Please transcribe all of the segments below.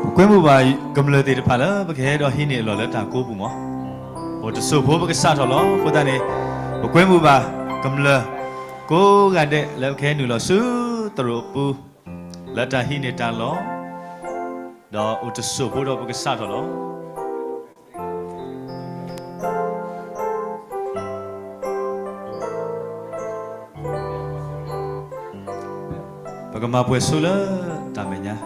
ပကွဲမုာ်ဘၣ်ကမျၢၢ်သ့ၣ်တဖၣ်လၢ ပကဟဲဒီးဟံးန့ၢ်အလီၢ်လၢတၢ်ကိးပူၤမး, အိၣ်တစိၢ်ဖိပကစးထီၣ်လီၤ. အဃိသတးန့ၣ် ပကွဲမုာ်ဘၣ်ကမျၢၢ်ကိးဂၤဒဲးလၢပကဟဲနုာ်လီၤဆူသရိာ်အပူၤ လၢတၢ်ဟံးန့ၢ်တၢ်လီၢ်, ဒီးအိၣ်တစိၢ်ဖိဒီးပကစးထီၣ်လီၤ. ပကမၤပှဲၤဆိလၢတၢ်မဲာ်ညါ.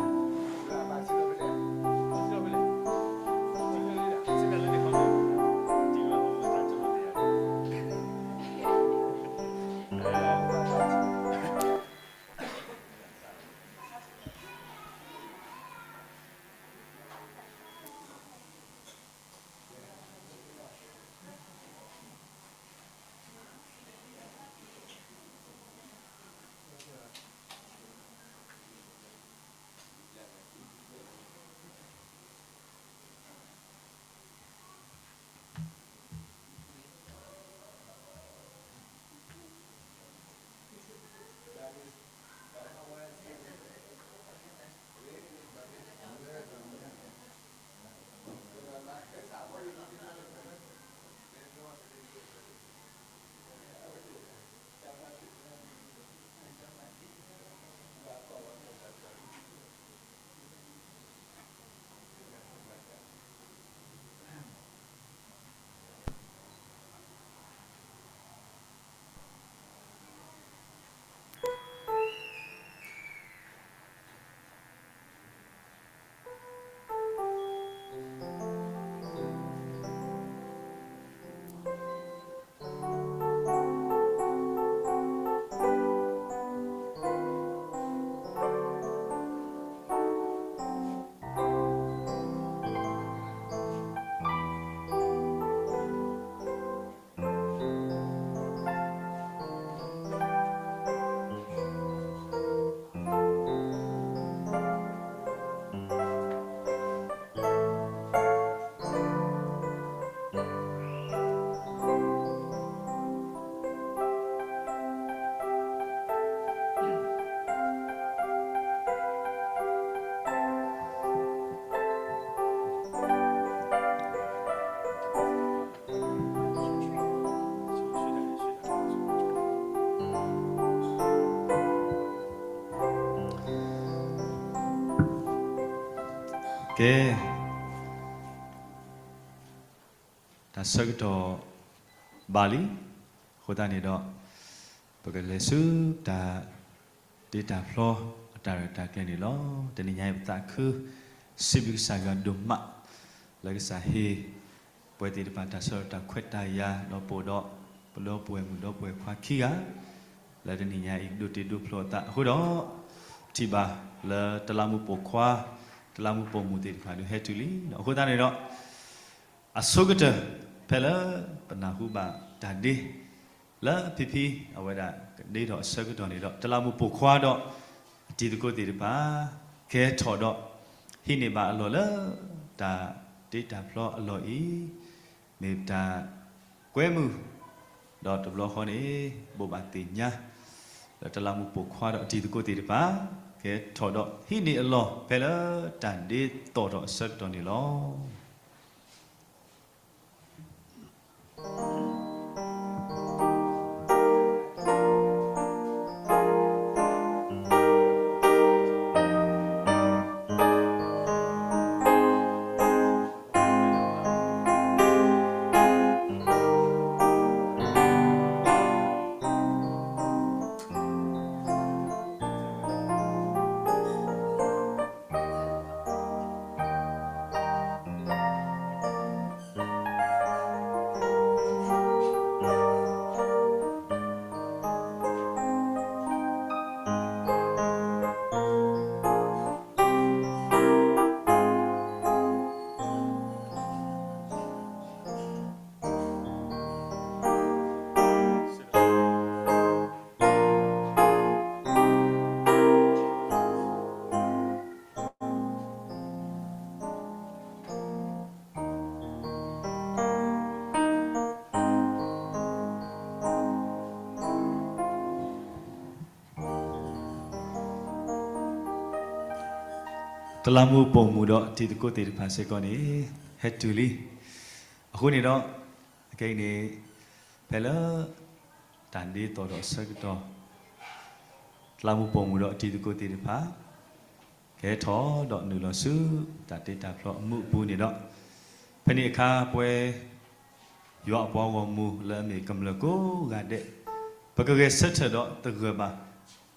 ကဲ, တၢ်ဆၢကတီၢ်ဘၣ်လံ, အဃိသတးန့ၣ်ဒီး ပကလဲၤဆူတၢ်တ့တၢ်ဖျီအတၢ်ရဲၣ်တၢ်ကျဲၤန့ၣ်လီၤ. တနံၤညါအံၤပသးခုစံးဘျုးကစၢ်ယွၤဒိၣ်မး လၢကစၢ်ဟ့ၣ် ပှၤသ့ၣ်တဖၣ်တၢ်ဆၢတၢ်ခွဲးတၢ်ယာ် ဒီးပအိၣ်ဒီးပဒီပုၢ်ဝဲၢ်မုၣ်ဒီပုၢ်ဝဲၢ်ခွါခံဂၤ လၢတနံၤညါအံၤ ဒိးတ့ဒိးဖျီအသးအဃိဒီး ထံၣ်ဘၣ်လၢတလးမူးပိာ်ခွါ တလးမူးပိာ်မုၣ်သ့ၣ်တဖၣ်ဒုးဟဲတုၤလံ. အဃိသတးန့ၣ်ဒီး အဆိကတၢၢ် ဖဲလၢပနၢ်ဟူဘၣ်တၢ်ဒ့ လၢဖံဖံ အဝဲဒၣ်ကဒ့ထီၣ်အဆၢကတီၢ်န့ၣ်ဒီး တလးမူးပိာ်ခွါဒီးအတံၤသကိးသ့ၣ်တဖၣ် ကဟဲထီၣ်ဒီး ဟံးန့ၢ်ဘၣ်အလီၢ်လၢ တၢ်တ့တၢ်ဖျီအလီၢ်အံၤ မ့ၢ်တၢ်ကွဲမုာ် ဒီးတဘျီဃီန့ၣ် ဘိးဘၣ်သ့ၣ်ညါ လၢတလးမူးပိာ်ခွါဒီးအတံၤသကိးသ့ၣ်တဖၣ် ကဟဲထီၣ်ဒီးဟံးန့ၢ်အလီၢ် ဖဲလၢတၢ်ဒ့တီၣ်ထီၣ်အဆၢကတီၢ်န့ၣ်လီၤ. တလးမူးပိာ်မုၣ်ဒီးတံၤသကိးသ့ၣ်တဖၣ်စ့ၢ်ကီးန့ၣ် ဟဲတုၤလံ. အဃိန့ၣ်ဒီး အခဲအံၤန့ၣ် ဖဲလၢ တၢ်ဒ်သိးဒီးအဆၢကတီၢ် တလးမူးပိာ်မုၣ်ဒီးတံၤသကိးသ့ၣ်တဖၣ် ကဟဲထီၣ်ဒီးနုာ်လီၤဆူ တၢ်တ့တၢ်ဖျီအမူးအပူၤန့ၣ်ဒီး ဖဲန့ၣ်အခါ ပဝဲ ယွၤအပှၤဂီၢ်မုၢ်လၢအမ့ၢ်ကမျၢၢ်ကိးဂၤဒဲး ပကဂဲၤဆၢထၢၣ်ဒီးသဂၢၢ်ဘၣ်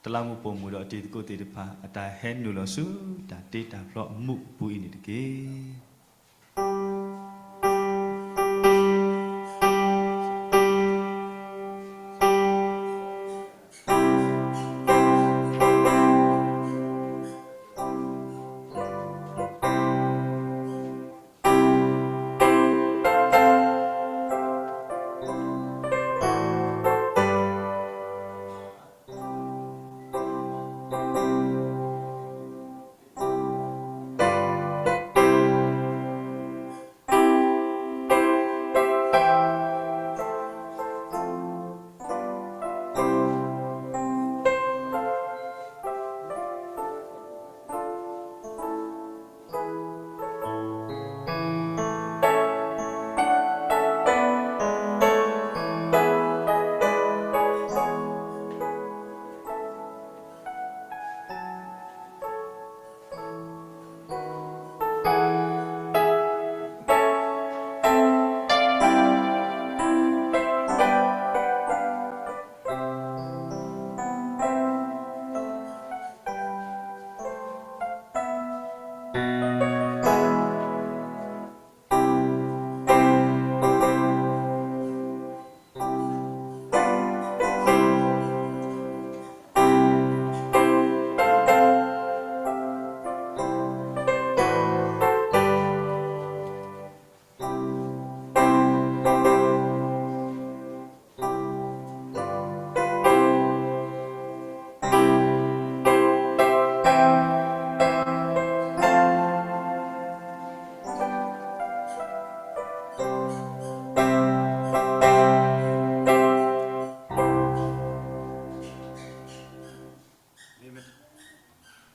တလးမူးပိာ်မုၣ်ဒီးတံၤသကိးသ့ၣ်တဖၣ် အတၢ်ဟဲနုာ်လီၤဆူ တၢ်တ့တၢ်ဖျီအမူးအပူၤအံၤန့ၣ်တက့ၢ်.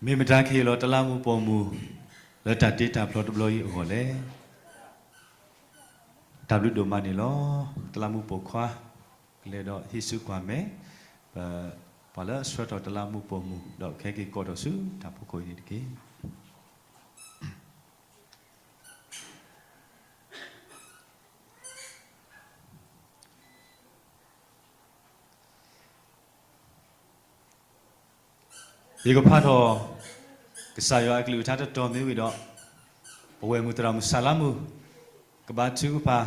မ့ၢ်မတၤကဟ့ၣ်လီၤ တလးမူးပိာ်မုၣ် လၢတၢ်တ့တၢ်ဖျီတဘျီအံၤအဂီၢ်လဲၣ်. တၢ်ဘျုးဒိၣ်မးန့ၣ်လီၤ. တလးမူးပိာ်ခွါ ကလဲၤဒီးဟံးစုကွၢ်မဲာ် ပ ပှၤလၢအဆှၢထီၣ်တလးမူးပိာ်မုၣ် ဒီးခဲက့ၤကိးထီၣ်ဆူတၢ်ဖီခိၣ်အံၤန့ၣ်တက့ၢ်. ယကဖးထီၣ် ကစၢ်ယွၤအကလုၢ် အကလုၢ်ကထါတတီၤမ့ၢ်ဝံၤဒီး ပဝဲၢ်မုၣ်သရၣ်မုၣ်စၤလါမုၣ် ကဘါထုကဖၣ်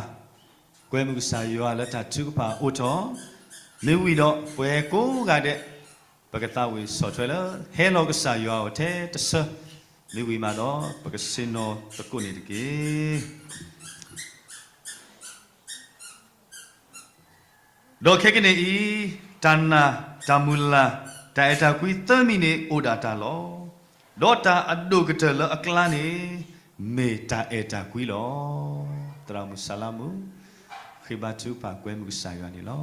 ကွဲမုၢ်ကစၢ်ယွၤလၢတၢ်ထုကဖၣ်အိၣ်ထီၣ် မ့ၢ်ဝံၤဒီး ပှၤကိးဂၤဒဲး ပကသးဝံၣ်ဆီၣ်ထွဲလၢ ဟဲလီၤကစၢ်ယွၤအအိၣ်ထဲတဆၢ မ့ၢ်ဝံၤမးဒီး ပကဆ့ၣ်နီၤသကိးန့ၣ်တက့ၢ်. ဒီးခဲကနံၣ်အံၤ တၢ်နာ် တၢ်မုၢ်လၢ် တၢ်အဲၣ်တၢ်ကွံသၢမံၤန့ၣ် အိၣ်ဒၣ်တၢ်လီၤ. ဒီးတၢ်အဒိၣ်ကတၢၢ်လၢအကျါန့ၣ် မ့ၢ်တၢ်အဲၣ်တၢ်ကွံလီၤ. သရၣ်မုၣ်စၤလါမုၣ် ဃ့ဘါထုကဖၣ်ကွဲမုၢ်ကစၢ်ယွၤန့ၣ်လီၤ.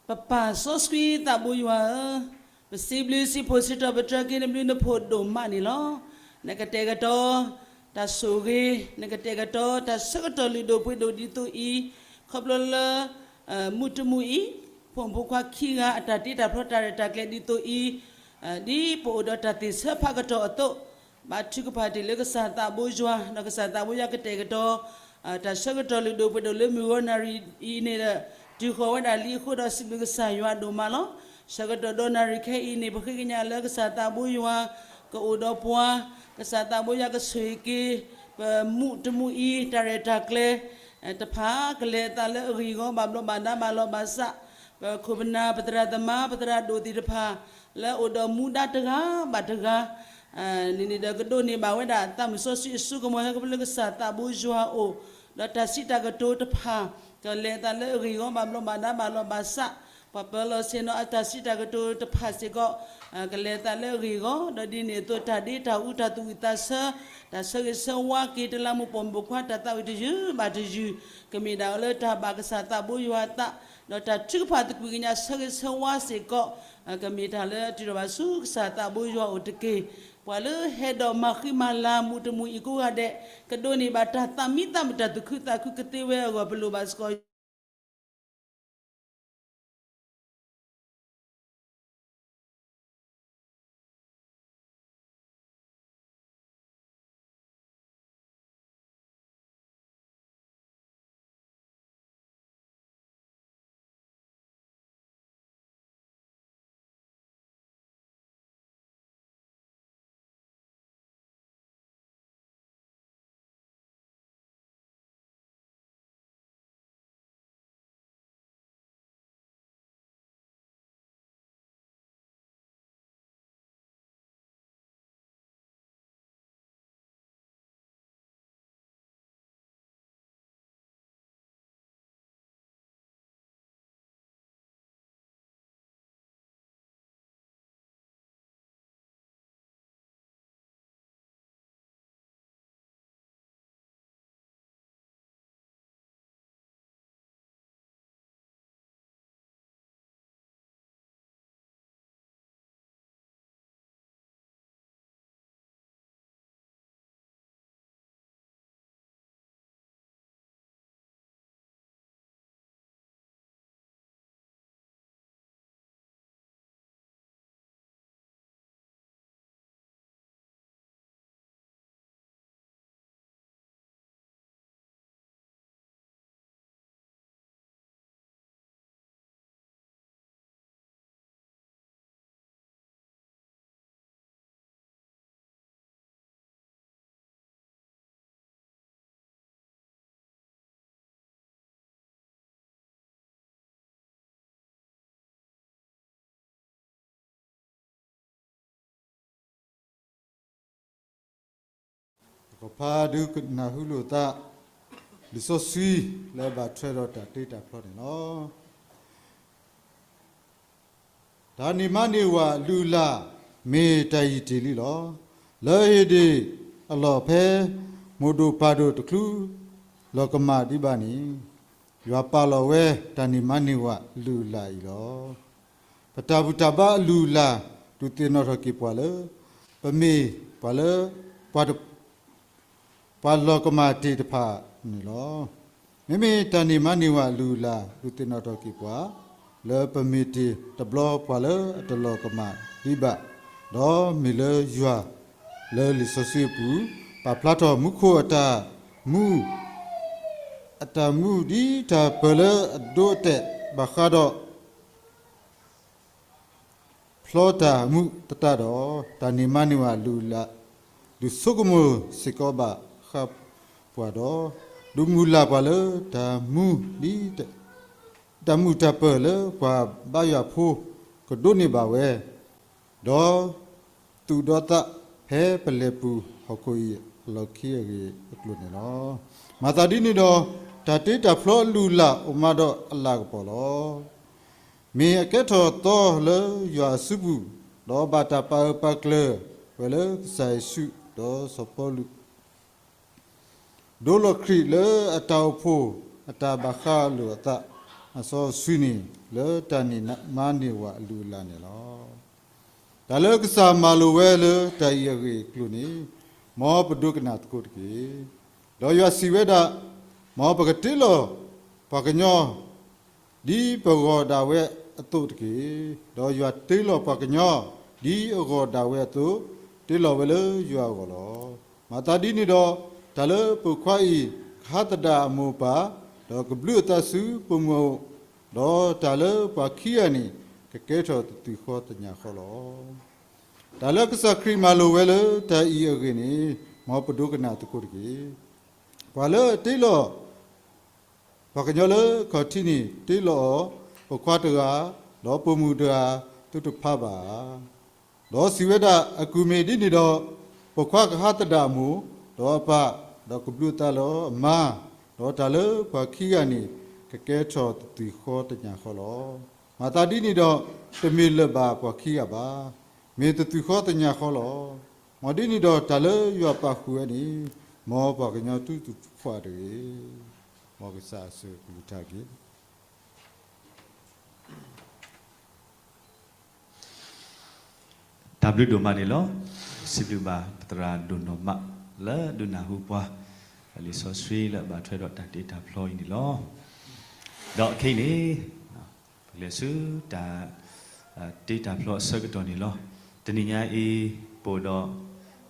ပပၢ်စီဆှံသးဘိယွၤဧၢ, ပစံးဘျုးစံးဖှိၣ်စံးထီၣ်ပတြၢၤက့ၤနဘျုးနဖှိၣ်ဒိၣ်မးန့ၣ်လီၤ. နကတဲာ်ကတီၤ တၢ်ဆိၣ်ဂ့ၤ, နကတဲာ်ကတီၤ တၢ်ဆၢကတီၢ်လုၢ်ဒိၣ်ပှ့ၤဒိၣ်ဒ်သိးအံၤ, ခီဖျိလၢ မုၢ်တမုၢ်အံၤ, ဖိမုၣ်ဖိခွါခံဂၤအတၢ်တ့တၢ်ဖျီတၢ်ရဲၣ်တၢ်ကျဲၤဒ်သိးအံၤ, ဒ်ပအိၣ်ဒီးတၢ်သ့ၣ်ဆၢဖးကတီၢ်အသိး, ဘါထုကဖၣ်တ့ၢ်လၢကစၢ်သးဘိယွၤ, ဒီးကစၢ်သးဘိယွၤကတဲာ်ကတီၤ တၢ်ဆၢကတီၢ်လုၢ်ဒိၣ်ပှ့ၤဒိၣ်လၢမုၢ်ဂီၤနၣ်ရံၣ်အံၤန့ၣ်ဒီး တုၤဃီၤဝဲဒၣ်လံအဃိဒီး စံးဘျုးကစၢ်ယွၤဒိၣ်မးလီၤ. ဆၢကတီၢ်ဒီနၣ်ရံၣ်ခဲအံၤန့ၣ် ပဃ့ကညးလၢကစၢ်သးဘိယွၤ ကအိၣ်ဒီးပှၤ, ကစၢ်သးဘိယွၤကဆိၣ်ဂ့ၤက့ၤ ပမုၢ်တမုၢ်အံၤ တၢ်ရဲၣ်တၢ်ကျဲၤ တဖၣ် ကလဲၤအသးလၢအဂ့ၢ်အဂီၢ် ဘၣ်ဘျီးဘၣ်ဒါဘၣ်လီၤဘၣ်စး, ပခိၣ်ပနၢ် ပသရၣ်သမါ ပသရၣ်ဒိၣ်သ့ၣ်တဖၣ် လၢအအိၣ်ဒီးမူဒါတဂၤဘၣ်တဂၤ န့ၣ်န့ၣ်ဒီးကဒိးန့ၢ်ဘၣ်ဝဲဒၣ်သးမုၢ်စီဆှံအစိကမီၤ ဟဲခီဖျိလၢကစၢ်သးဘိယွၤအအိၣ်, ဒီးတၢ်စံးတၢ်ကတိၤတဖၣ် ကလဲၤအသးလၢအဂ့ၢ်အဂီၢ် ဘၣ်ဘျီးဘၣ်ဒါဘၣ်လီၤဘၣ်စး, ပှၤပၢၤလီၢ်ဆ့ၣ်နီၤအတၢ်စံးတၢ်ကတိၤတဖၣ်စ့ၢ်ကီး ကလဲၤအသးလၢအဂ့ၢ်အဂီၢ်, ဒီးဒ်န့ၣ်အသိးတၢ်ဒ့တၢ်အူတၢ်သူၣ်ဝံၣ်သးဆၢ တၢ်ဆၢဂ့ၤဆၢဝါက့ၤတလးမူးပိာ်မုၣ်ဖိခွါ တၢ်သးဝံၣ်တယုၢ်ဘၣ်တယုၢ် ကမ့ၢ်ဒၣ်လၢတၢ်ဘၣ်ကစၢ်သးဘိယွၤအသး ဒီးတၢ်ထုကဖၣ်သကွံာ်ကညးဆၢဂ့ၤဆၢဝါစ့ၢ်ကီး ကမ့ၢ်တၢ်လၢတုၤထီၣ်ဘၣ်ဆူကစၢ်သးဘိယွၤအိၣ်တက့ၢ်. ပှၤလၢဟဲဒီးမၤဃံမၤလၤမုၢ်တမုၢ်အံၤကိးဂၤဒဲး ကဒိးန့ၢ်ဘၣ်တၢ်သးမံသးမုာ် တၢ်သူၣ်ခုသးခုကသ့ဝဲအဂီၢ် ပလိၣ်ဘၣ်စ့ၢ်ကီး ကဖးဒုးကနၢ်ဟူလိာ်သး လံာ်စီဆှံလၢဘၣ်ထွဲဒီးတၢ်တ့တၢ်ဖျီန့ၣ်လီၤ. တၢ်န့ၢ်မါန့ၢ်ဝၤလုၢ်လၢ် မ့ၢ်တၢ်အံၤတ့ၢ်လံလီၤ. လၢဧ့ၣ်ဒ့ၣ်အလီၢ်ဖဲ မိၢ်ဒိၣ်ပၢ်ဒိၣ်တချုး လီၤကမၣ်ဒံးဘၣ်န့ၣ် ယွၤပာ်လီၤဝဲတၢ်န့ၢ်မါန့ၢ်ဝၤလုၢ်လၢ်အံၤလီၤ. ပတၢ်ဘူၣ်တၢ်ဘါအလုၢ်အလၢ် ဒုးသ့ၣ်နီၣ်ထီၣ်က့ၤပှၤလၢ ပမ့ၢ်ပှၤလၢ ပှၤတ ပှၤလီၤကမၣ်တ့ၢ်တဖၣ်န့ၣ်လီၤ. မ့မ့ၢ်တၢ်န့ၢ်မါန့ၢ်ဝၤအလုၢ်အလၢ် ဒုးသ့ၣ်နီၣ်ထီၣ်က့ၤပှၤ လၢပမ့ၢ်တ့ၢ်တဘျီပှၤလၢအတလီၤကမၣ်ဒံးဘၣ်, ဒီးမ့ၢ်လၢယွၤလၢလံာ်စီဆှံအပူၤ ပာ်ဖျါထီၣ်မူခိၣ်အတၢ်မူ အတၢ်မူဒ်တၢ်ပၢၢ်လၢအဒိအတဲာ်ဘၣ်ဃးဒီး ဖျီတၢ်မူသတးဒီး တၢ်န့ၢ်မါန့ၢ်ဝၤအလုၢ်အလၢ် ဒုးဆိကမိၣ်စ့ၢ်ကီးဘၣ်ဃးပှၤဒီး ဒုးမုၢ်လၢ်ပှၤလၢတၢ်မူဒ် တၢ်မုာ်တၢ်ပၢၢ်လၢပှၤဘါယွၤဖိကဒိးန့ၢ်ဘၣ်ဝဲ, ဒီးသူၣ်ဒီးသးဖဲပလဲၤပူၤဟီၣ်ခိၣ်အံၤအလီၢ်ခံအဂ့ၢ်အကျိၤန့ၣ်လီၤ. မၤသးဒ်န့ၣ်ဒီး တၢ်တ့တၢ်ဖျီအလုၢ်အလၢ်အိၣ်မးဒီးအလၤကပီၤလီၤ. မ့ၢ်အကဲထီၣ်သီလၢယွၤအစုပူၤ, ဒီးဘၣ်တၢ်ပာ်အၢပာ်ကျၢၤဝဲလၢကစၢ်ယ့ၣ်ၡူးဒီးစီၤပီလူး ဒိလီၤခရံာ်လၢအတၢ်အိၣ်ဖှိၣ်အတၢ်ဘၣ်ဃးလိာ်အသး အစီအဆှံန့ၣ် လၢတၢ်န့ၢ်မါန့ၢ်ဝၤအလုၢ်အလၢ်န့ၣ်လီၤ. တၢ်လၢကစၢ်မၤလိာ်ဝဲလၢတၢ်အံၤအဂ့ၢ်အကျိၤန့ၣ် မ်ပဒိကနၣ်သကိးတက့ၢ်. ဒီးယွၤစံးဝဲဒၣ်, မ်ပကတ့လီၤပှၤကညီ ဒ်ပဂီၤဒၣ်ဝဲအသိးတက့ၢ်. ဒီးယွၤတ့လီၤပှၤကညီ ဒ်အဂီၤဒၣ်ဝဲအသိး, တ့လီၤဝဲလၢယွၤအဂီၢ်လီၤ. မၤသးဒ်န့ၣ်ဒီး, တၢ်လၢပိာ်ခွါအံၤကဟးသဒၣ်အမိၢ်အပၢ်, ဒီးကဘျုးအသးဆူပိာ်မုၣ်အအိၣ်, ဒီးတၢ်လၢပှၤခံဂၤန့ၣ် ကကဲထီၣ်သသွံၣ်ဃီသညၣ်ဃီလီၤ. တၢ်လၢကစၢ်ခရံာ်မၤလိာ်ဝဲလၢတၢ်အံၤအဂ့ၢ်န့ၣ်, မ်ပဒိကနၣ်သကိးတက့ၢ်. ပှၤလၢအတ့လီၤ ပှၤကညီလၢခီၣ်ထံးန့ၣ် တ့လီၤအီၤ, ပိာ်ခွါတဂၤ, ဒီးပိာ်မုၣ်တဂၤ, သုတဖးဘၣ်ဧါ. ဒီးစံးဝဲဒၣ်, အကုၢ်မ့ၢ်ဒ်န့ၣ်ဒီး, ပိာ်ခွါကဟးသဒၣ်အမိၢ်, ဒီးအပၢ်, ဒီးကဘျုးအသးလၢအမါ, ဒီးတၢ်လၢပှၤခံဂၤန့ၣ် ကကဲထီၣ်သသွံၣ်ဃီသညၣ်ဃီလီၤ. မၤသးဒ်န့ၣ်ဒီး, တမ့ၢ်လၢၤဘၣ်ပှၤခံဂၤဘၣ်, မ့ၢ်သသွံၣ်ဃီသညၣ်ဃီလီၤ. မ်ဒ်န့ၣ်ဒီးတၢ်လၢယွၤပာ်ဃုာ်ဝဲန့ၣ်, မ်ပှၤကညီတူၢ်သံကွၢ်တဂ့ၤ. မ်ကစၢ်အဆိကတၢၢ်က့ၤ တၢ်ဘျုးဒိၣ်မးန့ၣ်လီၤ. စံးဘျုးဘၣ်ပသရၣ်ဒိၣ်နီၢ်မး လၢဒုးနၢ်ဟူပှၤ လံာ်စီဆှံလၢအဘၣ်ထွဲဒီးတၢ်တ့တၢ်ဖျီအံၤန့ၣ်လီၤ. ဒီးခဲအံၤန့ၣ် ပကလဲၤဆူတၢ် တ့တၢ်ဖျီအဆၢကတီၢ်န့ၣ်လီၤ. တနံၤညါအံၤ ပအိၣ်ဒီး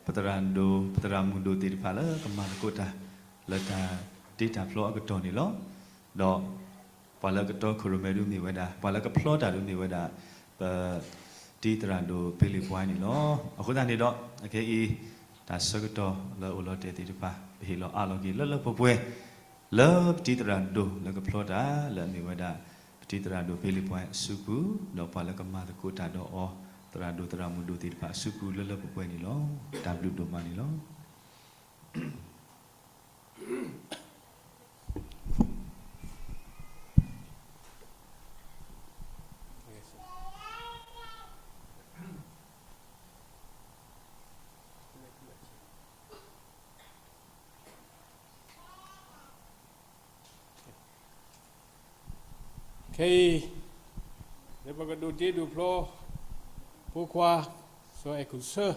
ပသရၣ်ဒိၣ် ပသရၣ်မုၣ်ဒိၣ်သ့ၣ်တဖၣ်လၢကမၤသကိးတၢ် လၢတၢ်တ့တၢ်ဖျီအကတီၢ်န့ၣ်လီၤ. ဒီး ပှၤလၢကတီခိၣ်ရိၣ်မဲဒုးမ့ၢ်ဝဲဒၣ် ပှၤလၢကဖျီတၢ်ဒုးမ့ၢ်ဝဲဒၣ် ပတံၤသရၣ်ဒိၣ်ပ့လံၤပှၤန့ၣ်လီၤ. အဃိသတးန့ၣ်ဒီး အခဲအံၤ တၢ်ဆၢကတီၢ်လၢအိၣ်လီၤတဲာ်သ့ၣ်တဖၣ် ပဟ့ၣ်လီၤအးလီၤက့ၤလၢလၢပှဲၤပှဲၤ လၢပတံၤသရၣ်ဒိၣ်လၢကဖျီတၢ် လၢအမ့ၢ်ဝဲဒၣ် ပတံၤသရၣ်ဒိၣ်ပ့လံၤပှၤအစုပူၤ ဒီးပှၤလၢကမၤသကိးတၢ်ဒီးအီၤ သရၣ်ဒိၣ်သရၣ်မုၣ်ဒိၣ်သ့ၣ်တဖၣ်အစုပူၤလၢလၢပှဲၤပှဲၤန့ၣ်လီၤ. တၢ်ဘျုးဒိၣ်မးန့ၣ်လီၤ. ခဲအံၤ လၢပကဒိးတ့ဒိးဖျီ ဖိခွါ စီၤအဲၣ်ကူၣ်ဆၢ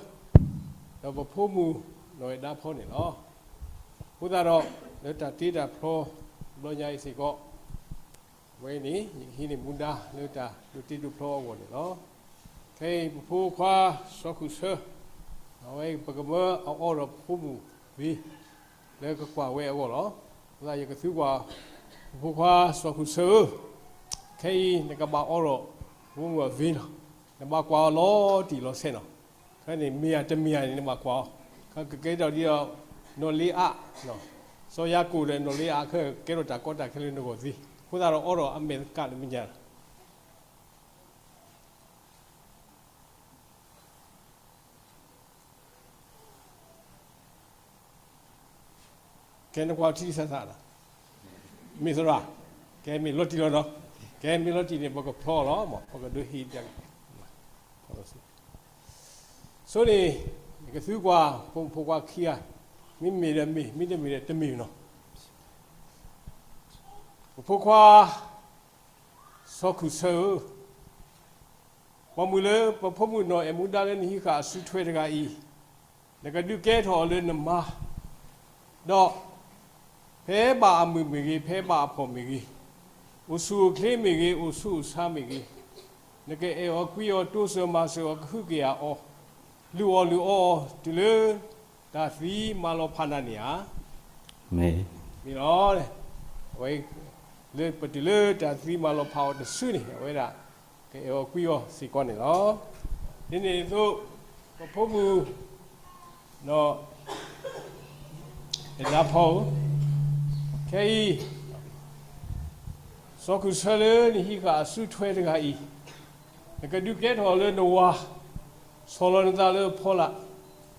ဒီးပဖိမုၣ် နီၢ်အဲၣ်ဒါဖီန့ၣ်လီၤ. အဃိသတးဒီး လၢတၢ်တ့တၢ်ဖျီ ဘျီညါအံၤစ့ၢ်ကီး အဝဲန့ၣ် ယကဟံးန့ၢ်မူဒါလၢတၢ်ဒိးတ့ဒိးဖျီအဂီၢ်န့ၣ်လီၤ. ခဲအံၤ ပဖိခွါ စီၤကူၣ်ဆၢ အဝဲ ပကမၢအအီဒီးပဖိမုၣ်ဝံၤ လၢကကွၢ်ဝဲအဂီၢ်လီၤ. အဃိသတးယကသံကွၢ် ပဖိခွါ စီၤကူၣ်ဆၢဧၢ, ခဲအံၤနကဘၣ်အီဒီး ပဖိမုၣ်အဝံၤလီၤ. နဘၣ်ကွၢ်အီၤလီၤတံၢ်လီၤဆဲးနီၤ. ခဲန့ၣ် မ့ၢ်ဧါတမ့ၢ်ဧါန့ၣ် နဘၣ်ကွၢ်အီၤ. ခဲကကဲထီၣ်ဒ်ဒီး နီၢ်လ့အါ, စီၤယၤကိာ်ဒီးနီၢ်လ့အါ ခဲကဲထီၣ်တၢ်ကီတၢ်ခဲလၢနဂီၢ်သ့. အဃိသတးဒီးအီဒီးအမဲာ်သကးလၢမဲာ်ညါ ကဲနကွၢ်ထံဆးဆးဒီး မ့ၢ်သရၣ်, ကဲမ့ၢ်လီၤတံၢ်လီၤနီၤ, ကဲမ့ၢ်လီၤတံၢ်န့ၣ် ပကဖျီလီၤ, ပကဒိးဟံး, ဆိန့ၣ် ယကသံကွၢ် ဖိမုၣ်ဖိခွါခံဂၤ, မ့မ့ၢ်ဒီးမ့ၢ်, မ့တမ့ၢ်ဒီးတမ့ၢ်နီၤ. ပဖိခွါ စီၤခူၣ်ဆၢဧၢ, ပိာ်မုၣ်လၢပဖိမုၣ်နီၢ်အဲၣ်မူဒါလၢနဟံးဃာ်အစုထွဲတဂၤအံၤ, နကဒုးကဲထီၣ်အီၤလၢနမါ, ဒီး ဖဲဘၣ်အမုာ်မ့ၢ်ဂ့ၤ, ဖဲဘၣ်အဖှီၣ်မ့ၢ်ဂ့ၤ, အိၣ်ဆူၣ်အိၣ်ချ့မ့ၢ်ဂ့ၤ, အိၣ်ဆူၣ်အိၣ်ဆါမ့ၢ်ဂ့ၤ, နကအဲၣ်အီၤကွံအီၤ, တိစၢၤမၤစၢၤအီၤ, ကဟုကယာ်အီၤ, လုၢ်အီၣ်လုၢ်အီအီၤ, တုၤလၢတၢ်သံမၤလီၤဖးနၤန့ၣ်ဧါ. မ့ၢ်လီၤ. အဝဲ လၢပတုၤလၢတၢ်သံမၤလီၤဖးအီၤတစုန့ၣ် အဝဲဒၣ် ကအဲၣ်အီၤကွံအီၤစ့ၢ်ကီးန့ၣ်လီၤ. ဒ်န့ၣ်အသိး ပဖိမုၣ် နီၢ်အဲၣ်ဒါဖီဧၢ, ခဲအံၤ စီၤခူၣ်ဆၢလၢနဟံးဃာ်အစုထွဲတဂၤအံၤ, နကဒုးကဲထီၣ်လၢနဝၤ, ဆီၣ်လီၤနသးလၢအဖီလာ်,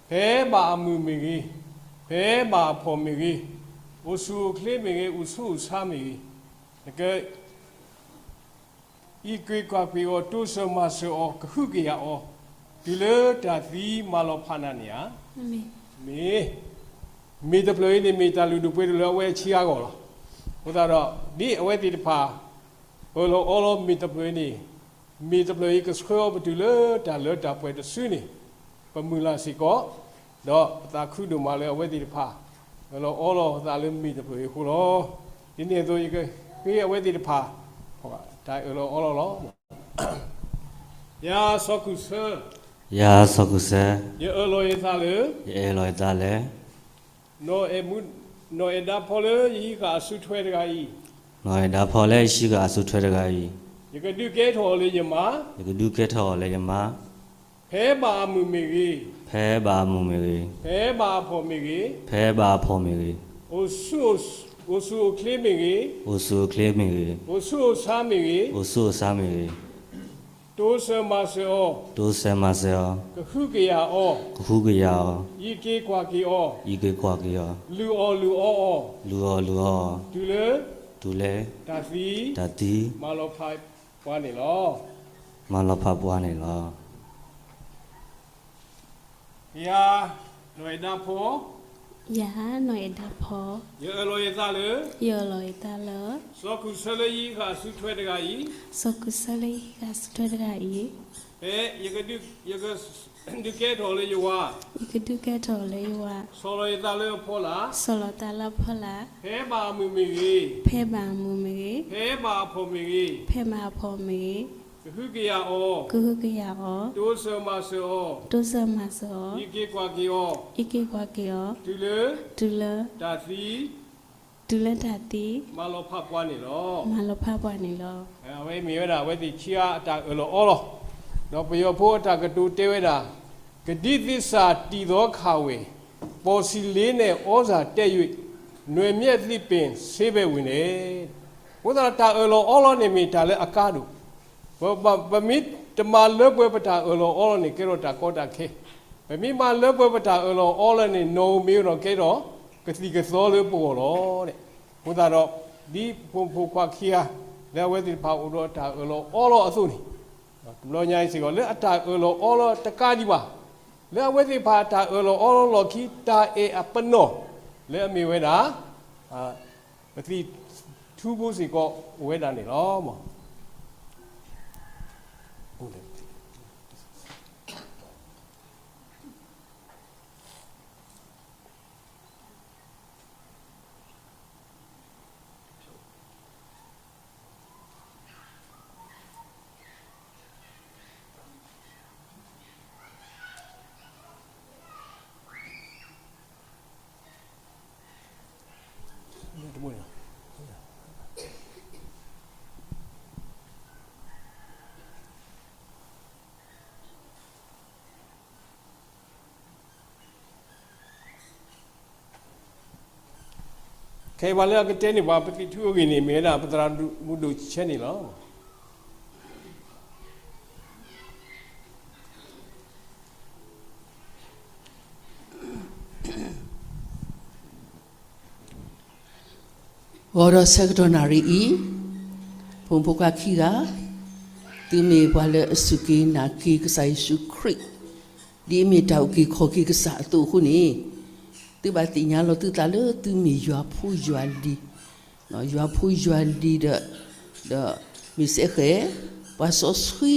ဖဲဘၣ်အမုာ်မ့ၢ်ဂ့ၤ, ဖဲဘၣ်အဖှီၣ်မ့ၢ်ဂ့ၤ, အိၣ်ဆူၣ်အိၣ်ချ့မ့ၢ်ဂ့ၤ, အိၣ်ဆူၣ်အိၣ်ဆါမ့ၢ်ဂ့ၤ, နက အံးကွံကွၢ်ကွံာ်အီၤ, တိစၢၤမၤစၢၤအီၤ, ကဟုကယာ်အီၤ, တုၤလၢတၢ်သံမၤလီၤဖးနၤန့ၣ်ဧါ. မ့ၢ်, မ့ၢ်တဖျၢၣ်အံၤန့ၣ် မ့ၢ်တၢ်လုၢ်ဒိၣ်ပှ့ၤဒိၣ်လၢအဝဲအဆံးအါဂီၢ်လီၤ. အဃိသတးဒီး ဒ်အဝဲသ့ၣ်တဖၣ် အၢၣ်လီၤအီလီၤမ့ၢ်တဖျၢၣ်အံၤန့ၣ်, မ့ၢ်တဖျၢၣ်အံၤကဆှၢအီၤပတုၤလၢတၢ်လၢတၢ်ပှဲၤတစုန့ၣ် ပမုၢ်လၢ်စ့ၢ်ကီး, ဒီးပသးခုဒိၣ်မးလၢအဝဲသ့ၣ်တဖၣ် အၢၣ်လီၤအီလီၤအသးလၢမ့ၢ်တဖျၢၣ်အံၤအဃိလီၤ. ဒ်န့ၣ်အသိး ယကဃ့အဝဲသ့ၣ်တဖၣ် တၢ်အၢၣ်လီၤအီလီၤလီၤ. ယၤစီၤခူၣ်ဆၢ, ယၤစီၤခူၣ်ဆၢ, ယအၢၣ်လီၤယသးလၢ, ယအၢၣ်လီၤယသးလၢ နီၢ်အဲၣ်မူ, နီၢ်အဲၣ်ဒါဖီလၢယဟံးဃာ်အစုထွဲတဂၤအံၤ, နီၢ်အဲၣ်ဒါဖီလၢယဟံးဃာ်အစုထွဲတဂၤအံၤ, ယကဒုးကဲထီၣ်အီၤလၢယမါ, ယကဒုးကဲထီၣ်အီၤလၢယမါ, ဖဲဘၣ်အမုာ်မ့ၢ်ဂ့ၤ, ဖဲဘၣ်အမုာ်မ့ၢ်ဂ့ၤ, ဖဲဘၣ်အဖှီၣ်မ့ၢ်ဂ့ၤ, ဖဲဘၣ်အဖှီၣ်မ့ၢ်ဂ့ၤ, အိၣ်ဆူၣ်အိၣ်ချ့မ့ၢ်ဂ့ၤ, အိၣ်ဆူၣ်အိၣ်ချ့မ့ၢ်ဂ့ၤ, အိၣ်ဆူၣ်အိၣ်ဆါမ့ၢ်ဂ့ၤ, အိၣ်ဆူၣ်အိၣ်ဆါမ့ၢ်ဂ့ၤ, တိစၢၤမၤစၢၤအီၤ, တိစၢၤမၤစၢၤအီၤ, ကဟုကယာ်အီၤ, ကဟုကယာ်အီၤ, အံးက့ၤကွၢ်က့ၤအီၤ, အံးက့ၤကွၢ်က့ၤအီၤ, လုၢ်အီၣ်လုၢ်အီအီၤ, လုၢ်အီၣ်လုၢ်အီအီၤ, တုၤလၢ, တုၤလၢ, တၢ်သံ, တၢ်သံ, မၤလီၤဖးပှၤန့ၣ်လီၤ. မၤလီၤဖးပှၤန့ၣ်လီၤ. ယၤ, နီၢ်အဲၣ်ဒါဖီ, ယၤနီၢ်အဲၣ်ဒၣ်ဖီ, ယအၢၣ်လီၤယသးလၢ, ယအၢၣ်လီၤယသးလၢ, စီၤကူၤဆၢလၢယဟံၣ်ဃာ်အစုထွဲတဂၤအံၤ, စီၤကူၤဆၢလၢယဟံၣ်ဃာ်အစုထွဲတဂၤအံၤ, ဖဲယကဒုး, ယကဒုးကဲထီၣ်လၢယဝၤ, ယကဒုးကဲထီၣ်လၢယဝၤ, ဆီၣ်လီၤယသးလၢအဖီလာ်, ဆီၣ်လီၤသးလၢအဖီလာ်, ဖဲဘၣ်အမုာ်မ့ၢ်ဂ့ၤ, ဖဲဘၣ်အမုာ်မ့ၢ်ဂ့ၤ, ဖဲဘၣ်အဖီၣ်မ့ၢ်ဂ့ၤ, ဖဲဘၣ်အဖီၣ်မ့ၢ်ဂ့ၤ, ကဟုကယာ်အီၤ, ကဟုကယာ်အီၤ, တိစၢၤမၤစၢၤအီၤ, တိစၢၤမၤစၢၤအီၤ, ဟံးက့ၤကွၢ်က့ၤအီၤ, ဟံးက့ၤကွၢ်က့ၤအီၤ, တုၤလၢ, တုၤလၢ, တၢ်သံ, တုၤလၢတၢ်သံ, မၤလီၤဖးပှၤန့ၣ်လီၤ. မၤလီၤဖးပှၤန့ၣ်လီၤ. အဝဲမ့ၢ်ဝဲဒၣ်အဝဲသ့ၣ်ခံဂၤအတၢ်အၢၣ်လီၤအီလီၤ, ဒီးပယီၤဖိအတၢ်ကတိၤတဲဝဲဒၣ်, ကဒံသစ္စာတည်သောခါဝယ်, ပေါ်စီးလင်းနဲ့ဩဇာတက်၍ နွယ်မျက်သစ်ပင်ဆေးဘက်ဝင်တယ်. အဃိသတးတၢ်အၢၣ်လီၤအီလီၤန့ၣ်မ့ၢ်တၢ်လၢအကါဒိၣ်, ပ, ပ, ပမ့ၢ်တမၤလၢပှဲၤပတၢ်အၢၣ်လီၤအီလီၤန့ၣ် ကဲထီၣ်တၢ်ကီတၢ်ခဲ, ပမ့ၢ်မၤလၢပှဲၤပတၢ်အၢၣ်လီၤအီလီၤန့ၣ် နီၣ်ဧိၤမ့ၢ်ဧိၤဒီးကဲထီၣ်ကသံၣ်ကသီလၢပဂီၢ်လီၤ. အဃိသတးဒီး, ဒ်ဖိမုၣ်ဖိခွါခံဂၤ, လၢအဝဲသ့ၣ်တဖၣ်အိၣ်ဒီးတၢ်အၢၣ်လီၤအီလီၤအသိးန့ၣ်, တဘျီညါအံၤစ့ၢ်ကီး လၢအတၢ်အၢၣ်လီၤအီလီၤတကးဒံးဘၣ်, လၢအဝဲသ့ၣ်တဖၣ်အတၢ်အၢၣ်လီၤအီလီၤလီၢ်ခံ တၢ်အဲၣ်အပနီၣ်, လၢအမ့ၢ်ဝဲဒၣ် ပသံၣ်ထူဖိစ့ၢ်ကီးအိၣ်ဝဲဒၣ်န့ၣ်လီၤ. ခဲအံၤပှၤလၢအကတဲန့ၢ်ပှၤပသံၣ်ထူအဂ့ၢ်န့ၣ် မ့ၢ်ဝဲဒၣ်ပသရၣ်မုၣ်ဒိၣ်ဆဲန့ၣ်လီၤ. ဂီၤဒီးဆၢကတီၢ်နၣ်ရံၣ်အံၤ, ဖိမုၣ်ဖိခွါခံဂၤ, သုမ့ၢ်ပှၤလၢအစူၢ်က့ၤနာ်က့ၤကစၢ်ယ့ၣ်ၡူးခရံာ်, ဒ်အမ့ၢ်တၢ်အုၣ်က့ၤခီၣ်က့ၤကစၢ်အသိးအဃိန့ၣ်, သုဘၣ်သ့ၣ်ညါလီၤသုသးလၢသုမ့ၢ်ယွၤဖိယွၤလံၤ, ယွၤဖိယွၤလံၤဒီး, ဒီးမ့ၢ်စ့ၢ်ကီး, ပှၤစီဆှံ,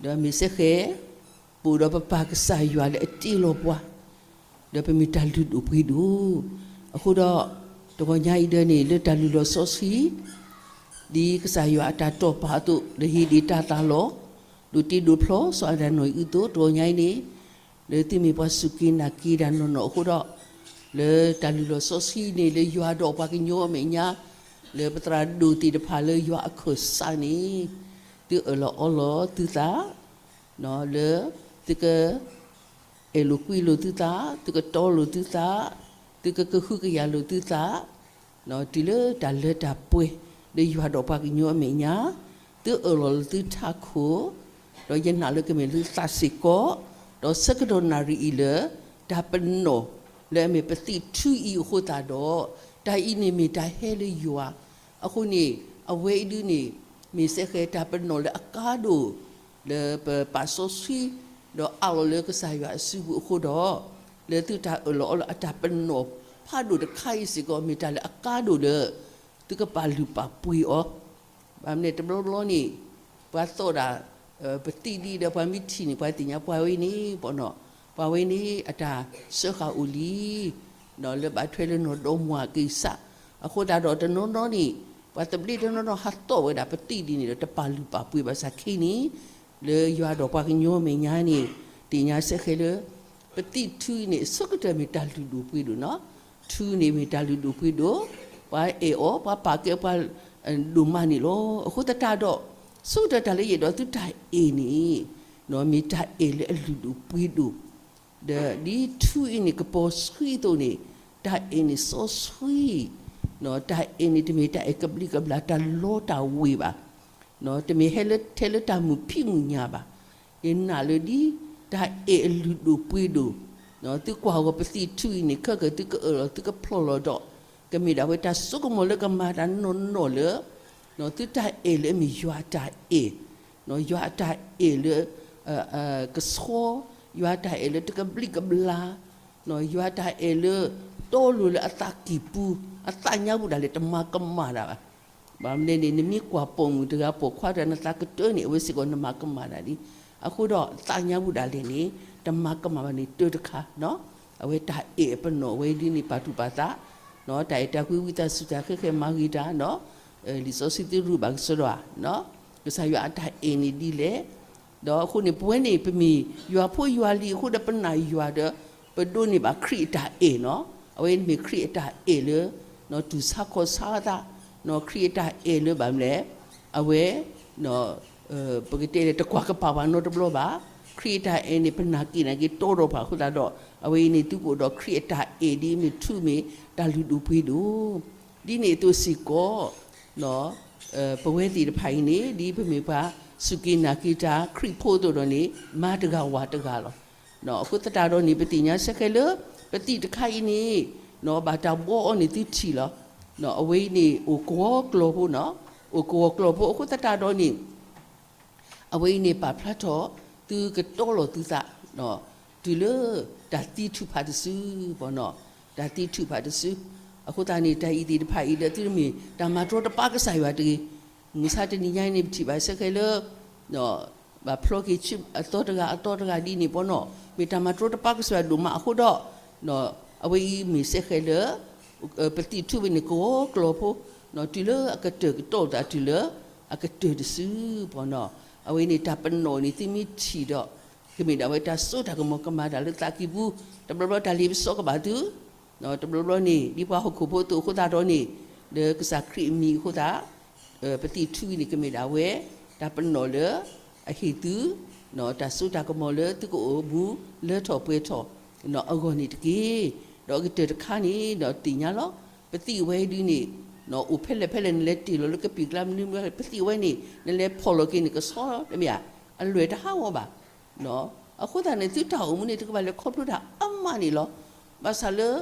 ဒီးမ့ၢ်စ့ၢ်ကီး, ပအိၣ်ဒီးပပၢ်ကစၢ်ယွၤလၢအတ့လီၤပှၤ, ဒီးပမ့ၢ်တၢ်လုၢ်ဒိၣ်ပှ့ၤဒိၣ်, အဃိဒီး, တဂီၤညါအံၤဒၢန့ၣ် လၢတၢ်လုၢ်လီၢ်စီဆှံ, ဒ်ကစၢ်ယွၤအတၢ်တိာ်ပာ်အသိး လၢဟ့ၣ်ဒံးတၢ်သးလီၤ, ဒိးတ့ဒိးဖျီ စီၤအၤဒၣ်နီၢ်အံၤအသိး တဂီၤညါအံၤန့ၣ်, လၢသုမ့ၢ်ပှၤစူၢ်က့ၤနာ်က့ၤတၢ်နီၢ်နီၢ်အဃိဒီး, လၢတၢ်လုၢ်လီၢ်စီဆှံန့ၣ် လၢယွၤဒီးပှၤကညီအမဲာ်ညါ, လၢပသရၣ်ဒိၣ်သ့ၣ်တဖၣ်လၢယွၤအခၢၣ်စးန့ၣ်, သုအၢၣ်လီၤအီလီၤသုသး, လၢသုက အဲၣ်လိာ်ကွံလိာ်သုသး, သုကတီလိာ်သုသး, သုကကဟုကယာ်လိာ်သုသး, တုၤလၢတၢ်လၢတၢ်ပှဲၤ လၢယွၤဒီးပှၤကညီအမဲာ်ညါ, သုအၢၣ်လီၤလၢသုထးခိၣ်, ဒီးယနာ်လၢကမ့ၢ်လၢသုသးစ့ၢ်ကီး, ဒီးဆၢကတီၢ်နၣ်ရံၣ်အံၤလၢ တၢ်ပနီၣ် လၢအမ့ၢ်ပသံၣ်ထူအံၤအဃိသတးဒီး, တၢ်အံၤန့ၣ်မ့ၢ်တၢ်ဟဲလၢယွၤ, အဃိန့ၣ်, အဝဲအံၤဒုန့ၣ်, မ့ၢ်စ့ၢ်ကီးတၢ်ပနီၣ်လၢအကါဒိၣ် လၢပပာ်စီဆှံ, ဒီးအးလီၤလၢကစၢ်ယွၤအစုပူၤအဃိဒီး, လၢသုတၢ်အၢၣ်လီၤအီလီၤအတၢ်ပနီၣ်ဖးဒိၣ်တခါအံၤစ့ၢ်ကီး မ့ၢ်တၢ်လၢအကါဒိၣ်လၢ သုကပာ်လုၢ်ပာ်ပှ့ၤအီၤ, ဘၣ်မနုၤတဘျီဘျီန့ၣ်, ပှၤသီၣ်ဒၣ်, ပသံၣ်ဒံးဒီးပှၤမ့ၢ်ထံၣ်န့ၣ် ပှၤသ့ၣ်ညါပှၤဝဲန့ၣ်, ပှၤဝဲန့ၣ်အတၢ်စၢဃာ်အိၣ်လံ, လၢဘၣ်ထွဲလၢနီၢ်ဒီမါက့ၤစး, အဃိသတးဒီးတနီၤနီၤန့ၣ်, ပှၤသဘျ့တနီၤနီၤဟးသီၣ်ဝဲဒၣ်ပသံၣ်ဒံးန့ၣ်ဒီးတပာ်လုၢ်ပာ်ပှ့ၤဘၣ်ဆၣ်ခဲအံၤန့ၣ်, လၢယွၤဒီးပှၤကညီမဲာ်ညါန့ၣ်, သ့ၣ်ညါစ့ၢ်ကီးလၢ ပသံၣ်ထူအံၤန့ၣ် ဆၢကတီၢ်မ့ၢ်တၢ်လုၢ်ဒိၣ်ပှ့ၤဒိၣ်နီၤ, ထူန့ၣ်မ့ၢ်တၢ်လုၢ်ဒိၣ်ပှ့ၤဒိၣ်, ပှၤအဲၣ်အီၤ ပှၤပာ်ကဲပှၤဒိၣ်မးန့ၣ်လီၤ. အဃိသတးဒီး, ဆၢကတီၢ်တၢ်လၢယအဲၣ်ဒိးသုတၢ်အဲၣ်န့ၣ်, မ့ၢ်တၢ်အဲၣ်လၢအလုၢ်ဒိၣ်ပှ့ၤဒိၣ်, ဒီးဒ်ထူအံၤန့ၣ်ကပီၤဆှံအသိးန့ၣ်, တၢ်အဲၣ်န့ၣ်စီဆှံ, တၢ်အဲၣ်န့ၣ်တမ့ၢ်တၢ်အဲၣ်ကဘျံးကဘျၣ်တၢ်လီတၢ်ဝ့ၤဘၣ် တမ့ၢ်ဟဲလၢထဲလၢတၢ်မုာ်ဖံးမုာ်ညၣ်ဘၣ်. ယနာ်လၢဒ်တၢ်အဲၣ်အလုၢ်ဒိၣ်ပှ့ၤဒိၣ်, သုကွၢ်ဂီၤပသံၣ်ထူအံၤန့ၣ် ခဲကၢ်သုကအၢၣ်လီၤသုကဖျီၣ်လီၤဒီး, ကမ့ၢ်ဒၣ်ဝဲတၢ်ဆိကမိၣ်လၢကမၤတၢ်နီၢ်နီၢ်လၢ သုတၢ်အဲၣ်လၢအမ့ၢ်ယွၤအတၢ်အဲၣ်, ယွၤအတၢ်အဲၣ်လၢ ကဆှီ, ယွၤအတၢ်အဲၣ်လၢတကဘျံးကဘျၣ်, ယွၤတၢ်အဲၣ်လၢ တီလိၤလၢအသးကံၢ်ပူၤ, အသးညါပူၤဒၣ်လဲာ် တမၤကမၣ်တၢ်ဘၣ်. ဘၣ်မနုၤလဲၣ်န့ၣ် နမ့ၢ်ကွၢ်ပိာ်မုၣ်တဂၤ ပိာ်ခွါတဂၤ နသးကတၢၢ်န့ၣ် အဝဲစ့ၢ်ကီးနမၤကမၣ်တၢ်လံ. အဃိဒီးသးညါပူၤဒၣ်လဲာ်န့ၣ် တမၤကမၣ်ဘၣ်န့ၣ် တၢတခါ, အဝဲတၢ်အဲၣ်အပနီၣ် အဝဲဒ်န့ၣ် ပာ်သူၣ်ပာ်သး, တၢ်အဲၣ်တၢ်ကွံ ဝံသးစူၤ တၢ်ဃဲဃဲမၤဂ့ၤတၢ်, လံာ်စီဆှံသုရူၢ်ဘၣ်ကစၢ်ဒၣ်, ကစၢ်ယွၤအတၢ်အဲၣ်န့ၣ်ဒ်လဲၣ်. ဒီးအဃိန့ၣ် ပဝဲန့ၣ် ပမ့ၢ်ယွၤဖိယွၤလံၤအဃိဒီး ပနာ်ယွၤဒီး ပဒိးန့ၢ်ဘၣ်ခရံာ်အတၢ်အဲၣ်နီၤ. အဝဲန့ၣ်မ့ၢ်ခရံာ်အတၢ်အဲၣ်လၢ တူၢ်ဆါခီၣ်ဆါသး, ခရံာ်အတၢ်အဲၣ်လၢဘၣ်မနုၤလဲၣ်, အဝဲ ပကတဲလဲၣ် တကွၢ်ကပာ်ပှၤနီတဘျီဘၣ်. ခရံာ်အတၢ်အဲၣ်န့ၣ် ပနာ်က့ၤနာ်က့ၤတီဒီးပှၤအဃိသတးဒီး အဝဲအံၤန့ၣ် သုကအိၣ်ဒီးခရံာ်အတၢ်အဲၣ်ဒ်အမ့ၢ်ထူမ့ၢ်တၢ်လုၢ်ဒိၣ်ပှ့ၤဒိၣ်, ဒ်န့ၣ်အသိးစ့ၢ်ကီး ပဝဲသ့ၣ်တဖၣ်အံၤန့ၣ် ဒ်ပမ့ၢ်ပှၤစူၢ်က့ၤနာ်က့ၤတၢ်ခရံာ်ဖိအသိးဒီးန့ၣ် မၤတဂၤဝၤတဂၤလီၤ. အဃိသတးဒီးန့ၣ် ပသ့ၣ်ညါစ့ၢ်ကီးလၢ ပသံၣ်တခါအံၤန့ၣ် ဘၣ်တၢ်ဘှီအီၤန့ၣ်သုထံၣ်လီၤ. အဝဲအံၤန့ၣ် အိၣ်ကဝီၤကျီၢ်ဖိနီၤ, အိၣ်ကဝီၤကျီၢ်ဖိအဃိသတးဒီးန့ၣ် အဝဲအံၤန့ၣ် ပာ်ဖျါထီၣ် သုကတီလီၤသုသး တုၤလၢတၢ်သံထုးဖးတစု ပနီၤ, တၢ်သံထုးဖးတစု. အဃိသတးန့ၣ် တၢ်အံၤသ့ၣ်တဖၣ်အံၤလၢသုတမ့ၢ် တၢ်မၤတရီတပါကစၢ်ယွၤတဂ့ၤ. မုၢ်ဆါတနံၤညါအံၤန့ၣ် ပထံၣ်ဘၣ်စ့ၢ်ကီးလၢ ဘၣ်ဖျီက့ၤဆူအသီတဂၤအသီတဂၤဒ်န့ၣ် ပနီၤ, မ့ၢ်တၢ်မၤတရီတပါကစၢ်ယွၤဒိၣ်မးအဃိဒီး အဝဲအံၤမ့ၢ်စ့ၢ်ကီးလၢ ပသံၣ်ထုးဝဲန့ၣ် ကဝီၤကျီၢ်ဖိ တုၤလၢအကတၢၢ်ကတီၢ်သးတုၤလၢ အကတၢၢ်တစု ပနီၤ. အဝဲန့ၣ်တၢ်ပနီၣ်န့ၣ် သုမ့ၢ်ထံၣ်ဒီး ကမ့ၢ်ဒၣ်ဝဲတၢ်စိတၢ်ကမီၤကမၤတၢ်လၢသးကံၢ်ပူၤ, တဘျီဘျီတၢ်လ့ပစီကဘၣ်သု တဘျီဘျီန့ၣ် ဒ်ပှၤဟီၣ်ခိၣ်ဖိအသိးအဃိသတးဒီးန့ၣ် လၢကစၢ်ခရံာ်အမံၤအဃိသတး ပသံၣ်ထုးဝဲန့ၣ် ကမ့ၢ်ဒၣ်ဝဲ တၢ်ပနီၣ်လၢ အဟ့ၣ်သု တၢ်စိတၢ်ကမီၤလၢသုကအိၣ်မူလၢထီၣ်ပှဲၤထီၣ် အဂီၢ်န့ၣ်တက့ၢ်. ဒီးအကတၢၢ်တခါန့ၣ် ဒီးသ့ၣ်ညါလီၤ. ပသံၣ်ဝဲဒုန့ၣ် အိၣ်ဖဲလဲၣ်ဖဲလဲၣ် နလဲၤတ့ၢ်လီၤလၢကပံာ်ကျါမနုၤမနုၤ ပသံၣ်ဝဲန့ၣ် နလဲၤဖီၣ်လီၤက့ၤန့ၣ် ကဆီတမ့ၢ်ဧါ, အလွဲၢ်တဟးဂီၤဘၣ် အဃိသတးန့ၣ် သုတၢ်အိၣ်မူန့ၣ် တကဘၣ်လဲၤခီဖျိတၢ်အါမးန့ၣ်လီၤ. ဘၣ်ဆၣ်လၢ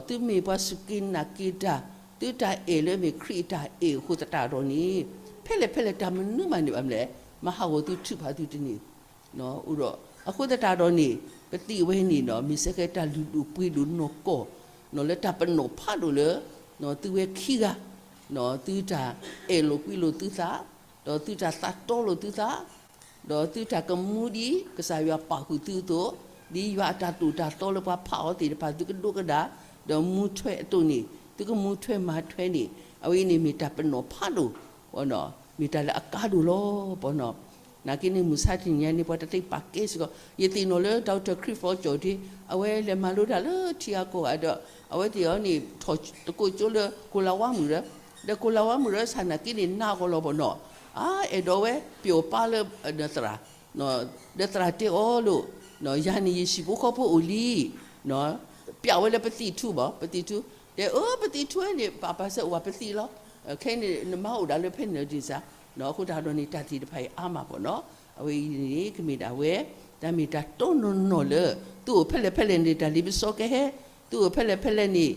သုမ့ၢ်ပှၤစူၢ်က့ၤနာ်က့ၤတၢ်, သုတၢ်အဲၣ်လၢမ့ၢ်ခရံာ်အတၢ်အဲၣ်အဃိသတးဒီးန့ၣ် ဖဲလဲၣ်ဖဲလဲၣ်တၢ်မနုၤမးန့ၣ်ဘၣ်မလဲၣ်, မၤဟးဂီၤသုထုးဖးသုတန့ၢ် အိၣ်ဒီး အဃိသတးဒီးန့ၣ် ပသံၣ်ဝဲန့ၣ်ဒီး မ့ၢ်စ့ၢ်ကီးတၢ်လုၢ်ဒိၣ်ပှ့ၤဒိၣ်နီၢ်ကီၢ် လၢတၢ်ပနီၣ်ဖးဒိၣ်လၢ သုဝဲခံဂၤ သုတၢ်အဲၣ်လိာ်ကွံလိာ်သုသး, ဒီးသုတၢ်သးတီလိာ်သုသး, ဒီးသုတၢ်ကမူဒ်ကစၢ်ယွၤပာ်ဃုာ်သုအသိး, ဒ်ယွၤအတၢ်သိၣ်တၢ်သီလၢပှၤဖးအီၤသ့ၣ်တဖၣ် သုကဒိကဒၣ်, ဒီးမူထွဲအသိးန့ၣ် သုကမူထွဲမၤထွဲန့ၣ် အဝဲအံၤန့ၣ်မ့ၢ်တၢ်ပနီၣ်ဖးဒိၣ် မ့ၢ်တၢ်လၢအကါဒိၣ်လီၤ ပနီၤ. နာ်က့န့ၣ် မုၢ်ဆါတနံၤညါန့ၣ် ပှၤတသ့ပာ်ကဲစ့ၢ်ကီး, ယသ့ၣ်နီၣ်လၢ Doctor Clifford George အဝဲလဲၤမၤလိတၢ်လၢထံဂၤကီၢ်ဂၤဒီး အဝဲသ့ၣ်အီၤန့ၣ် ထီၣ်သကိးကၠိလၢ ကိၤလၤဝါမုၢ်ရၢ, ဒီးကိၤလၤဝါမုၢ်ရၢဆၣ်နာ်က့န့ၣ် နးဂီၤလီၤ ပနီၤ, အါ အဲၣ်ဒိးဝဲ ပျီၤပၢ်လၢ နသရၣ် ဒီးသရၣ်တဲအီၤလီၤ, ယၤန့ၣ်ယဟံၣ်ဖိဃီဖိအိၣ်လံ, ပျးဝဲလၢပသံၣ်ထူဘၣ်, ပသံၣ်ထူ, တဲအၢ ပသံၣ်ထူဝဲန့ၣ် ပာ်ပာ်စၢၤအိၣ်ဝဲပသံၣ်လီၤ, ခဲအံၤန့ၣ် နမါအိၣ်ဒၣ်လၢဖဲန့ၣ်လီၤဒ်စၢ်, အဃိသတးဒီးန့ၣ် တၢ်သ့ၣ်တဖၣ်အံၤအါမး ပနီၤ. အဝဲအံၤန့ၣ် ကမ့ၢ်ဒၣ်ဝဲ တၢ်မ့ၢ်တၢ်တီနီၢ်နီၢ်လၢ သုအိၣ်ဖဲလဲၣ်ဖဲလဲၣ်န့ၣ် တၢ်လ့ပစီကဟဲ, သုအိၣ်ဖဲလဲၣ်ဖဲလဲၣ်န့ၣ်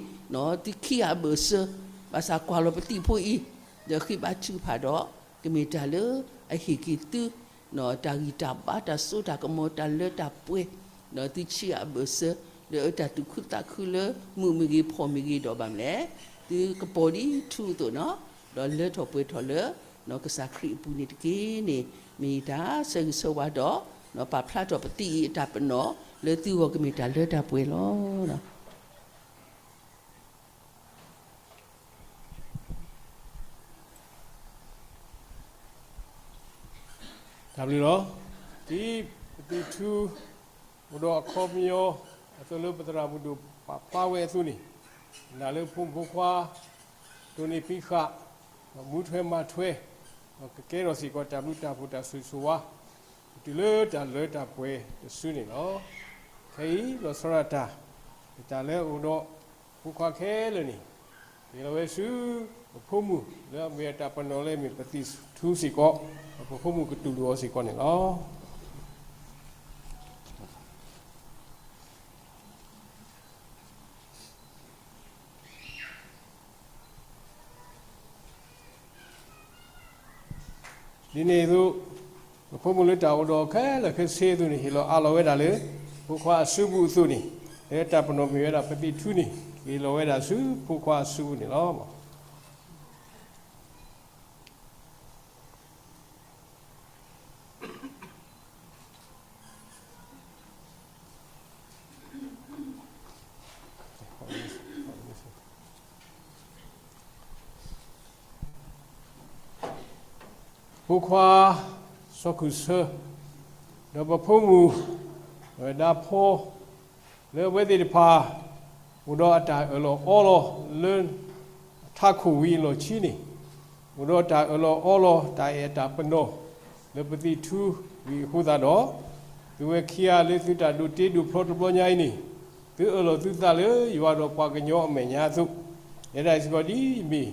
သုခံဂၤအဘၢၣ်စၢၤ, ဘၣ်ဆၣ်ကွၢ်လီၤပသံၣ်ဖိအံၤ ဒီးဃ့ဘါထုကဖၣ်ဒီး ကမ့ၢ်တၢ်လၢအဟ့ၣ်က့ၤသု တၢ်ဂံၢ်တၢ်ဘါ တၢ်စိတၢ်ကမီၤ တၢ်လၢတၢ်ပှဲၤ, သုခံဂၤအဘၢၣ်စၢၤ လၢတၢ်သူၣ်ခုသးခုလၢမုာ်မ့ၢ်ဂ့ၤ ဖှီၣ်မ့ၢ်ဂ့ၤဒီးဘၣ်မလဲၣ်, သုကပီၤဒ်ထူအသိးနီၤ, ဒီးလၢထီၣ်ပှဲၤထီၣ်လၢ ကစၢ်ခရံာ်အပူၤန့ၣ်တက့ၢ်န့ၣ် မ့ၢ်ယတၢ်ဆၢဂ့ၤဆၢဝါဒီး ပာ်ဖျါထီၣ်ပသံၣ်အံၤအတၢ်ပနီၣ် လၢသုဂီၢ်ကမ့ၢ်တၢ်လၢတၢ်ပှဲၤလီၤ. တၢ်ဘျုးလီၤ. ဒ်ပသံၣ်ထူ အိၣ်ဒီးအခီပညီ အသိးလၢပသရၣ်မုၣ်ဒိၣ်ပာ်ဖျါဝဲအသိးန့ၣ်, နာ်လၢဖိမုၣ်ဖိခွါ တိၢ်န့ၢ်ပံဃာ် မူထွဲမၤထွဲ ကကဲထီၣ်စ့ၢ်ကီးတၢ်ဘျုးတၢ်ဖှိၣ်တၢ်ဆိၣ်ဂ့ၤဆိၣ်ဝါ တုၤလၢတၢ်လၢတၢ်ပှဲၤတစုန့ၣ်လီၤ. ခဲအံၤ လီၤဆီဒၣ်တၢ် တၢ်လၢအအိၣ်ဒီးဖိခွါခဲလၢာ်န့ၣ် က့ၤလီၤဝဲဆူ ပဖိမုၣ်လၢအမ့ၢ်အတၢ်ပနီၣ်လၢအမ့ၢ်ပသံၣ်ထူစ့ၢ်ကီး, ပဖိမုၣ်ကတူၢ်လိာ်အီၤစ့ၢ်ကီးန့ၣ်လီၤ. ဒ်န့ၣ်အသိး ပဖိမုၣ်လၢတၢ်အိၣ်ဒီးခဲလၢာ်ခဲဆ့အသိးန့ၣ် ဟ့ၣ်လီၤအးလီၤဝဲဒၣ်လၢ ဖိခွါအစုပူၤအသိးန့ၣ်, တ လၢတၢ်ပနီၣ်မ့ၢ်ဝဲဒၣ်ပသံၣ်ထူန့ၣ် က့ၤလီၤဝဲဒၣ်ဆူဖိခွါအစုပူၤန့ၣ်လီၤ. ဖိခွါ စီၤခုၣ်ဆၢ ဒီးပဖိမုၣ် ဝဲဒၣ်ဖီ လၢအဝဲသ့ၣ်တဖၣ် အိၣ်ဒီးအတၢ်အၢၣ်လီၤအီလီၤလၢ ထးခိၣ်ဝံၤအလီၢ်ခံန့ၣ် အိၣ်ဒီးတၢ်အၢၣ်လီၤအီလီၤ တၢ်အဲၣ်တၢ်ပနီၣ် လၢပသံၣ်ထူဝံၤအဃိသတးဒီး သုဝဲခံဂၤလၢသုတၢ်ဒိးတ့ဒိးဖျီတဘျီညါအံၤန့ၣ် သုအၢၣ်လီၤသုသးလၢယွၤဒီးပှၤကညီအမဲာ်ညါအသိး, ယဲဒၣ်စ့ၢ်ကီးဒ်အမ့ၢ်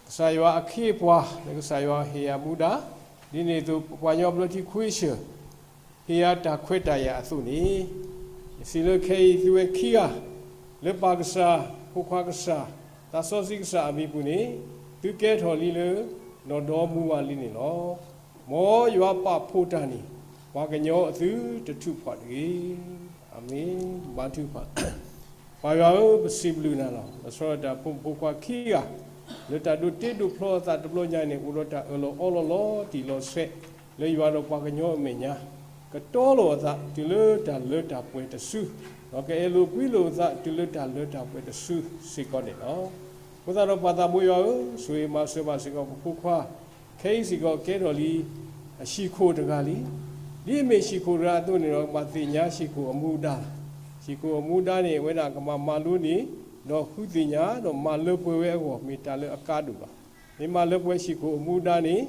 ကစၢ်ယွၤအခ့အပှၤ လၢကစၢ်ယွၤဟ့ၣ်ယၤမူဒါ, ဒ်န့ၣ်အသိး ပပှၤကညီဘျၢထံခွ့ဆၢၣ် ဟ့ၣ်ယၤတၢ်ခွဲးတၢ်ယာ်အသိးန့ၣ်, ယစံးလၢခဲအံၤသုဝဲခံဂၤ လၢပၢ်ကစၢ်, ဖိခွါကစၢ်, သးစီဆှံကစၢ်အမံၤပူၤန့ၣ်, သုကဲထီၣ်လံလၢ နီၢ်ဒီမူဝါလံန့ၣ်လီၤ. မ်ယွၤပာ်ဖှိၣ်တၢ်န့ၣ် ပှၤကညီအသုတထုးဖးတဂ့ၤ. အၤမ့ၣ်, ဘါထုကဖၣ်. ပၢ်ယွၤဧၢ, ပစံးဘျုးနၤလီၤ. လီၤဆီဒၣ်တၢ်ဖိမုၣ်ဖိခွါခံဂၤ လၢတၢ်ဒိးတ့ဒိးဖျီအသးတဘျီညါအံၤန့ၣ် အိၣ်ဒီးတၢ်အၢၣ်လီၤအီလီၤလီၤတံၢ်လီၤဆဲး လၢယွၤဒီးပှၤကညီအမဲာ်ညါ, ကတီၤလိာ်အသးတုၤလၢတၢ်လၢတၢ်ပှဲၤတစု, ဒီးကအဲၣ်လိာ်ကွံလိာ်အသးတုၤလၢတၢ်လၢတၢ်ပှဲၤတစုစ့ၢ်ကီးန့ၣ်လီၤ. အဃိသတးဒီးပၢ်သးဘိယွၤဧၢ, ဆိၣ်ဂ့ၤမၤစၢၤဘၣ်စ့ၢ်ကီးပဖိခွါ ခဲအံၤစ့ၢ်ကီးကဲထီၣ်လံ အဟံၣ်ခိၣ်တဂၤလံ. ဒ်အမ့ၢ်ဟံၣ်ခိၣ်တဂၤအသိးန့ၣ်ဒီး ကဘၣ်သ့ၣ်ညါဟံၣ်ခိၣ်အမူအဒါ, ဟံၣ်ခိၣ်အမူအဒါန့ၣ် အဝဲဒၣ်ကဘၣ်မၤလိန့ၢ် ဒီးဃုသ့ၣ်ညါဒီးမၤလၢပှဲၤဝဲအဂီၢ် မ့ၢ်တၢ်လၢအကါဒိၣ်လီၤ. မ့ၢ်မၤလၢပှဲၤဟံၣ်ခိၣ်အမူအဒါန့ၣ်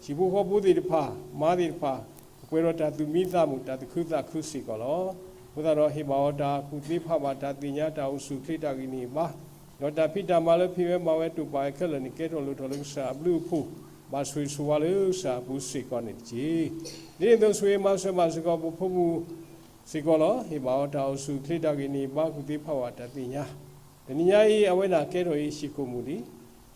ဟံၣ်ဖိဃီဖိသ့ၣ်တဖၣ် မါသ့ၣ်တဖၣ် ကပှဲၤဒီးတၢ်သူၣ်မံသးမုာ် တၢ်သူၣ်ခုသးခုစ့ၢ်ကီးလီၤ. အဃိသတးဒီးဟ့ၣ်ဘၣ်အီၤတၢ်ကူၣ်သ့ဖးဘၣ်တၢ်သ့ၣ်ညါ တၢ်အိၣ်ဆူၣ်အိၣ်ချ့ တၢ်ဂံၢ်န့ၢ်ဘါ ဒီးတၢ်ဖံးတၢ်မၤလၢဖံးဝဲမၤဝဲတိာ်ပာ်ဝဲခဲလၢာ်န့ၣ် ကဲထီၣ်လိၣ်ထီၣ်လၢကစၢ်အဘျုးအဖှိၣ် ဘၣ်ဆိၣ်ဂ့ၤဆိၣ်ဝါလၢကစၢ်အပူၤစ့ၢ်ကီးန့ၣ်တက့ၢ်. ဒ်န့ၣ်အသိးဆိၣ်ဂ့ၤမၤစၢၤဘၣ်စ့ၢ်ကီးပဖိမုၣ်စ့ၢ်ကီးလီၤ. ဟ့ၣ်ဘၣ်အီၤတၢ်အိၣ်ဆူၣ်အိၣ်ချ့ တၢ်ဂံၢ်န့ၢ်ဘါ ကူၣ်သ့ဖးဘၣ်တၢ်သ့ၣ်ညါ တနံၤညါအံၤ အဝဲဒၣ်ကဲထီၣ်အံၤဟံၣ်ခိၣ်မူလံ.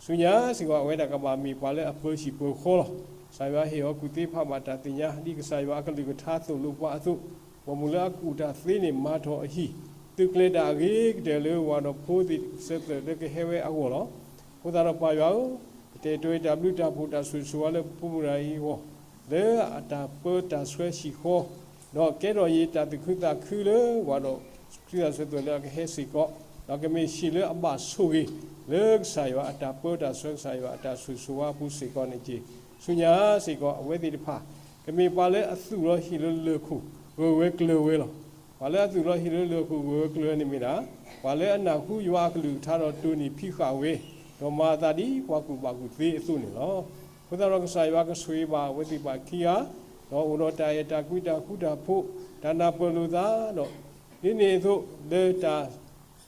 ဆူညါစ့ၢ်ကီး အဝဲဒၣ်ကဘၣ်မ့ၢ်ပှၤလၢအပၢၤဟံၣ်ပၢၤဃီလီၤ. ကစၢ်ယွၤဟ့ၣ်အီၤကူၣ်သ့ဖးဘၣ်တၢ်သ့ၣ်ညါ ဒ်ကစၢ်ယွၤအကလုၢ်ကထါသိၣ်လိပှၤအသိး, ပိာ်မုၣ်လၢအကူၣ်တၢ်သ့န့ၣ် မၤထီၣ်အဟံၣ်, သုးကျဲၤတၢ်အဂ့ၤကတၢၢ်လၢဝၤဒီးဖိသ့ၣ်စဲးသွဲၣ်လၢကဟဲဝဲအဂီၢ်လီၤ. အဃိသတးဒီးပၢ်ယွၤဧၢ, ပတဲာ်တ့ၢ်တၢ်ဘျုးတၢ်ဖှိၣ်တၢ်ဆိၣ်ဂ့ၤဆိၣ်ဝါလၢပဖိမုၣ်တဂၤအံၤအဂီၢ်, လၢအတၢ်ပၢတၢ်ဆှၢဟံၣ်ဃီ ဒီးကဲထီၣ်အံၤတၢ်သူၣ်ခုသးခုလၢဝၤဒီး ချံသၣ်စဲးသွဲၣ်လၢအကဟဲစ့ၢ်ကီး, ဒီးကမ့ၢ်ဟံၣ်လၢအဘၣ်ဆိၣ်ဂ့ၤ လၢကစၢ်ယွၤအတၢ်ပၢတၢ်ဆှၢ ကစၢ်ယွၤအတၢ်ဆိၣ်ဂ့ၤဆိၣ်ဝါအပူၤစ့ၢ်ကီးန့ၣ်တက့ၢ်. ဆူညါစ့ၢ်ကီး အဝဲသ့ၣ်တဖၣ် ကမ့ၢ်ပှၤလၢအသူၣ်လီၤဟံၣ်လၢလၢၢ်ခိၣ် ဂၢၢ်ဝဲကျၢၤဝဲလီၤ. ပှၤလၢအသူၣ်လီၤဟံၣ်လၢလၢၢ်ခိၣ် ဂၢၢ်ဝဲကျၢၤဝဲန့ၣ်မ့ၢ်ဒၣ် ပှၤလၢအနၢ်ဟူယွၤအကလုၢ်ကထါဒီးတိၢ်န့ၢ်ဖံးဃာ်ဝဲ, ဒီးမၤအသးဒ်ပှၤကူၣ်ဘၣ်ကူၣ်သ့အသိးန့ၣ်လီၤ. အဃိသတးဒီးကစၢ်ယွၤကဆိၣ်ဂ့ၤဘၣ်အဝဲသ့ၣ်တဖၣ်ခံဂၤ, ဒီးအိၣ်ဒီးတၢ်အဲၣ်တၢ်ကွံတၢ်ဃူတၢ်ဖိး တၢ်နၢ်ပၢၢ်လိာ်သးဒီး ဒ်န့ၣ်အသိး လၢတၢ်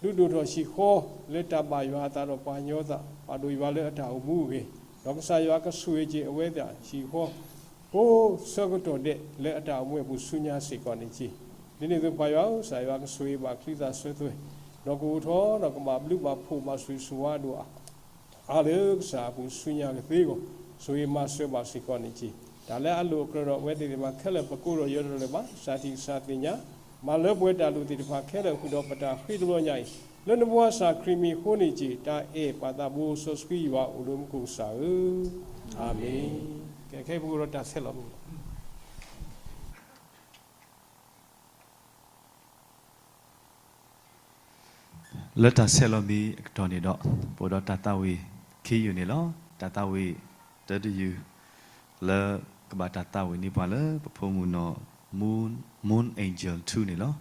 ဒုးဒိၣ်ထီၣ်ဟံၣ်ဃီ လၢတၢ်ဘၣ်ယွၤအသးဒီးပှၤကညီအသး ပာ်ဒိၣ်ယွၤလၢအတၢ်အိၣ်မူအဂ့ၢ်, ဒီးကစၢ်ယွၤကဆိၣ်ဂ့ၤက့ၤအဝဲသ့ၣ်ဟံၣ်ဃီ ကိးဆၢကတီၢ်ဒဲးလၢအတၢ်အိၣ်မူအပူၤဆူညါစ့ၢ်ကီးန့ၣ်တက့ၢ်. ဒ်န့ၣ်အသိးပၢ်ယွၤဧၢ, ကစၢ်ယွၤကဆိၣ်ဂ့ၤဘၣ်ချံသၣ်စဲးသွဲၣ်, ဒီးကအိၣ်ထီၣ်ဒီးကဘၣ်ဘျုးဘၣ်ဖှိၣ်ဘၣ်ဆိၣ်ဂ့ၤဆိၣ်ဝါဒိၣ်အါ အါလၢကစၢ်အပူၤဆူညါကသ့အဂီၢ်, ဆိၣ်ဂ့ၤမၤစၢၤဘၣ်စ့ၢ်ကီးန့ၣ်တက့ၢ်. တၢ်လၢအလိၣ်အကြၢးဒီးအဝဲသ့ၣ်တဖၣ်ခဲလၢာ် ပကိးဒီးယၢၤတလၢာ်ဘၣ်, ကစၢ်ထံၣ်ကစၢ်သ့ၣ်ညါ, မၤလၢပှဲၤတၢ်လိၣ်သ့ၣ်တဖၣ်ခဲလၢာ်ဃုာ်ဒီးပတၢ်ဃ့တဘျီညါအံၤ, လၢနဖိခွါကစၢ်ခရံာ်မံၤအဃိန့ၣ်တက့ၢ်. တၢ်အဲၣ်ပၢ်သးဘိစီဆှံယွၤအိၣ်လၢမူခိၣ်ကစၢ်ဧၢ, အၤမ့ၣ်. ကဲခဲအံၤပကအိၣ်ဒီးတၢ်ဆဲးလီၤမံၤ လၢတၢ်ဆဲးလီၤမံၤအကတီၢ်န့ၣ်ဒီး ပအိၣ်ဒီးတၢ်သးဝံၣ်ခံယုၢ်န့ၣ်လီၤ. တၢ်သးဝံၣ်တၢတယုၢ် လၢကဘၣ်တၢ်သးဝံၣ်န့ၢ်ပှၤလၢပဖိမုၣ်နီၢ် Moon, Moon Angel two န့ၣ်လီၤ.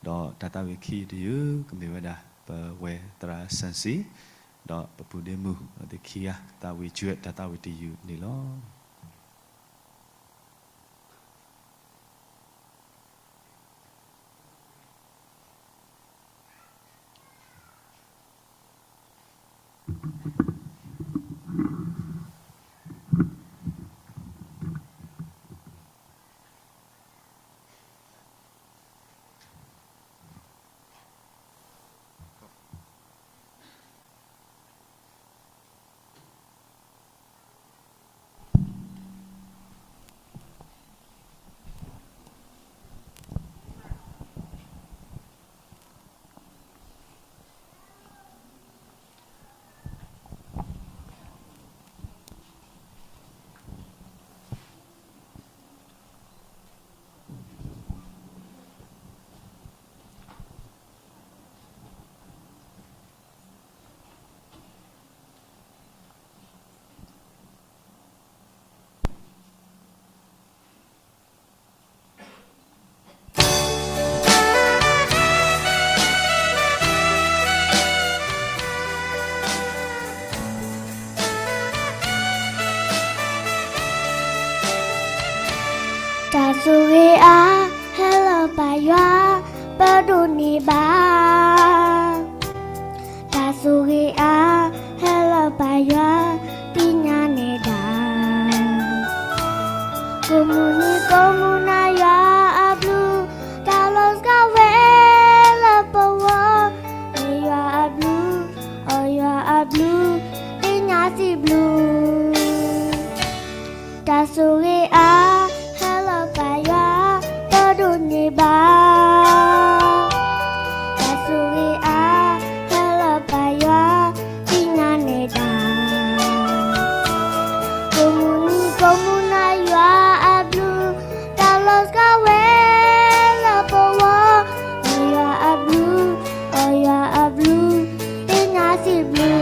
ဒီးတၢ်သးဝံၣ်ခံယုၢ်တယုၢ် ကမ့ၢ်ဝဲဒၣ် ပဝဲသရၣ်စၢၣ်စံၣ် ဒီးပပုၢ်ဒ့မုၣ်အဝဲသ့ၣ်ခံဂၤ သးဝံၣ်ကွဲးတၢ်သးဝံၣ်တယုၢ်န့ၣ်လီၤ. တၢ်ဆိၣ်ဂ့ၤအါ, ဟဲလီၤပာ်ယွၤ, ပဒိးန့ၢ်ဘၣ်. တၢ်ဆိၣ်ဂ့ၤအါ, ဟဲလီၤပာ်ယွၤ, သ့ၣ်ညါနဲဒၣ်. ကိးမုၢ်နံၤကိးမုၢ်နၤယွၤအဘျုး, တၢ်လီၤစှၤဝဲလၢပဂီၢ်, မ့ၢ်ယွၤအဘျုး, အီယွၤအဘျုး, သ့ၣ်ညါစံးဘျုး. တၢ်ဆိၣ်ဂ့ၤအါ, ဟဲလီၤပာ်ယွၤ, ပဒိးန့ၢ်ဘၣ်. တၢ်ဆိၣ်ဂ့ၤအါ, ဟဲလီၤပာ်ယွၤ, သ့ၣ်ညါနဲဒၣ်. ကိးမုၢ်နံၤကိးမုၢ်နၤယွၤအဘျုး, တၢ်လီၤစှၤဝဲလၢပဂီၢ်, မ့ၢ်ယွၤအဘျုး, အီယွၤအဘျုး, သ့ၣ်ညါစံးဘျုး.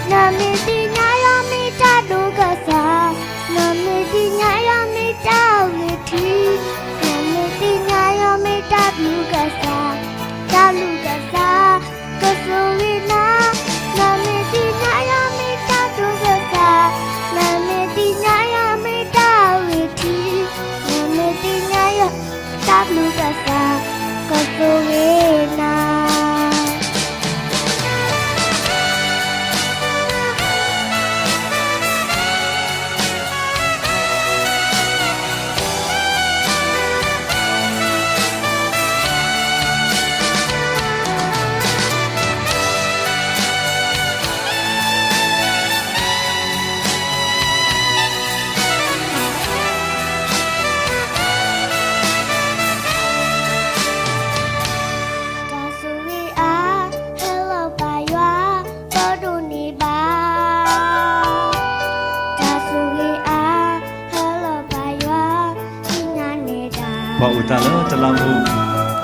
နမ့ၢ်သ့ၣ်ညါယွၤမ့ၢ်တၢ်ဒိၣ်ကစၢ်, နမ့ၢ်သ့ၣ်ညါယွၤမ့ၢ်တၢ်ဂ့ၤထံ, နမ့ၢ်သ့ၣ်ညါယွၤမ့ၢ်တၢ်ဘျုးကစၢ်, တၢ်ဘျုးကစၢ်, ကဆိၣ်ဂ့ၤနၤ. နမ့ၢ်သ့ၣ်ညါယွၤမ့ၢ်တၢ်ဒိၣ်ကစၢ်, နမ့ၢ်သ့ၣ်ညါယွၤမ့ၢ်တၢ်ဂ့ၤထံ, နမ့ၢ်သ့ၣ်ညါယွၤ တၢ်ဘျုးကစၢ်, ကဆိၣ်ဂ့ၤနၤ. တၢ်ဆိၣ်ဂ့ၤအါ, ဟဲလီၤပာ်ယွၤ, ပဒိးန့ၢ်ဘၣ်. တၢ်ဆိၣ်ဂ့ၤအါ, ဟဲလီၤပာ်ယွၤ, သ့ၣ်ညါနဲဒၣ်. ပှၤအိၣ်သးလၢတလးမူး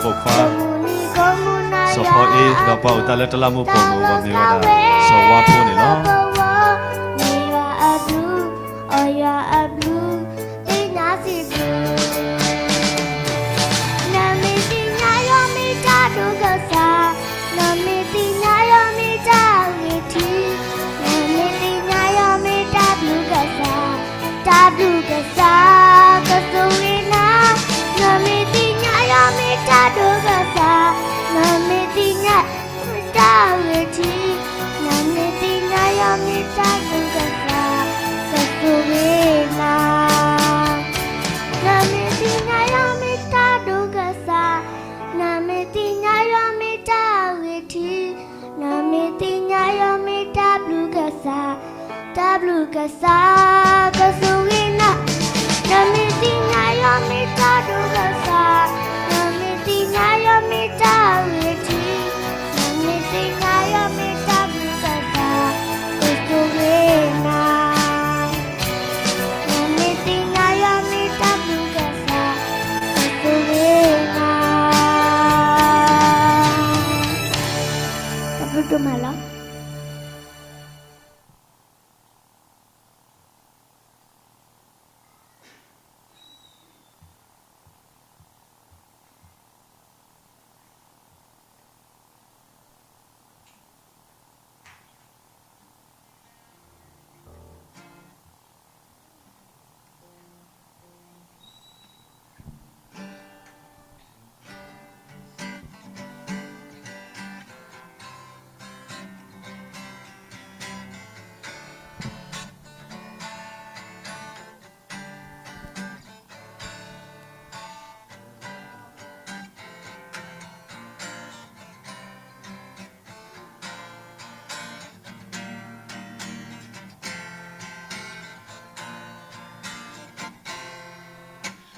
ပိာ်ခွါ စီၤဖီအ့, ဒီးပှၤအိၣ်သးလၢတလးမူးပိာ်မုၣ် မ့ၢ်ဝဲဒၣ် စီၤဝါဖိန့ၣ်လီၤ. မ့ၢ်ယွၤအဘျုး, အီယွၤအဘျုး, သ့ၣ်ညါစံးဘျုး. နမ့ၢ်သ့ၣ်ညါယွၤမ့ၢ်တၢ်ဒိၣ်ကစၢ်, နမ့ၢ်သ့ၣ်ညါယွၤမ့ၢ်တၢ်ဂ့ၤထံ, နမ့ၢ်သ့ၣ်ညါယွၤမ့ၢ်တၢ်ဘျုးကစၢ်, တၢ်ဘျုးကစၢ်, ကဆိၣ်ဂ့ၤနၤ. နမ့ၢ်သ့ၣ်ညါယွၤမ့ၢ်တၢ်ဒိၣ်ကစၢ်, နမ့ၢ်သ့ၣ်ညါ မ့ၢ်တၢ်ဂ့ၤထံ, နမ့ၢ်သ့ၣ်ညါယွၤမ့ၢ်တၢ်ဒိၣ်ကစၢ်, ကဆိၣ်ဂ့ၤနၤ. နမ့ၢ်သ့ၣ်ညါယွၤမ့ၢ်တၢ်ဒိၣ်ကစၢ်, နမ့ၢ်သ့ၣ်ညါယွၤမ့ၢ်တၢ်ဂ့ၤထံ, နမ့ၢ်သ့ၣ်ညါယွၤမ့ၢ်တၢ်ဘျုးကစၢ်, တၢ်ဘျုးကစၢ်, ကဆိၣ်ဂ့ၤနၤ. နမ့ၢ်သ့ၣ်ညါယွၤမ့ၢ်တၢ်ဒိၣ်ကစၢ်, နမ့ၢ်သ့ၣ်ညါယွၤမ့ၢ်တၢ်ဂ့ၤထံ, နမ့ၢ်သ့ၣ်ညါယွၤမ့ၢ်တၢ်ဘျုးကစၢ်, ကဆိၣ်ဂ့ၤနၤ. နမ့ၢ်သ့ၣ်ညါယွၤမ့ၢ်တၢ်ဘျုးကစၢ်, ကဆိၣ်ဂ့ၤနၤ. တၢ်ဘျုးဒိၣ်မးလီၤ.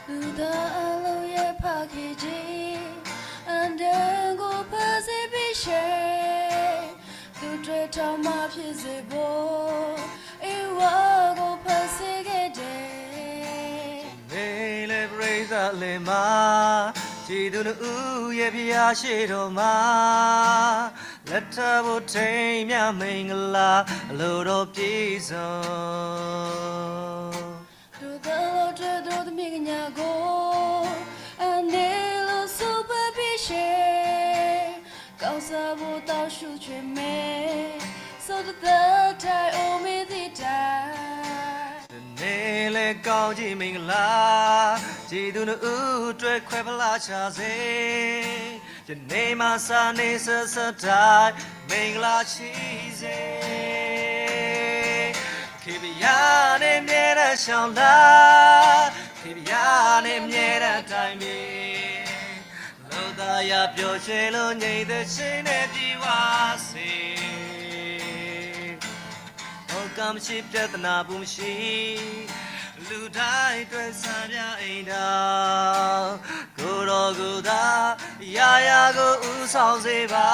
သုတၢ်အလီၢ်ယဲၢ်ဖးက့ၤက့ၤ, အဒဲကအိၣ်ဖဲစ့ဘ့ၣ်ရှဲ, သုတြဲၤထီၣ်မၤဖျဲးစ့ဘိ, အ့ၣ်ဝဲကအိၣ်ဖဲစ့ကဒဲ, မ့ၢ်လၢပရ့သးလဲၤမး, စံးသုနအုယဲၢ်ဖျါရှဲဒီးမး, လၢထးဘိထိမ်းမံၤမ့ၢ်ကလၤ, အလိၣ်ဒီးပျံၤစီ ဒိးသးလီၤတြဲၤဒီးတမ့ၢ်ကညးကိ, အန့ၣ်လီၤ စီၤပၤဘ့ၣ်ရှဲ, ကီၢ်စၢ်ဖိသးဆူၣ်ဆဲးမဲ, စီၤတသးတၢ်အိၣ်မ့ၢ်သ့တၢ်, တန့ၢ်လၢကီ ကောင်းကြီးမင်္ဂလာ ကျေးဇူးနှစ်ဦးအတွက်ခွဲဖလားချစေ ယနေ့မှစနေဆက်ဆက်တိုင်း မင်္ဂလာရှိစေ ခေဘုရားနဲ့မြဲတမ်းရှောင်လပ် ခေဘုရားနဲ့မြဲတမ်းတိုင်ပင် လို့သာရပျော်ရွှင်လို့ငြိမ်သက်ခြင်းနဲ့ပြည့်ဝစေ တော့ကမရှိပြဿနာဘူးမရှိ လူတိုင်းအတွက်စံပြအိမ်တော် ကိုယ်တော်ကိုယ်သာ ရာရာကိုဦးဆောင်စေပါ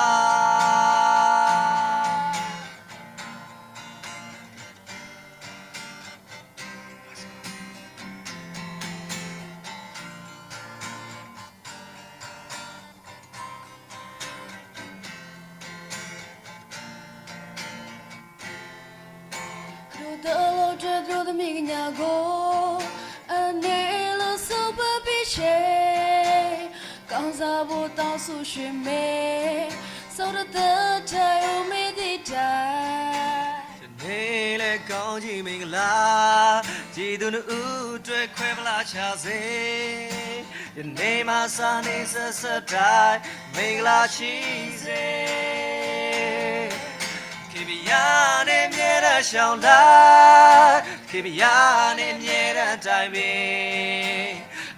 ဒိၣ်တၢ်လီၤတၢ်ဒိၣ်သမံးကညးကို အန့ၣ်လီၤစိပပ့ဆ့ ကောင်းစားဖို့တောင်းဆိုရှင်မင်း စောတသတၢ်အိၣ်မ့ၢ်သ့တၢ် ယနေ့လည်းကောင်းကြီးမင်္ဂလာ ကျေးဇူးနှစ်ဦးအတွက်ခွဲဖလားချစေ ယနေ့မှစနေဆက်ဆက်တိုင်း မင်္ဂလာရှိစေ ခေဘုရားနဲ့မြဲတမ်းရှောင်လပ် ခေဘုရားနဲ့မြဲတမ်းတိုင်ပင်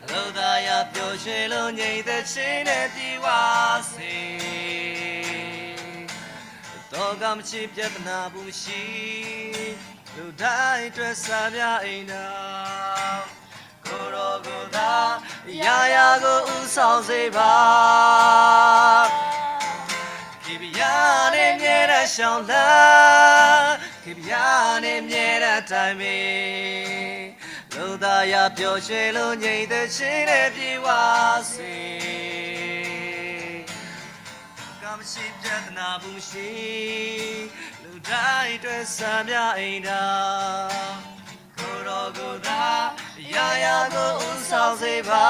လို့သာရပျော်ရွှင်လို့ငြိမ်သက်ခြင်းနဲ့ပြည့်ဝစေ တော့ကမရှိပြဿနာဘူးမရှိ လူတိုင်းအတွက်စံပြအိမ်တော် ကိုယ်တော်ကိုယ်သာ ရာရာကိုဦးဆောင်စေပါ ခေဘုရားနဲ့မြဲတမ်းရှောင်လပ် ခေဘုရားနဲ့မြဲတမ်းတိုင်ပင် လို့သာရပျော်ရွှင်လို့ငြိမ်သက်ခြင်းနဲ့ပြည့်ဝစေ ကမရှိပြဿနာဘူးမရှိ လူတိုင်းအတွက်စံပြအိမ်တော် ကိုယ်တော်ကိုယ်သာ ရာရာကိုဦးဆောင်စေပါ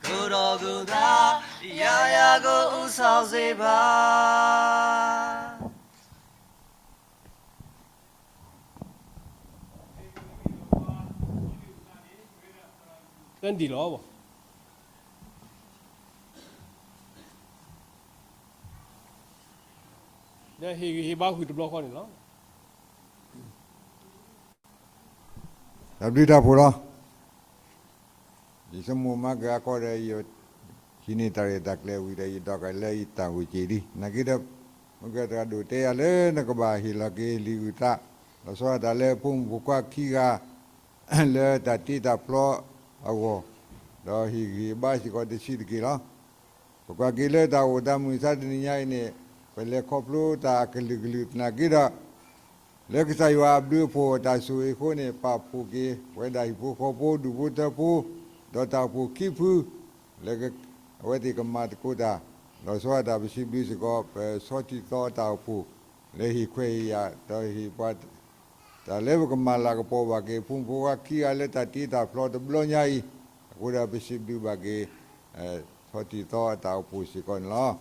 ကိုယ်တော်ကိုယ်သာ ရာရာကိုဦးဆောင်စေပါ တၢ်ဒံးလီၤဘၣ် ဒီးဟ့ၣ်ဂံၢ်ဟ့ၣ်ဘါဃုာ်တဘျီဃီန့ၣ်လီၤ. တၢ်ဘျုးတၢ်ဖှိၣ်လီၤ. ယဆိကမိၣ်မၤက့ၤအါခီဒီး ယဟံးန့ၢ်တၢ်ရဲၣ်တၢ်ကျဲၤဝံၤဒီး ယဒီးကလၢယတၢ်ဂိၢ်က့ၤလံ. နာ်က့ဒီး မ့ၢ်ကဲတၢ်ဒိၣ်တဲယၤလၢနကဘၣ်ဟ့ၣ်လီၤက့ၤလံာ်အုၣ်သး လီၤဆီဒၣ်တၢ်လၢဖိမုၣ်ဖိခွါခံဂၤ လၢတၢ်တ့တၢ်ဖျီအဂီၢ်, ဒီးဟ့ၣ်ဂံၢ်ဟ့ၣ်ဘါစ့ၢ်ကီးတဆံးတက့ၢ်လီၤ. ပကွၢ်က့ၤလၢတၢ်အိၣ်သးမုၢ်မဆါတနံၤညါအံၤန့ၣ် ပလဲၤခီဖျိတၢ်အကလုာ်ကလုာ်သနာ်က့ဒီး လၢကစၢ်ယွၤအဘျုးအဖှိၣ်အတၢ်ဆိၣ်ဂ့ၤအဃိန့ၣ် ပာ်ဖှိၣ်က့ၤဝဲဒၣ်ဟံၣ်ဖိဃီဖိ ဒူၣ်ဖိထၢဖိ ဒီးတၢ်အိၣ်ဖှိၣ်ခံဖု လၢအဝဲသ့ၣ်ကမၤသကိးတၢ် လီၤဆီဒၣ်တၢ် ပစံးဘျုးစ့ၢ်ကီး ပဆီထံၣ်သီအတၢ်အိၣ်ဖှိၣ် လၢဟ့ၣ်ခွဲးဟ့ၣ်ယာ် ဒီးဟ့ၣ်ပှၤ တၢ်လၢပကမၤလၤကပီၤဘၣ်က့ၤ ဖိမုၣ်ဖိခွါခံဂၤလၢတၢ်တ့တၢ်ဖျီတဘျီညါအံၤ, အဃိဒီးပစံးဘျုးဘၣ်က့ၤ ဆီထံၣ်သီအတၢ်အိၣ်ဖှိၣ်စ့ၢ်ကီးန့ၣ်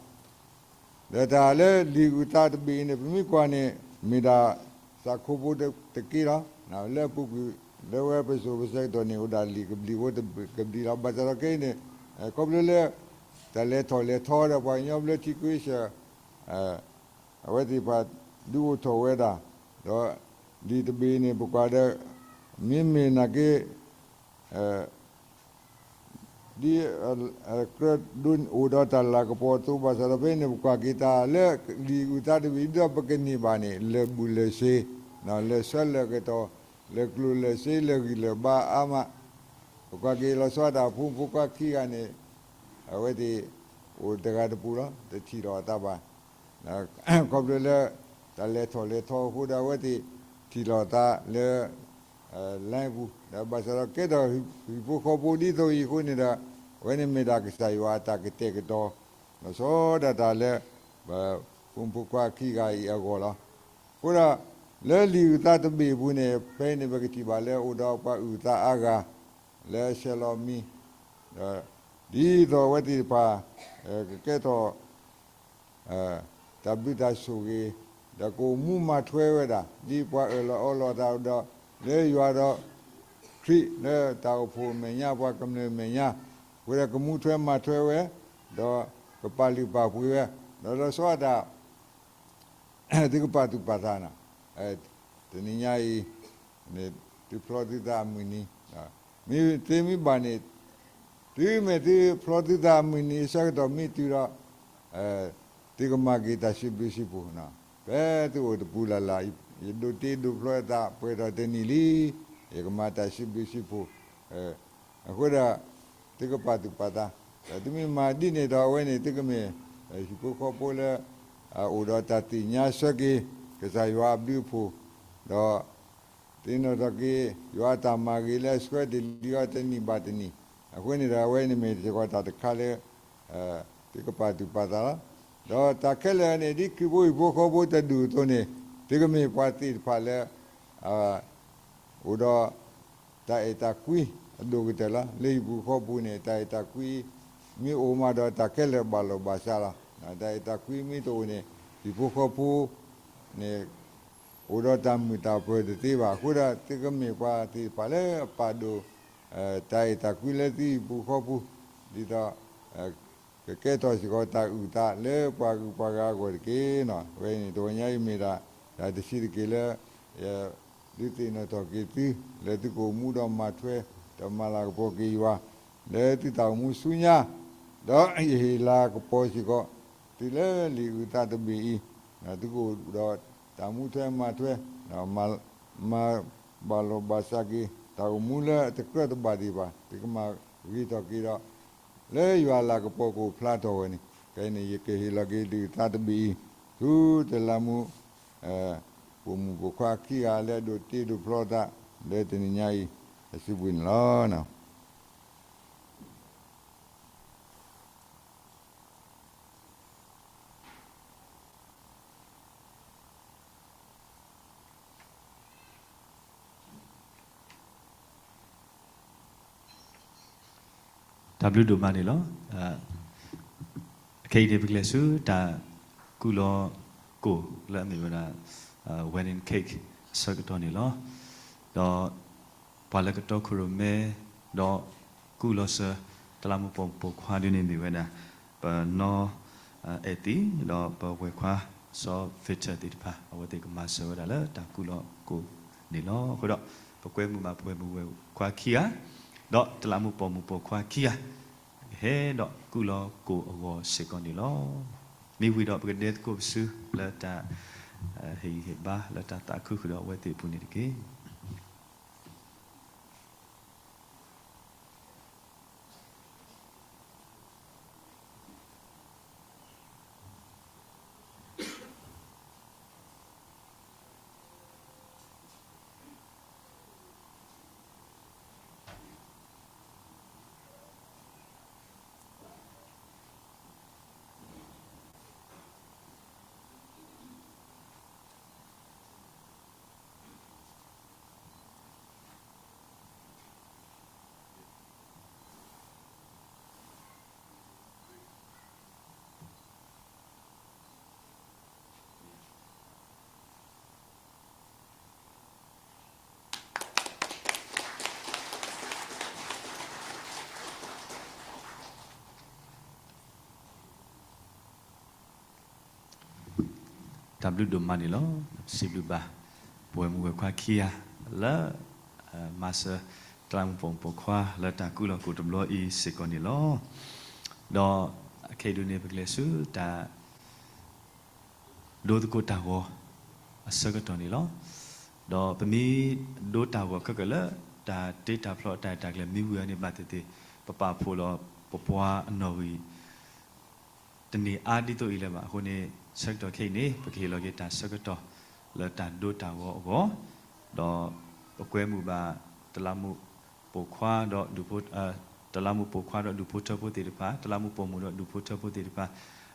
လီၤ. ဒီးတၢ်လၢလံာ်အုၣ်သးတဘ့ၣ်အံၤန့ၣ် ပမ့ၢ်ကွၢ်န့ၣ် မ့ၢ်ဒၣ်စးခိဖိတက့ၢ်လီၤ. လၢအပူၤကွံာ် လၢဝဲပစိၤပဆၢကတီၢ်န့ၣ် အိၣ်ဒၣ်လံာ်ကဘျံးဖိတကဘျံးလီၤ. ဘၣ်ဆၣ်ဒီးခဲအံၤန့ၣ် ခီဖျိလၢ တၢ်လဲၤထီၣ်လဲၤထီဒီး ပှၤကညီဘျၢထံခ့စၢၣ် အဝဲသ့ၣ်တဖၣ်ဒုးအိၣ်ထီၣ်ဝဲဒၣ်, ဒီးလံာ်တဘ့ၣ်န့ၣ် ပကွၢ်ဒီး မ့မ့ၢ်နာ်က့ ဒ်ကြၢးဒိးအိၣ်ဒီးတၢ်လၤကပီၤအသိး ဘၣ်ဆၣ်ဒီးဖဲန့ၣ် ပကွၢ်က့ၤတၢ်လၢလံာ်အုၣ်သးတဘ့ၣ် ဒ်သိးပကန့ၢ်ဘၣ်န့ၣ် လၢာ်ဘူၣ်လၢာ်စ့, လၢာ်ဆၢလၢာ်ကတီၢ်, လၢာ်ကျိၣ်လၢာ်စ့ လၢာ်ဂံၢ်လၢာ်ဘါအါမး, ပကွၢ်က့ၤလီၤဆီဒၣ်တၢ်ဖိမုၣ်ဖိခွါခံဂၤန့ၣ် အဝဲသ့ၣ်အိၣ်တဂၤတပူၤလီၤ, တထံၣ်လီၤအသးဘၣ်. ခီဖျိလၢ တၢ်လဲၤထီၣ်လဲၤထီအဃိဒီး အဝဲသ့ၣ်ထံၣ်လီၤအသးလၢ လါပူၤ, ဒီးဘၣ်ဆၣ်ဒီးကဲထီၣ်ဟံၣ်ဖိဃီဖိဒ်သိးအံၤအဃိန့ၣ်ဒီး အဝဲန့ၣ်မ့ၢ်ဒၣ်ကစၢ်ယွၤအတၢ်ကတဲာ်ကတီၤ လီၤဆီဒၣ်တၢ်လၢ ပဖိမုၣ်ဖိခွါခံဂၤအံၤအဂီၢ်လီၤ. အဃိဒီး လၢလံာ်အုၣ်သးတဘ့ၣ်အပူၤန့ၣ် ဖဲအံၤန့ၣ် ပကထံၣ်ဘၣ်လၢအိၣ်ဒီးပှၤအုၣ်သးအါဂၤ လၢဆဲးလီၤမံၤ, ဒီး ဒ်သိးအဝဲသ့ၣ်တဖၣ် ကကဲထီၣ် တၢ်ဘျုးတၢ်ဆိၣ်ဂ့ၤ, ဒီးကအိၣ်မူမၤထွဲဝဲဒၣ် ဒ်ပှၤအၢၣ်လီၤအီလီၤသးဒီး လၢယွၤဒီးခရံာ်လၢတၢ်အိၣ်ဖှိၣ်အမဲာ်ညါ ပှၤကမျၢၢ်အမဲာ်ညါ, အဃိဒီးကမူထွဲမၤထွဲဝဲ, ဒီးကပာ်လုၢ်ပာ်ပှ့ၤဝဲ, ဒီးလီၤဆီဒၣ်တၢ် သုကပာ်သူၣ်ပာ်သးန့ၣ်, တနံၤညါအံၤ သုဖျီသုသးအမုၢ်နံၤ, မ့ၢ်သ့မ့ၢ်ဘၣ်န့ၣ်, တုၤမ့ၢ်သုဖျီသုသးအမုၢ်နံၤအဆၢကတီၢ်မ့ၢ်တုၤဒီး, သုကမၤက့ၤတၢ်စံးဘျုးစံးဖှိၣ်, ဖဲသုအိၣ်တပူၤလၢ်လၢ်, ယဒိးတ့ဒိးဖျီအသး ပှဲၤထီၣ်တနံၤလံ, ယကမၤတၢ်စံးဘျုးစံးဖှိၣ်, အဃိဒီး သုကပာ်သူၣ်ပာ်သး, ဒီးသုမ့ၢ်မၤဒ်န့ၣ်ဒီး အဝဲန့ၣ် သုကမ့ၢ်ဟံၣ်ဖိဃီဖိလၢ အိၣ်ဒီးတၢ်သ့ၣ်ညါဆၢက့ၤ ကစၢ်ယွၤအဘျုးအဖှိၣ်, ဒီးသ့ၣ်နီၣ်ထီၣ်က့ၤ ယွၤအတၢ်မၤဂ့ၤလၢအဆှၢတ့ၢ်လံအီၤတနံၣ်ဘၣ်တနံၣ်, အဃိန့ၣ်ဒီး အဝဲန့ၣ်မ့ၢ်စ့ၢ်ကီးတၢ်တခါလၢ သုကပာ်သူၣ်ပာ်သးလီၤ. ဒီးတၢ်ခဲလၢာ်န့ၣ် ဒ်ခရံာ်ဖိဟံၣ်ဖိဃီဖိတဒူၣ်အသိးန့ၣ်, သုကမ့ၢ်ပှၤသ့ၣ်တဖၣ်လၢ အိၣ်ဒီးတၢ်အဲၣ်တၢ်ကွံအဒိၣ်ကတၢၢ်လီၤ. လၢဟံၣ်ပူၤဃီပူၤန့ၣ် တၢ်အဲၣ်တၢ်ကွံမ့ၢ်အိၣ်မးဒီး တၢ်ခဲလၢာ်ဘၣ်လီၢ်ဘၣ်စးလီၤ. တၢ်အဲၣ်တၢ်ကွံမ့ၢ်တအိၣ်န့ၣ် ဟံၣ်ဖိဃီဖိန့ၣ် အိၣ်ဒီးတၢ်မုာ်တၢ်ပၢၤတသ့ဘၣ်. အဃိဒီး သုကမ့ၢ်ပှၤသ့ၣ်တဖၣ်လၢအပာ်ဒိၣ် တၢ်အဲၣ်တၢ်ကွံလၢသုဟံၣ်ပူၤဃီပူၤ, ဒ်သိး ကကဲထီၣ်စ့ၢ်ကီးတၢ်အုၣ်သးလၢပှၤဂုၤပှၤဂၤအဂီၢ်တက့ၢ်. အဝဲန့ၣ် တဝီညါအံၤမ့ၢ်ဒၣ် တၢ်တဆံးတက့ၢ်လၢ ဒုးသ့ၣ်နီၣ်ထီၣ်က့ၤသု လၢသုကအိၣ်မူဒီးမၤထွဲ ဒီးမၤလၤကပီၤက့ၤယွၤ လၢသုတၢ်အိၣ်မူဆူညါ, ဒီးယဟ့ၣ်လၤကပီၤစ့ၢ်ကီး သုလၢလံာ်အုၣ်သးတဘ့ၣ်အံၤ, သုကအိၣ်ဒီးတၢ်မူထွဲမၤထွဲ မၤဘၣ်လီၢ်ဘၣ်စးက့ၤ တၢ်အိၣ်မူလၢအတကြၢးတဘၣ်ဒံးဘၣ် သုကမၤဂ့ၤထီၣ်က့ၤဒီး လၢယွၤလၤကပီၤကအိၣ်ဖျါထီၣ်ဝဲန့ၣ်, ခဲအံၤန့ၣ် ယကဟ့ၣ်လီၤက့ၤလံာ်အုၣ်သးတဘ့ၣ်အံၤ ဆူတလးမူး ပိာ်မုၣ်ပိာ်ခွါခံဂၤလၢအဒိးတ့ဒိးဖျီသး လၢတနံၤညါအံၤ အစုပူၤန့ၣ်လီၤ. တၢ်ဘျုးဒိၣ်မးန့ၣ်လီၤ. ခဲအံၤန့ၣ် ပကလဲၤဆူတၢ်ကူၣ်လီၤကိၣ်လၢအမ့ၢ်ဝဲဒၣ် wedding cake အဆၢကတီၢ်န့ၣ်လီၤ. ဒီးပှၤလၢကတီခိၣ်ရိၣ်မဲ ဒီးကူၣ်လီၤစၢၤ တလးမူးပိာ်မုၣ်ပိာ်ခွါဒ်န့ၣ်မ့ၢ်ဝဲဒၣ် ပနီၢ်အဲၣ်သံ ဒီးပဝဲၢ်ခွါစီၤ Victor သ့ၣ်တဖၣ် အဝဲသ့ၣ်ကမၤစၢၤဝဲဒၣ်လၢတၢ်ကူၣ်လီၤကိၣ်န့ၣ်လီၤ. အဃိဒီး ပကွဲမုာ်ဘၣ်ပဝဲၢ်မုၣ်ဝဲၢ်ခွါခံဂၤ ဒီးတလးမူးပိာ်မုၣ်ပိာ်ခွါခံဂၤ ကဟဲဒီးကူၣ်လီၤကိၣ်အဂီၢ်စ့ၢ်ကီးန့ၣ်လီၤ. မ့ၢ်ဝံၤဒီးပကဒဲသကိးပစုလၢတၢ်ဟ့ၣ်ဂံၢ်ဟ့ၣ်ဘါလၢတၢ်သးခုဃုာ်ဒီးအဝဲသ့ၣ်အပူၤန့ၣ်တက့ၢ်. တၢ်ဘျုးဒိၣ်မးန့ၣ်လီၤ. စံးဘျုးဘၣ် ပဝဲၢ်မုၣ်ဝဲၢ်ခွါခံဂၤ လၢ မၤစၢၤ တလးမူးပိာ်မုၣ်ပိာ်ခွါ လၢတၢ်ကူၣ်လီၤကိၣ်တဘျီအံၤစ့ၢ်ကီးန့ၣ်လီၤ. ဒီးခဲအံၤဒုးန့ၣ် ပကလဲၤဆူတၢ် ဒိသကိးတၢ်ဂီၤအဆၢကတီၢ်န့ၣ်လီၤ. ဒီးပမ့ၢ်ဒိတၢ်ဂီၤခဲကလၢာ် တၢ်တ့တၢ်ဖျီအတၢ်ရဲၣ်တၢ်ကျဲၤမ့ၢ်ဝံၤအန့ၣ်ဘၣ်သ့ၣ်သ့ၣ် ပပာ်ဖှိၣ်လီၤပပှၤအနီၣ်ဂံၢ် တန့ၢ်အါဒ်သိးအံၤလၢၤဘၣ်. အဃိန့ၣ် ဆၢကတီၢ်ခဲအံၤန့ၣ် ပကဟ့ၣ်လီၤက့ၤတၢ်ဆၢကတီၢ်လၢတၢ်ဒိတၢ်ဂီၤအဂီၢ်, ဒီးပကွဲမုာ်ဘၣ် တလးမူးပိာ်ခွါဒီးဒူၣ်ဖိ တလးမူးပိာ်ခွါဒီးဒူၣ်ဖိထၢဖိသ့ၣ်တဖၣ်, တလးမူးပိာ်မုၣ်ဒီးဒူၣ်ဖိထၢဖိသ့ၣ်တဖၣ်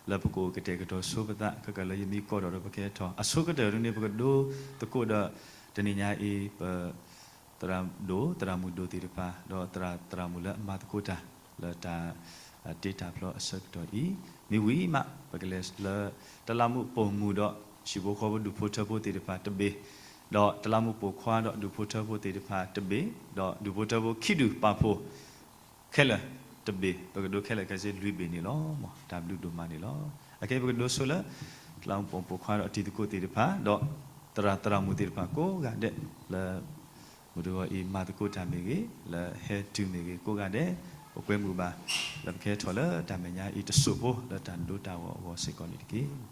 လၢပကအိၣ်ကတဲာ်ကတီၤဆိပသး ခဲကလၢယမ့ၢ်ကိးဒီး ဒီးပကဲထီၣ် အဆိကတၢၢ်ဒ်န့ၣ် ပကဒိသကိးဒီး တနံၤညါအံၤ ပ သရၣ်ဒိၣ် သရၣ်မုၣ်ဒိၣ်သ့ၣ်တဖၣ် ဒီးသရၣ်သရၣ်မုၣ်လၢအမၤသကိးတၢ် လၢတၢ်တ့တၢ်ဖျီအဆၢကတီၢ်အံၤ မ့ၢ်ဝံၤမး ပကလဲၤလၢ တလးမူးပိာ်မုၣ်ဒီး ဟံၣ်ဖိဃီဖိဒူၣ်ဖိထၢဖိသ့ၣ်တဖၣ်တဘ့ၣ် ဒီးတလးမူးပိာ်ခွါဒီးဒူၣ်ဖိထၢဖိသ့ၣ်တဖၣ်တဘ့ၣ်, ဒီးဒူၣ်ဖိထၢဖိခံဒူၣ်ပာ်ဖှိၣ်ခဲလၢာ်တဘ့ၣ်, ပကဒိးခဲလၢာ်ခဲဆ့လွံၢ်ဘ့ၣ်န့ၣ်လီၤ. တၢ်ဘျုးဒိၣ်မးန့ၣ်လီၤ. အခဲအံၤပကဒိးဆိလၢ တလးမူးပိာ်ခွါဒီးတံၤသကိးသ့ၣ်တဖၣ် ဒီးသရၣ်သရၣ်မုၣ်သ့ၣ်တဖၣ်ကိးဂၤဒဲးလၢ မုၢ်တဂီၤအံၤမၤသကိးတၢ်မ့ၢ်ဂ့ၤ, လၢဟဲတုၤမ့ၢ်ဂ့ၤကိးဂၤဒဲး, ပကွဲမုာ်ဘၣ် လၢပကဟဲထီၣ်လၢတၢ်မဲာ်ညါအံၤတစိၢ်ဖိ လၢတၢ်ဒိတၢ်ဂီၤအဂီၢ်စ့ၢ်ကီးန့ၣ်တက့ၢ်.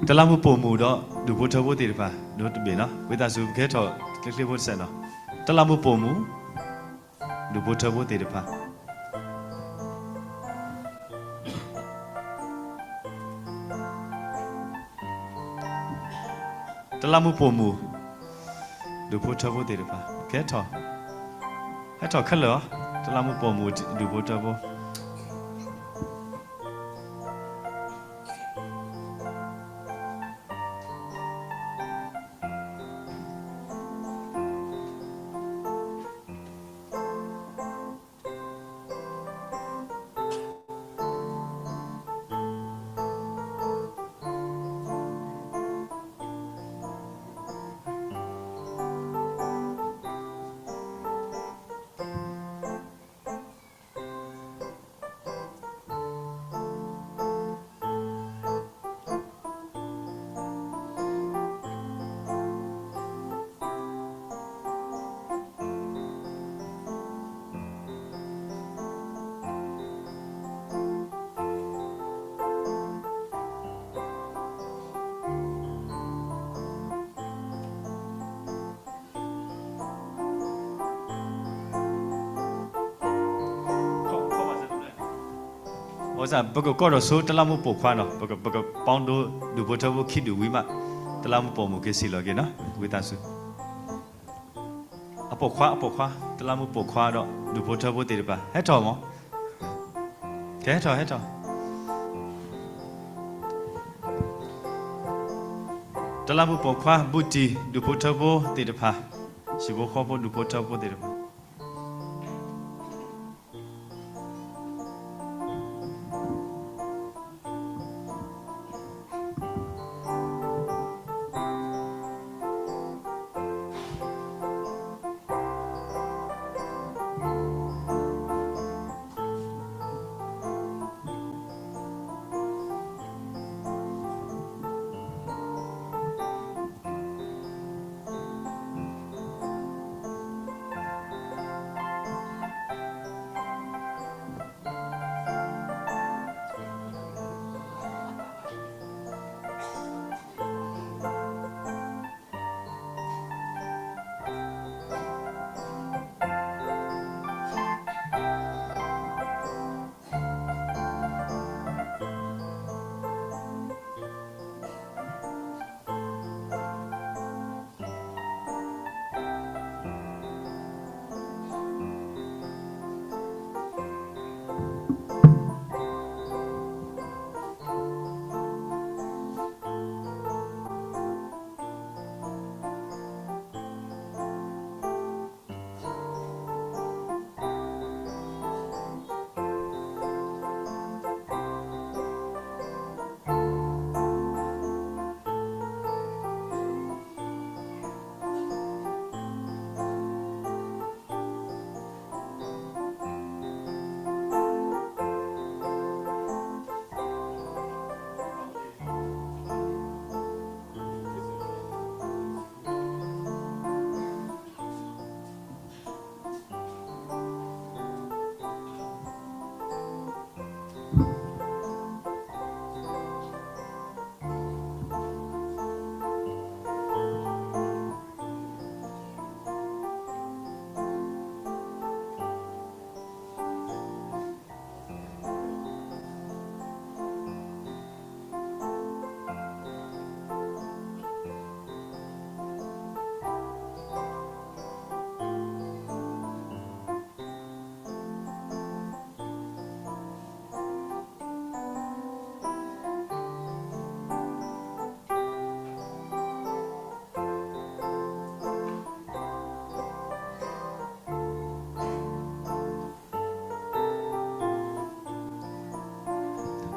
တလးမူးပိာ်မုၣ်ဒီးဒူၣ်ဖိထၢဖိသ့ၣ်တဖၣ် ဒိတဘ့ၣ်နီၤ, ဝံသးစူၤ ပကဟဲထီၣ်ချ့ချ့ဖိတစဲးနီၤ, တလးမူးပိာ်မုၣ် ဒူၣ်ဖိထၢဖိသ့ၣ်တဖၣ် တလးမူးပိာ်မုၣ် ဒူၣ်ဖိထၢဖိသ့ၣ်တဖၣ် ကဟဲထီၣ်, ဟဲထီၣ်ခဲလၢာ်အီၤ, တလးမူးပိာ်မုၣ် ဒူၣ်ဖိထၢဖိ ပကကိးထီၣ်ဆိတလးမူးပိာ်ခွါနီၤ, ပကပာ်ဒိဒူၣ်ဖိထၢဖိခံဒူၣ်ဝံၤမး, တလးမူးပိာ်မုၣ်က့ၤစံၣ်လီၤက့ၤနီၤ, ဝံသးစူၤ အပိာ်ခွါ အပိာ်ခွါ တလးမူးပိာ်ခွါဒီး ဒူၣ်ဖိထၢဖိသ့ၣ်တဖၣ် ဟဲထီၣ်မး, ကဟဲထီၣ် ဟဲထီၣ် တလးမူးပိာ်ခွါ ဘူးတံၢ် ဒူၣ်ဖိထၢဖိသ့ၣ်တဖၣ်, ဟံၣ်ဖိဃီဖိ ဒူၣ်ဖိထၢဖိသ့ၣ်တဖၣ်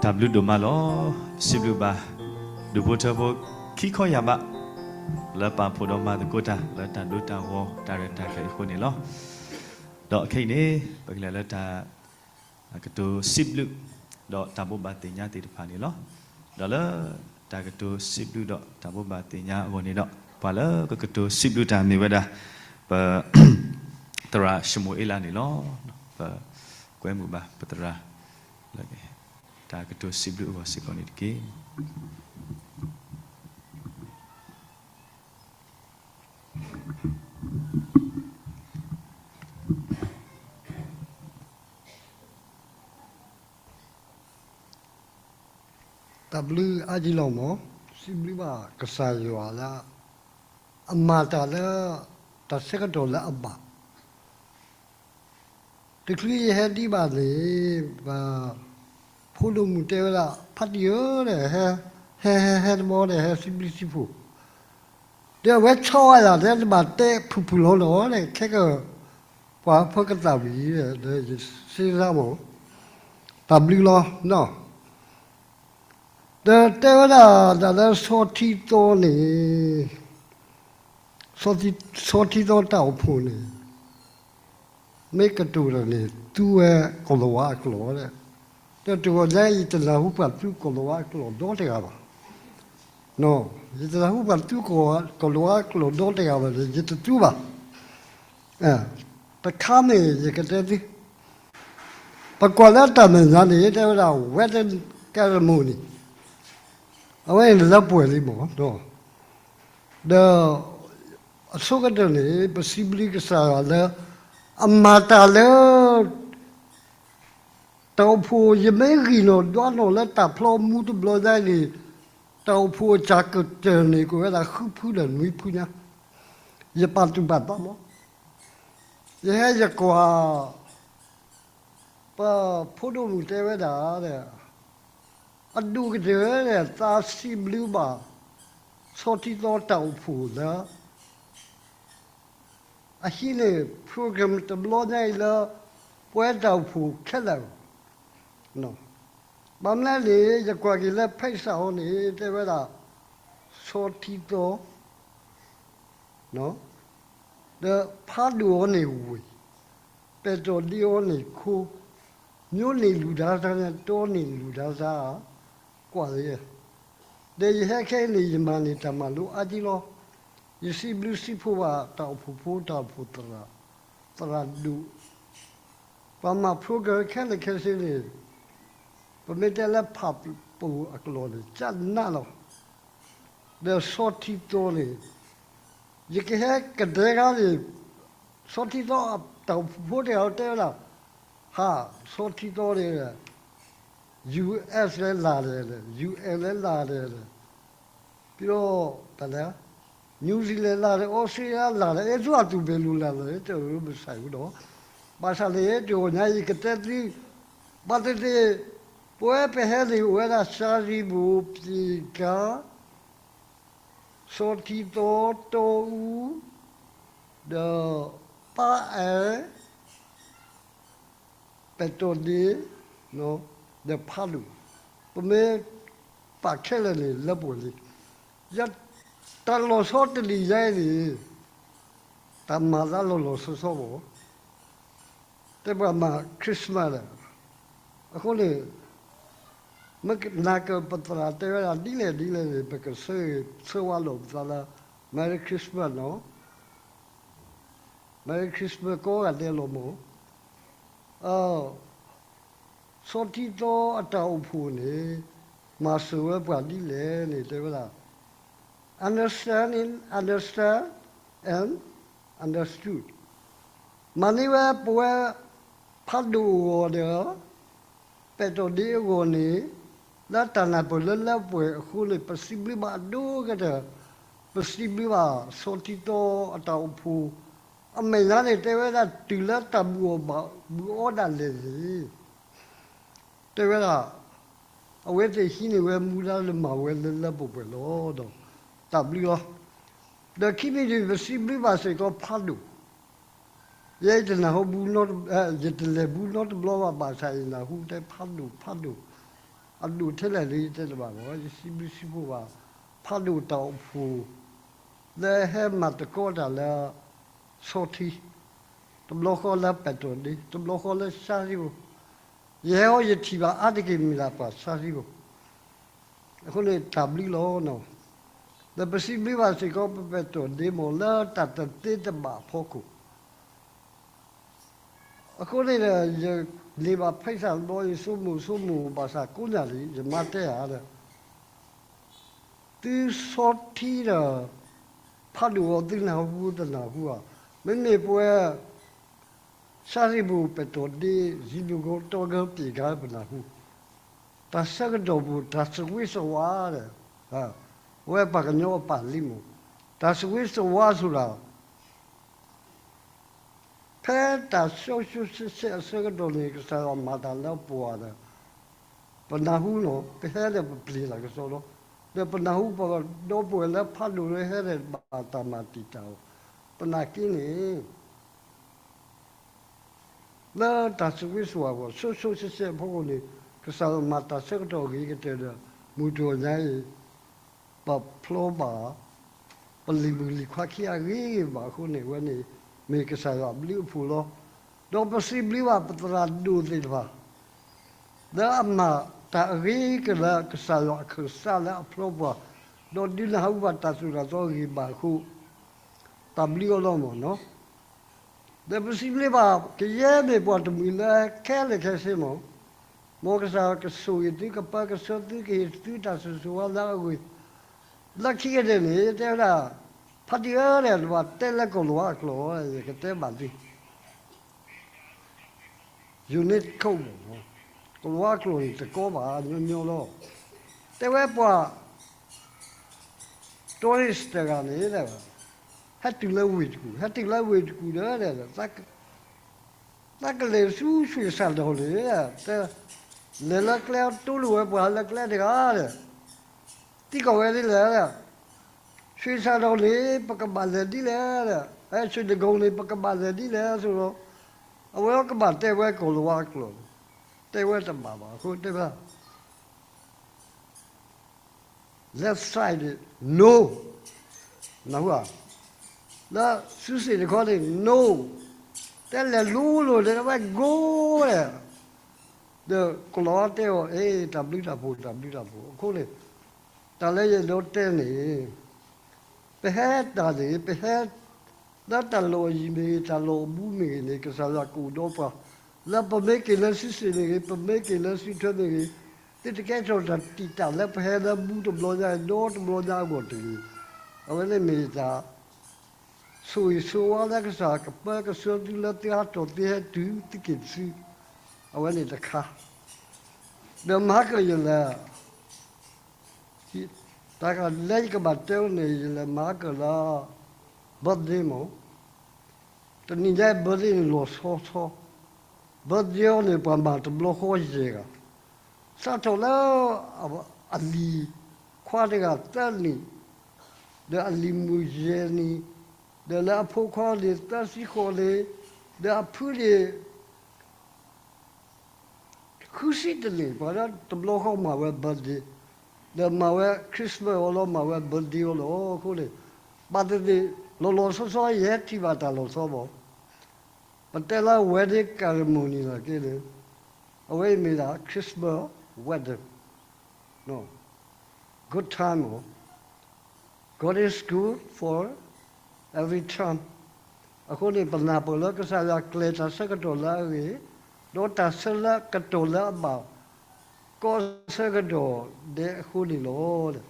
တၢ်ဘျုးဒိၣ်မးလီၤ. စံးဘျုးဘၣ် ဒူၣ်ဖိထၢဖိ ခံခီယၢ်ဘး လၢပာ်ဖှိၣ်ဒီးမၤသကိးတၢ် လၢတၢ်ဒိတၢ်ဂီၤ တၢ်ရဲၣ်တၢ်ကျဲၤအဃိန့ၣ်လီၤ. ဒီးခဲအံၤန့ၣ် ပကလဲၤလၢတၢ် ကတိၤစံးဘျုး ဒီးတၢ်ဘိးဘၣ်သ့ၣ်ညါသ့ၣ်တဖၣ်န့ၣ်လီၤ. ဒီးလၢတၢ်ကတိၤစံးဘျုးဒီးတၢ်ဘိးဘၣ်သ့ၣ်ညါအဂီၢ်န့ၣ်ဒီး ပှၤလၢကကတိၤစံးဘျုးတၢ်မ့ၢ်ဝဲဒၣ် ပ သရၣ်ၡမူၤအ့လးန့ၣ်လီၤ. ပကွဲမုာ်ဘၣ်ပသရၣ် တၢ်ကတိၤစံးဘျုးအဂီၢ်စ့ၢ်ကီးန့ၣ်တက့ၢ်. တၢ်ဘျုးအါကံလီၤမး, စံးဘျုးဘၣ်ကစၢ်ယွၤလၢ အမၤတၢ်လၢ တၢ်ဆၢကတီၢ်လၢအဘၣ် တချုးယဟဲဒံးဘၣ်န့ၣ် ပှၤဖိဒိၣ်မုၣ်တဲဝဲဒၣ် ဖါတံၢ်ဧၢ, ဟဲ ဟဲ ဟဲ ဟဲတဘျီဒီး ဟဲစံးဘျုးစံးဖှိၣ်, ဒီးအဝဲဆီၣ်ဝဲဒၣ် တဲတဘၣ်တဲဖုၣ်ဖုၣ်လီၤလီၤဒီး ခဲက ပှၤဖၢကသၣ်ဝံၤဒီး ယစ့စါမး, တၢ်ဘျုးလီၤ. ဒီးတဲဝဲဒၣ်တၢ်လၢဆီထံသီန့ၣ် ဆီထံသီတၢ်အိၣ်ဖှိၣ်န့ၣ် မ့ၢ်ကတိၤတၢ်န့ၣ် သူဝဲကိၣ်လၤဝါအကျိာ်, ဒီးတဂီၤညါအံၤ ယတနၢ်ဟူပှၤသူကိၣ်လၤဝါအကျိာ်ဒီတဂၤဘၣ်. ယတနၢ်ဟူပှၤသူကိၣ်လၤဝါအကျိာ်ဒီတဂၤဘၣ်ဒီး ယတသူဘၣ်. တခါန့ၣ် ယကတဲသု, ပကွၢ်လၢတၢ်မဲာ်ညါန့ၣ် တဲဝဲဒၣ် ဝဲတကဲရမိၢ်န့ၣ် အဝဲန့ၣ်လၢပှဲၤလံမး, ဒီးအဆိကတၢၢ်န့ၣ် ပစံးဘျုးကစၢ်ယွၤလၢ အမၤတၢ်လၢ တၢ်အိၣ်ဖှိၣ် ယမ့ၢ်ဂံၢ်နီၣ်ဒွးနီၣ်လၢတၢ်ဖျီမူတဘျီညါအံၤန့ၣ်, တၢ်အိၣ်ဖှိၣ်အစှၤကတၢၢ်န့ၣ် ကအိၣ်ဝဲဒၣ်ဃုဖုဒီးနွံဖုညါ, ယပာ်သူၣ်ပာ်သးမး, ယဟဲယကွၢ် ပဖိဒိၣ်မုၣ်တဲဝဲဒၣ်ဒီး အဒိၣ်ကတၢၢ်ဒီး သးစံးဘျုးဘၣ် ဆီထံသီတၢ်အိၣ်ဖှိၣ်လၢ အဟံးန့ၢ် program တဘျီညါအံၤလၢ ပဝဲတၢ်အိၣ်ဖှိၣ်ခဲလၢာ်, ဘၣ်မနုၤလဲၣ်န့ၣ် ယကွၢ်က့ၤလၢ ဖဲစးအီၤန့ၣ် တဲဝဲဒၣ် ဆီထံသီ ဒီးဖးဒိၣ်အီၤန့ၣ်ဝ့ၢ်, ပဲာ်တီၢ်ဒ့အီၤန့ၣ်ခိ, မျိန့ၣ်လူၤဒါသါန့ၣ် တီန့ၣ်လူၤဒါသါ, ကွၢ်လၢ, ဒီးယဟဲခဲအံၤန့ၣ် ယမၤန့ၢ်တၢ်မၤလိအါကံလီၤ. ယစံးဘျုးစံးဖှိၣ်ဘၣ်တၢ်အိၣ်ဖှိၣ်ဖိ တၢ်အိၣ်ဖှိၣ်သရၣ်, သရၣ်ဒိၣ်, ပှၤမၤ program ခဲလၢာ်ခဲဆ့န့ၣ်, ပမ့ၢ်တဲလၢဖးပိၢ်အကျိာ်န့ၣ် ကနးလီၤ. ဒီးဆီထံသီန့ၣ် ယကဟဲကဒဲကါန့ၣ်, ဆီထံသီအတၢ်အိၣ်ဖှိၣ်ဖိတဂၤတဲဝဲဒၣ်, ဟး, ဆီထံသီန့ၣ်, US လဲၤလၢ်ဒဲး, UN လဲၤလၢ်ဒဲး, ပြီးတော့ တၢ်လဲၣ်, New Zealand လၢ်ဒဲး, Australia လၢ်ဒဲး, အဲၣ်သူအသူၣ်ဘဲလူၤလၢ်လၢ် တၢ်မဆါဟူဒီး, ဘၣ်ဆၣ်န့ၣ် တဂီၤညါအံၤကတဲသု, ဘၣ်သ့ၣ်သ့ၣ်, ပဝဲပဟဲန့ၣ် အိၣ်ဝဲဒၣ် စၤရံပူၤ, ပျံၤကါ, ဆီထံသီ, တီအူ, ဒီးပၢ်အဲၣ်, ပဲာ်တီၢ်ဒ့, ဒီးဖးဒိၣ်, ပမ့ၢ်ပာ်ခဲလၢာ်န့ၣ် လၢပှဲၤလံ. ယတၢ်လီၤဆီတနံၤညါအံၤန့ၣ်, တၢ်မၤသးလီၤလီၤဆီဆီဘၣ် တဲပှၤမၤ Christmas ဒီး, အဃိန့ၣ် မ့ၢ်နာ်က့ ပသရၣ်တဲဝဲဒၣ်ဒ်လဲၣ်ဒ်လဲၣ်န့ၣ် ပကဆၢဂ့ၤဆၢဝါလိာ်ပသးလၢ Merry Christmas နီၤ, Merry Christmas ကိးဂၤဒဲးလီၤမး. ဆီထံသီအတၢ်အိၣ်ဖှိၣ်န့ၣ် မၤစၢၤဝဲပှၤဒ်လဲၣ်န့ၣ် တဲဝဲဒၣ် understanding, understand and understood. မၤန့ၢ်ဝဲပဝဲဖးဒိၣ်အဂီၢ်ဒီး ပဲာ်တီၢ်ဒ့အဂီၢ်န့ၣ် လၢတၢ်နၢ်ပၢၢ်လၢလၢပှဲၤအဃိန့ၣ် ပစံးဘျုးဘၣ်အဒိကတၢၢ်, ပစံးဘျုးဘၣ်ဆီထံသီအတၢ်အိၣ်ဖှိၣ်, အမဲာ်ညါန့ၣ် တဲဝဲဒၣ်တုၤလၢတၢ်ဘူၣ်အီၣ်ဘၣ်ဘူၣ်အီဒၣ်လဲာ်န့ၣ် တဲဝဲဒၣ် အဝဲသ့ၣ်ဟံးန့ၢ်ဝဲမူဒါလၢမၤဝဲလၢလၢပှဲၤပှဲၤလီၤ. ဒီးတၢ်ဘျုးလီၤ. ဒီးခံမံၤတမံၤ ပစံးဘျုးဘၣ်စ့ၢ်ကီးဖးဒိၣ်, ယဲယတနၢ်ဟူဘူး, ယတလဲၤဘူးနီတဘျီဘၣ် ဘၣ်ဆၣ်ယနၢ်ဟူတဲဖးဒိၣ်ဖးဒိၣ်, အဒိၣ်ထဲလဲၣ်လၢယတဲတဘၣ်ဘၣ်, ယစံးဘျုးစံးဖှိၣ်ဘၣ် ဖးဒိၣ်တၢ်အိၣ်ဖှိၣ် လၢဟဲမၤသကိးတၢ်လၢ ဆီထံ, တဘျီဃီလၢပဲၣ်တီၣ်ဒ့, တဘျီဃီလၢစၢ်ရံဘိ, ယဟဲအီၤယထံၣ်ဘၣ်အါတက့ၢ်မ့ၢ်ဒၣ်ပှၤစၢ်ရံဘိ, အဃိန့ၣ်တၢ်ဘျုးလီၤနီၤ. ဒီးပစံးဘျုးဘၣ်စ့ၢ်ကီး ပပဲၣ်တီၣ်ဒ့မ့ၢ်လၢတၢ်တသ့တဘၣ်အဖီခိၣ် အဃိန့ၣ်ဒီး ယန့ၢ်ဘၣ်ဖဲစၢ်တဘျီ ယဆိကမိၣ်ဆိကမိၣ်ဘၣ်ဆၣ်ကိးညါလံ ယမါတဲဧါဒီး သုဆီထံဒီး ဖးဒိၣ်အီၤသုနၢ်ဟူတနၢ်ဟူဧါ, မ့မ့ၢ်ပဝဲ စၢ်ရံဘိ ပဲၣ်တီၣ်ဒ့ ယံၤလူၤကိတီဂၢပ့ၢ်ဂၤပနၢ်ဟူ, တၢ်ဆၢကတီၢ်ပူၤ တၢ်စဝ့စဝါဒီး အဝဲပှၤကညီအပာ်လံမ့ၢ်, တၢ်စဝ့စဝါဆိဒၣ် ဖဲတၢ်ဆှိဆှိဆှဲဆှဲအဆၢကတီၢ်န့ၣ် ကစၢ်ယွၤမၤတၢ်လၢပှၤဒီး ပနၢ်ဟူနီၤ ပဟဲဒီးပပျံၤတၢ်ကစီဒီး ဒီးပနၢ်ဟူပှၤဒီပုၢ်ဝဲၢ်လၢဖးဒိၣ်လၢဟဲဒီးဘၣ်တၢ်မၤတံာ်တာ်အီၤ, သနာ်က့န့ၣ် လၢတၢ်စဝ့စဝါပူၤ ဆှိဆှိဆှဲဆှဲအဖီခိၣ်န့ၣ် ကစၢ်ယွၤမၤတၢ်ဆၢကတီၢ်အဂ့ၤကတၢၢ်ဒီး မုၢ်တနံၤညါအံၤ ပဖျီဘၣ် ပလံၤမုၣ်လံၤခွါခံအဂ့ၤဂ့ၤဘၣ်အဃိန့ၣ် အဝဲန့ၣ် မ့ၢ်ကစၢ်ယွၤအဘျုးအဖှိၣ်လီၤ. ဒီးပစံးဘျုးဘၣ်ပသရၣ်ဒိၣ်သ့ၣ်တဖၣ် လၢအမၤတၢ်အဂ့ၤကတၢၢ်လၢကစၢ်ယွၤအခၢၣ်စးလၢအဖျီပှၤ, ဒီးဒုးနၢ်ဟူဘၣ်တၢ်သိၣ်တၢ်သီအဂ့ၤဘၣ်အဃိ တၢ်ဘျုးအီၤလီၤမ့ၢ်နီၤ. ဒီးပစံးဘျုးဘၣ် ကယဲၢ်မ့ၢ်ပှၤတမှံၤလၢခဲလၢာ်ခဲဆ့မ့ၢ်, မ်ကစၢ်ကဆိၣ်ဂ့ၤသု ကပၢကဆှၢသု ကဟ့ၣ်သုတၢ်ဆိၣ်ဂ့ၤဆိၣ်ဝါလၢအဂ့ၤ, လၢခံကတၢၢ်န့ၣ် တဲဝဲဒၣ် ဖါတံၢ်ဧၢ ဒီးတဘၣ်တဲလၢကီၢ်လၤဝါအကျိာ် ယကတဲဘၣ်သု Unicode မ့ၢ်, ကီၢ်လၤဝါအကျိာ်န့ၣ်တကီဘၣ် ညီညီလီၤ. တဲဝဲပှၤ tourist တဂၤန့ၣ် ဟဲတုၤလၢဝ့ၢ်တကူၣ်, ဟဲတုၤလၢဝ့ၢ်တကူၣ်ဒီး သးကလဲၤဆူ ရွှေဆံဒီး န့ၣ်, တဲ, လဲၤလၢကျဲ တိလိာ်ဝဲပှၤလၢကျဲတဂၤဒီး သံကွၢ်ဝဲဒ်လဲၣ်, ရွှေဆံဒီး န့ၣ် ပကဘၣ်လဲၤဒ်လဲၣ်, ရွှေတိဂုံန့ၣ် ပကဘၣ်လဲၤဒ်လဲၣ် ဆိဒီး, အဝဲကဘၣ်တဲဝဲကီၢ်လၤဝါအကျိာ်, တဲဝဲတဘၣ်ဘၣ်အဃိတဲဝဲ left side န့ၣ် no, နၢ်ဟူဧါ, လၢစုစ့ၣ်တခီန့ၣ် no, တဲလဲၤလိၤလိၤဒီး အဝဲ go ဒီး, ဒီးကီၢ်လၤဝါတဲအီၤ အ့ တၢ်ဘျုးတၢ်ဖှိၣ် တၢ်ဘျုးတၢ်ဖှိၣ်အဃိန့ၣ်, တၢ်လၢယအဲၣ်ဒိးတဲန့ၣ် ပဟဲတၢ်န့ၣ် ပဟဲ လၢတၢ်လီၢ်အယံၤမ့ၢ်ဂ့ၤ တၢ်လီၢ်အဘူးမ့ၢ်ဂ့ၤန့ၣ် ကစၢ်ယွၤကအိၣ်ဒီးပှၤ, လၢပမ့ၢ်က့ၤလၢစုစ့ၣ်မ့ၢ်ဂ့ၤ ပမ့ၢ်က့ၤလၢစုထွဲမ့ၢ်ဂ့ၤ, သုတကဲထီၣ်တၢ်တံာ်တာ်လၢပဟဲလၢဘူးတဘျီညါ ဒီတဘျီညါအဂီၢ်တဂ့ၤ. အဝဲန့ၣ်မ့ၢ်တၢ် ဆိၣ်ဂ့ၤဆိၣ်ဝါလၢကစၢ်ကပၢကဆှၢသုလၢသုဟးထီၣ်သုဟဲတုၤသုက့ၤတစု, အဝဲန့ၣ်တခါ, ဒီးမၤကၢၢ်ယလဲၤ တၢ်လၢယကဘၣ်တဲန့ၣ် ယလဲၤမၤကၢၢ်လၢ birthday မ့ၢ်, တနံၤညါ birthday န့ၣ်လီၤဆီဆီ, birthday အီၤန့ၣ် ပှၤမၤတဘျီဃီယဲၢ်ဂၤ, စးထီၣ်လၢ အလံၤခွါတဂၤသၢနံၣ်, ဒီးအလံၤမုၣ်ယဲၢ်နံၣ်, ဒီးလၢအဖိခွါန့ၣ်သၢဆံဃိးနံၣ်, ဒီးအဖုန့ၣ် ဃုဆံတနံၣ်, ပှၤလၢတဘျီဃီမၤဝဲ birthday, ဒီးမၤဝဲ Christmas အီၤလီၤ မၤဝဲ birthday အီၤလီၤ. အဃိန့ၣ် ဘၣ်သ့ၣ်သ့ၣ် လီၤလီၤဆီဆီ ယဟဲထံၣ်ဘၣ်တၢ်လီၤဆီမ့ၢ်, ပတဲလၢ wedding ceremony လီၤက့န့ၣ်, အဝဲအံၤမ့ၢ်ဒၣ် Christmas wedding, good time မ့ၢ် God is good for every time. အဃိန့ၣ် ပနၢ်ပၢၢ်လၢကစၢ်ယွၤကျဲၤတၢ်ဆၢကတီၢ်လၢအဂ့ၤ, ဒီးတၢ်ဆၢလၢကတီၢ်လၢအဘၣ် ကီဆၢကတီၢ်ဒဲးအဃိန့ၣ်လီၤ.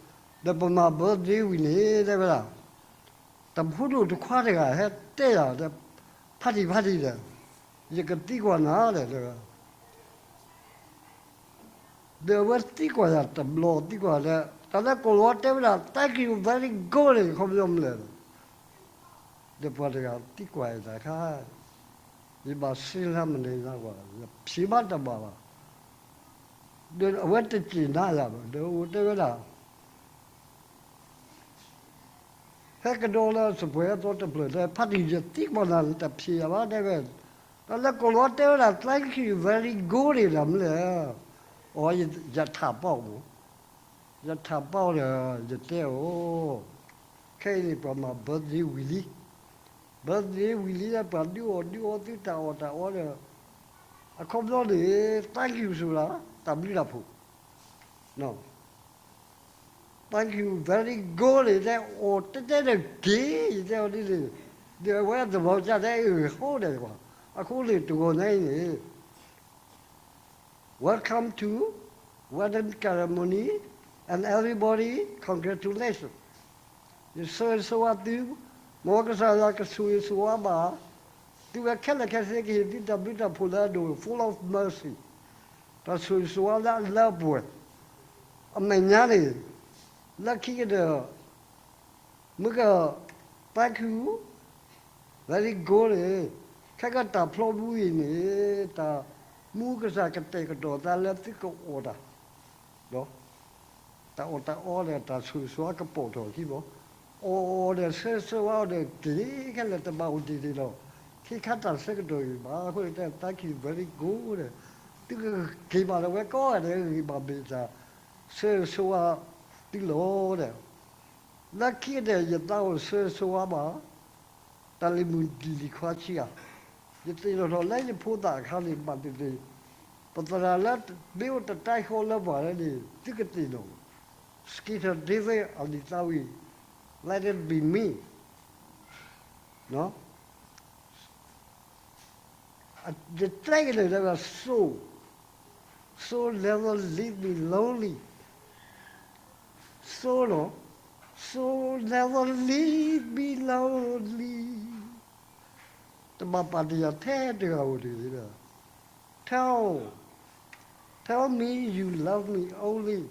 ဒီးပမၤ birthday ဝံၤန့ၣ် တဲဝဲဒၣ် တၢ်ဖိဒိၣ်တခွါတဂၤဟဲတဲယၤဒီး ဖါတံၢ်ဖါတံၢ်ဒီး ယကသံကွၢ်နၤဒီး ဒီးအဝဲသံကွၢ်ယၤတဘျီ သံကွၢ်ဒီး တၢ်လၢကီၢ်လၤဝါတဲဝဲဒၣ် thank you very good န့ၣ် ခီပညီမနုၤလဲၣ်, ဒီးပှၤတဂၤသံကွၢ်ယၤတခါ, ယဘၣ်စံးလၢမနုၤလဲၣ်ကွၢ် ယဖံးဘၣ်တဘၣ်ဘၣ်, ဒီးအဝဲတစံးနၤယၤဘၣ် ဒီးအိၣ်တဲဝဲဒၣ် ဟဲကဒီးလၢစပှဲၤအသီတဖျၢၣ်ဒီး ဖါတံၢ်ယသံကွၢ်နၤန့ၣ် တၢ်ဖံးယၤဘၣ်တဲဝဲ, တၢ်လၢကီၢ်လၤဝါတဲဝဲဒၣ် thank you very good န့ၣ် မနုၤလဲၣ်, ပ အီ ယထးပီၣ်မး, ယထးပီၣ်ဒီး ယတဲအီၤ, ခဲအံၤန့ၣ် ပှၤမၤ birthday ဝံၤလံ, birthday ဝံၤလံဒီး ပှၤဒုးအီၣ်ဒုးအီသုတၢ်အီၣ်တၢ်အီဒီး အခီဘျီန့ၣ် thank you ဆိလၢ တၢ်ဘျုးတၢ်ဖှိၣ် thank you very good န့ၣ် တဲအီၤတဲတဲဒီးက့ၤ ယတဲအီၤဒ်န့ၣ်, ဒီးအဝဲသဘီကတဲအဂ့ၤဃီဒီးကွၢ်, အဃိန့ၣ်တဂီၤညါအံၤန့ၣ် Welcome to wedding ceremony and everybody congratulations. ယဆၢဂ့ၤဆၢဝါသု, မ်ကစၢ်ယွၤကဆိၣ်ဂ့ၤဆိၣ်ဝါဘၣ် သုဝဲခဲလၢာ်ခဲဆ့ ကဟ့ၣ်သုတၢ်ဘျုးတၢ်ဖှိၣ်လၢအဒိၣ် full of mercy, တၢ်ဆိၣ်ဂ့ၤဆိၣ်ဝါလၢအလၢအပှဲၤ, အမဲာ်ညါန့ၣ် လၢခံကတၢၢ် မ့ၢ်က thank you very good န့ၣ်, ခဲကတၢၢ်တၢ်ဖျီမူအံၤန့ၣ် တၢ်မူကစၢ်ကတဲာ်ကတီၤသးလၢ သုကအီၣ်တၢ်, ဒီးတၢ်အီၣ်တၢ်အီဒီးတၢ်ဆိၣ်ဂ့ၤဆိၣ်ဝါကပိာ်ထီၣ်အခံဘၣ်, အီၣ်အီၤဒီးဆၢဂ့ၤဆၢဝါအီၤဒီးက့ၤခဲလၢာ်တဘၣ်အိၣ်ဒံးဒံးလီၤ. ခဲခါတၢ်ဆၢကတီၢ်အံၤဘၣ်အဃိန့ၣ် တၢ် thank you very good ဒီး သုကက့ၤဘၣ်ဒီးဝဲကိးဂၤဒဲးဂ့ၤဘၣ်မ့ၢ်တၢ်ဆၢဂ့ၤဆၢဝါသုလီၤဒီး လၢခံကတၢၢ် ယသးအိၣ်ဆၢဂ့ၤဆၢဝါဘၣ် တၢ်လံၤမုၣ်လံၤခွါဆံးဧါ, ယသ့ၣ်နီၣ်ထီၣ်လၢယဖိသၣ်အခါန့ၣ် ဘၣ်သ့ၣ်သ့ၣ် ပသရၣ်လၢ မ့ၢ်အိၣ်တတၢ်ဃီလၢပှၤလၢန့ၣ် သုကသ့ၣ်နီၣ်, Skeeter David အလံာ်သးဝံၣ် Let it be me ယတဲက့ၤန့ၣ်လၢ so, so never leave me lonely, so လီၤ, so never leave me lonely, တဘၣ်ပာ်တ့ၢ်ယၤထဲတဂၤဧိၤတဂ့ၤ, tell, tell me you love me only,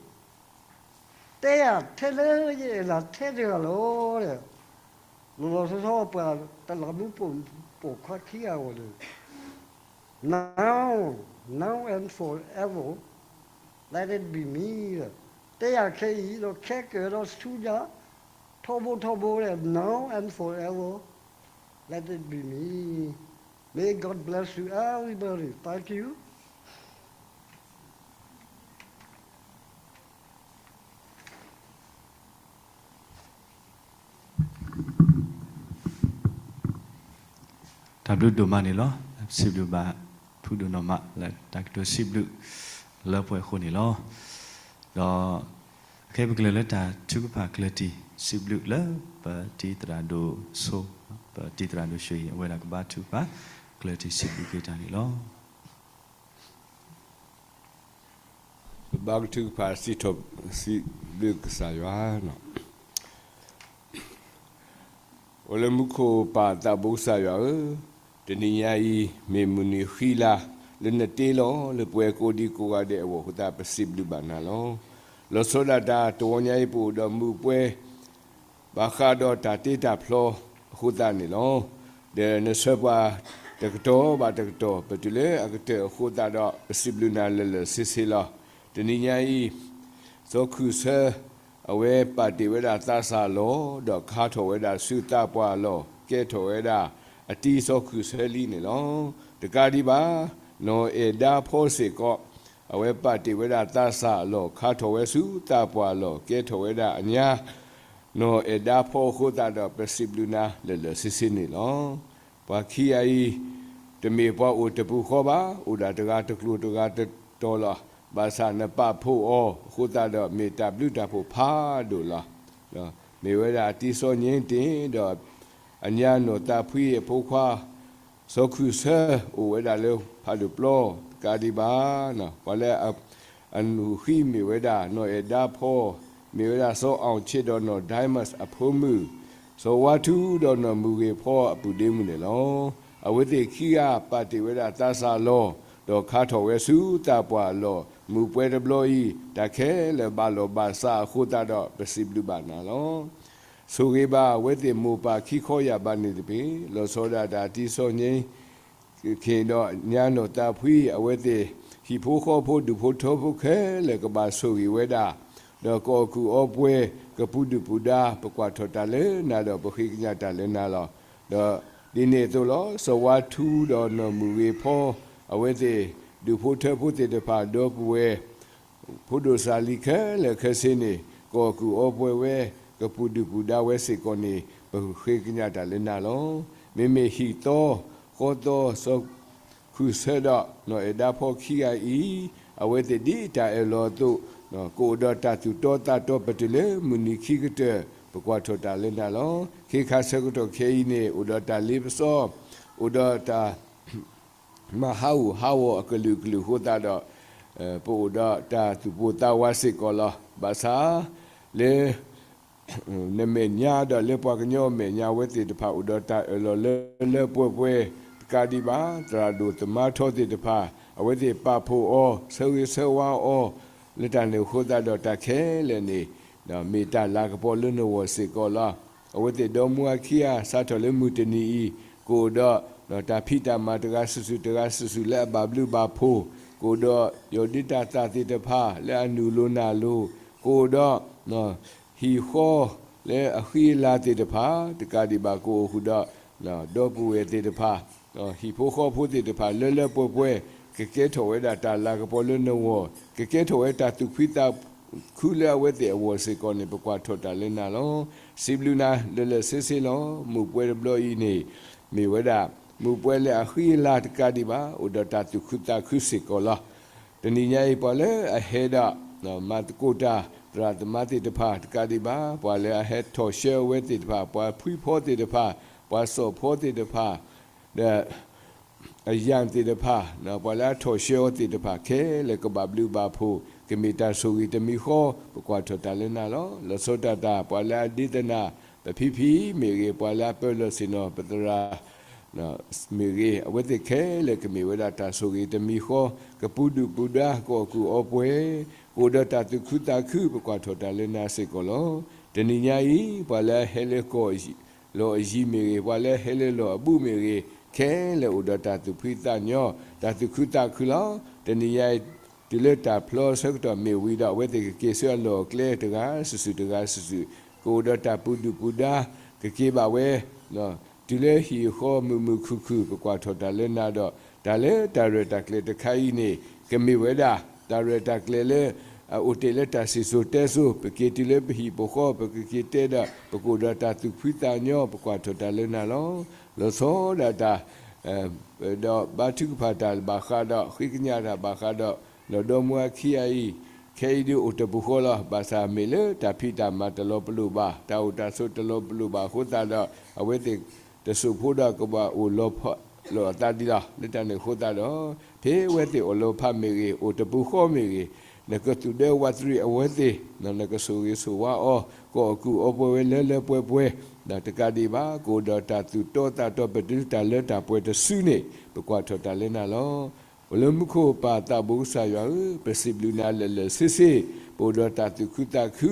တဲယၤထဲလၢယအဲၣ်နၤထဲတဂၤလီၤဒီး, လီၤလီၤဆီဆီ ပှၤတလးမူပိာ်ခွါခံဂၤအဂီၢ်န့ၣ် Now, now and forever, let it be me ဒီး တဲယၤခဲအံၤဒီးခဲကၢၤဒီးဆူညါ ထီဘိထီဘိဒီး now and forever, let it be me. May God bless you everybody. Thank you. တၢ်ဘျုးဒိၣ်မးန့ၣ်လီၤ. စံးဘျုးဘၣ်ဖုဒိၣ်နီၢ်မးလၢတၢ်ကတိၤစံးဘျုးလၢပှဲၤအဃိန့ၣ်လီၤ. ဒီးခဲအံၤပကလဲၤလၢတၢ်ထုကဖၣ်ကျၢၢ်တံၢ် စံးဘျုးလၢပတံၤသရၣ်ဒိၣ်ဆိ, ပတံၤသရၣ်ဒိၣ်ဆိအံၤ အဝဲဒၣ်ကဘါထုကဖၣ်ကျၢၢ်တံၢ်စံးဘျုးက့ၤတၢ်န့ၣ်လီၤ. ပဘါထုကဖၣ်စံးထီၣ်စံးဘျုးကစၢ်ယွၤ အိၣ်လၢမူခိၣ်ပၢ်သးဘိကစၢ်ယွၤဧၢ, တနံၤညါအံၤ မ့ၢ်မုၢ်နံၤဃံလၤလၢနတ့လီၤလၢပှၤကိးဒံကိးဂၤဒဲးအဂီၢ်အဃိသတး ပစံးဘျုးဘၣ်နၤလီၤ. လီၤဆီဒၣ်တၢ်တဝီညါအံၤ ပအိၣ်ဒီးမုၢ်ပှဲၤ ဘၣ်ဃးဒီးတၢ်တ့တၢ်ဖျီအဃိသတးန့ၣ်လီၤ. ဒီးနဆှၢပှၤတကတီၢ်ဘၣ်တကတီၢ် ပတုၤလၢအကတၢၢ်အဃိသတးဒီး ပစံးဘျုးနၤလၢာ်လၢာ်ဆ့ဆ့လီၤ. တနံၤညါအံၤ စီၤခုၣ်ဆၢ အဝဲပာ်တ့ၢ်ဝဲဒၣ်သးစၢ်အလီၢ် ဒီးခါထီၣ်ဝဲဒၣ်ဆူသးပှၢ်အလီၢ် ကဲထီၣ်ဝဲဒၣ်အတံၤစီၤခုၣ်ဆၢလံန့ၣ်လီၤ. တကးဒံးဘၣ် နီၢ်အဲၣ်ဒါဖီစ့ၢ်ကီး အဝဲပာ်တ့ၢ်ဝဲဒၣ်သးစၢ်အလီၢ် ခါထီၣ်ဝဲဆူသးပှၢ်အလီၢ် ကဲထီၣ်ဝဲဒၣ်အညါ နီၢ်အဲၣ်ဒါဖီအဃိသတးဒီး ပစံးဘျုးနၤလၢာ်လၢာ်ဆ့ဆ့န့ၣ်လီၤ. ပှၤခံဂၤအံၤ တမ့ၢ်ပှၤအိၣ်တပူၤဃီဘၣ်, အိၣ်ဒၣ်တဂၤတကျိၤတဂၤတတီၤလီၤ. ဘၣ်ဆၣ်နပာ်ဖှိၣ်အီၤအဃိသတးဒီး မ့ၢ်တၢ်ဘျုးတၢ်ဖှိၣ်ဖးဒိၣ်လီၤ. မ့ၢ်ဝဲဒၣ်အတံၤစီၤည့တ့ၢ်ဒီး အညါနီၢ်သးဖှံအဖိခွါ စီၤခုၣ်ဆၢ အိၣ်ဝဲဒၣ်လၢဖးဒိၣ်ပျီ တကးဒံးဘၣ် ပှၤလၢအ အနူၢ်ဃံမ့ၢ်ဝဲဒၣ် နီၢ်အဲၣ်ဒါဖီ, မ့ၢ်ဝဲဒၣ်စီၤအီၣ်ဆ့ဒီးနီၢ် Diamonds အဖိမုၣ်, စီၤဝါထူဒီးနီၢ်မုၢ်ဂ့ၤဖီအပုၢ်ဒ့မုၣ်န့ၣ်လီၤ. အဝဲသ့ၣ်ခံဂၤပာ်တ့ၢ်ဝဲဒၣ်သးစၢ်အလီၢ်, ဒီးခါထီၣ်ဝဲဆူသးပှၢ်အလီၢ်, မုၢ်ပှဲၤတဘျီအံၤ တၢ်ခဲလၢာ်ဘၣ်လီၢ်ဘၣ်စးအဃိသတးဒီး ပစံးဘျုးဘၣ်နၤလီၤ. ဆိၣ်ဂ့ၤဘၣ်အဝဲသ့ၣ်မိၢ်ပၢ်ခံခီယၢ်ဘးန့ၣ်တက့ၢ်. လီၤဆီဒၣ်တၢ်တံၤစီၤည့ ခ့ၣ်ဒီးညါနီၢ်သးဖှံ အဝဲသ့ၣ် ဟံၣ်ဖိဃီဖိဒူၣ်ဖိထၢဖိခဲလၢာ်ကဘၣ်ဆိၣ်ဂ့ၤဝဲဒၣ်, ဒီးကအီၣ်ကူၣ်အီပှဲၤ ကပူၤဒုၣ်ပူၤဒါ ပကွၢ်ထီၣ်တၢ်လၢနၤဒီးပဃ့ကညးတၢ်လၢနၤလီၤ. ဒီးဒ်န့ၣ်အသိးလီၤ. စီၤဝါထူဒီးနီၢ်မုၢ်ဂ့ၤဖီ အဝဲသ့ၣ် ဒူၣ်ဖိထၢဖိသ့ၣ်တဖၣ်ဒီပုၢ်ဝဲၢ် ဖိဒိၣ်စၢ်လံၤခဲလၢာ်ခဲဆ့န့ၣ် ကအီၣ်ကုၢ်အီပှဲၤဝဲ, ကပူၤဒုၣ်ပူၤဒါဝဲစ့ၢ်ကီးန့ၣ် ပဃ့ကညးတၢ်လၢနၤလီၤ. မ့မ့ၢ်ဟံၣ်သီ, ဃီသီ, စီၤခုၣ်ဆၢဒီး နီၢ်အဲၣ်ဒါဖီခံဂၤအံၤ, အဝဲသ့ၣ်ဒ်တၢ်အၢၣ်လီၤအသိး, ကအိၣ်ဒီးတၢ်သူၣ်တီသးတီပတုာ်လၢမုၢ်နံၤခံကတၢၢ်, ပကွၢ်ထီၣ်တၢ်လၢနၤလီၤ. ခ့ခါဆၢကတီၢ်ခဲအံၤန့ၣ် အိၣ်ဒီးတၢ်လ့ပစီ, အိၣ်ဒီးတၢ် မၤဟးဂူာ်ဟးဂီၤအကလုာ်ကလုာ်အဃိသတးဒီး, ပအိၣ်ဒီးတၢ်သူၣ်ပိၢ်သးဝးစ့ၢ်ကီးလီၤ. ဘၣ်ဆၣ်လၢ နမဲာ်ညါဒီးလၢပှၤကညီအမဲာ်ညါ အဝဲသ့ၣ်တဖၣ်အိၣ်ဒီးတၢ်အၢၣ်လီၤလၢလၢပှဲၤပှဲၤ, တကးဒံးဘၣ် သရၣ်ဒိၣ်သမါထီသ့ၣ်တဖၣ် အဝဲသ့ၣ်ပာ်ဖှိၣ်အီၤ ဆၢဂ့ၤဆၢဝါအီၤ, လၢတၢ်န့ၣ်အဃိသတးဒီး တၢ်ခဲလၢာ်န့ၣ် မ့ၢ်တၢ်လၤကပီၤလၢနဂီၢ်စ့ၢ်ကီးလီၤ. အဝဲသ့ၣ်ဒီမါဝၤခံဂၤ စးထီၣ်လၢမုၢ်တနံၤအံၤ ကအိၣ်ဒီး တၢ်ဖံးတၢ်မၤတဂၤစုာ်စုာ်တဂၤစုာ်စုာ်လၢအဘၣ်ဘျုးဘၣ်ဖှိၣ်, ကအိၣ်ဒီးယီၢ်ဒ့တၢ်သၣ်သ့ၣ်တဖၣ်လၢအနုာ်လိၤနၢ်လိၤ, ကအိၣ်ဒီး ဟံၣ်ဃီလၢအဃံအလၤသ့ၣ်တဖၣ်, တကးဒံးဘၣ်ကအိၣ်ဃုာ်ဒီး ဒီပုၢ်ဝဲၢ်သ့ၣ်တဖၣ်, ဟံၣ်ဖိဃီဖိသ့ၣ်တဖၣ် လၢလၢပှဲၤပှဲၤ, ကကဲထီၣ်ဝဲဒၣ်တၢ်လၤကပီၤလၢနဂီၢ်, ကကဲထီၣ်ဝဲတၢ်သူၣ်ဖှံသးခုလၢအဝဲသ့ၣ်အဂီၢ်စ့ၢ်ကီးန့ၣ် ပကွၢ်ထီၣ်တၢ်လၢနၤလီၤ. စံးဘျုးနၤလၢလၢဆ့ဆ့လီၤ. မုၢ်ပှဲၤတဘျီအံၤန့ၣ် မ့ၢ်ဝဲဒၣ် မုၢ်ပှဲၤလၢအဃံအလၤတကးဒံးဘၣ် အိၣ်ဒီးတၢ်သူၣ်ခုသးခုစ့ၢ်ကီးလီၤ. တနံၤညါအံၤ ပှၤလၢအဟဲဒီး မၤသကိးတၢ် သရၣ်သမါသ့ၣ်တဖၣ်တကးဒံးဘၣ်, ပှၤလၢအဟဲထီၣ်ဆှၢအဝဲသ့ၣ်တဖၣ်, ပှၤဖှံဖီသ့ၣ်တဖၣ်, ပှၤစီၣ်ဖီသ့ၣ်တဖၣ်, ဒီး အယၣ်သ့ၣ်တဖၣ်, ပှၤလၢအထီၣ်ဆှၢအီၤသ့ၣ်တဖၣ်ခဲလၢာ် ကဘၣ်ဘျုးဘၣ်ဖှိၣ်, ကမ့ၢ်တၢ်ဆိၣ်ဂ့ၤတမံၤဃီ, ပကွၢ်ထီၣ်တၢ်လၢနၤလီၤ. လီၤဆီဒၣ်တၢ် ပှၤလၢအဒ့သနၢ် ပဖံဖံမ့ၢ်ဂ့ၤ, ပှၤလၢအပၢလီၤဆ့ၣ်နီၤပသရၣ် မ့ၢ်ဂ့ၤ, အဝဲသ့ၣ်ခဲလၢာ်ကမ့ၢ်ဝဲဒၣ်တၢ်ဆိၣ်ဂ့ၤတမံၤဃီ, ကပူၤဒုၣ်ပူၤဒါ ကအီၣ်ကုၢ်အီပှဲၤ, ကအိၣ်ဒီးတၢ်သူၣ်ခုသးခု, ပကွၢ်ထီၣ်တၢ်လၢနၤစ့ၢ်ကီးလီၤ. တနံၤညါအံၤ ပှၤလၢအဟဲလၢကီၢ်လီၢ်အယံၤမ့ၢ်ဂ့ၤ, ပှၤလၢအဟဲလၢလီၢ်အဘူးမ့ၢ်ဂ့ၤ, ခဲလၢာ်အိၣ်ဒီးတၢ်သူၣ်ဖှံသးညီ, တၢ်သူၣ်ခုသးခုလီၤ. တနံၤညါအံၤ တုၤလၢတၢ်ဖျီဆၢကတီၢ်မ့ၢ်ဝံၤဒီး အဝဲသ့ၣ်ကက့ၤဆူအလီၢ်အကျဲတဂၤစုာ်စုာ်တဂၤစုာ်စုာ်, ကအိၣ်ဒီးတၢ်ပူၤဒုၣ်ပူၤဒါ, ကက့ၤဘၣ်ဝဲ တုၤလၢဟံၣ်ဃီမုာ်မုာ်ခုၣ်ခုၣ်, ပကွၢ်ထီၣ်တၢ်လၢနၤဒီး တၢ်လၢတၢ်ရဲၣ်တၢ်ကျဲၤတခါအံၤန့ၣ် ကမ့ၢ်ဝဲဒၣ် တၢ်ရဲၣ်တၢ်ကျဲၤလၢ အအိၣ်တ့ၢ်လၢတၢ်စံၣ်စိၤတဲစိၤ, ပက့ၤတုၤလၢပဟံၣ်ပဃီ, ပကက့ၤတဲဒီး ပကအိၣ်ဒီးတၢ်သူၣ်ဖှံသးညီ, ပကွၢ်ထီၣ်တၢ်လၢနၤလီၤ. လီၤဆီဒၣ်တၢ် ဒီးဘါထုကဖၣ်တၢ်ဘၣ်ဃးဒီး ဃ့ကညးတၢ်ဘၣ်ဃးဒီး နီၢ်ဒီမါဝၤခံဂၤအံၤ, ခဲအံၤဒုးအိၣ်တပူၤဃီလီၤ. ဘၣ်ဆၣ်မ့ၢ်လၢတၢ်ဖံးတၢ်မၤတလီၤပလိာ်ဘၣ်, တၢ်အိၣ်တၢ်ဆိးတလီၤပလိာ်ဘၣ်အဃိသတးဒီး အဝဲသ့ၣ်တစိၢ်ဖိဒီးကဘၣ်အိၣ်လီၤဖးလိာ်အသးဒံးလီၤ. လၢတၢ်န့ၣ်အဃိသတးဒီး ဖဲအဝဲသ့ၣ်အိၣ်လီၤဖးမ့ၢ်ဂ့ၤ, အိၣ်တပူၤဃီမ့ၢ်ဂ့ၤ, နကသူၣ်ဒၢဝးတရံးအဝဲသ့ၣ်, နကဆိၣ်ဂ့ၤဆိၣ်ဝါအီၤ, ကအီၣ်ကုၢ်အီပှဲၤဝဲလၢလၢပှဲၤပှဲၤ, ဒီးတကးဒံးဘၣ် ကအိၣ်ဒီးတၢ်သူၣ်တီသးတီပတုာ်တၢ်လၢတၢ်ပှဲၤတစုန့ၣ် ပကွၢ်ထီၣ်တၢ်လၢနၤလီၤ. အိၣ်လၢမူခိၣ်ပၢ်သးဘိကစၢ်ယွၤဧၢ, ပစံးဘျုးနၤလၢလၢဆ့ဆ့, ပအိၣ်ဒီးတၢ်သူၣ်ခုသးခု,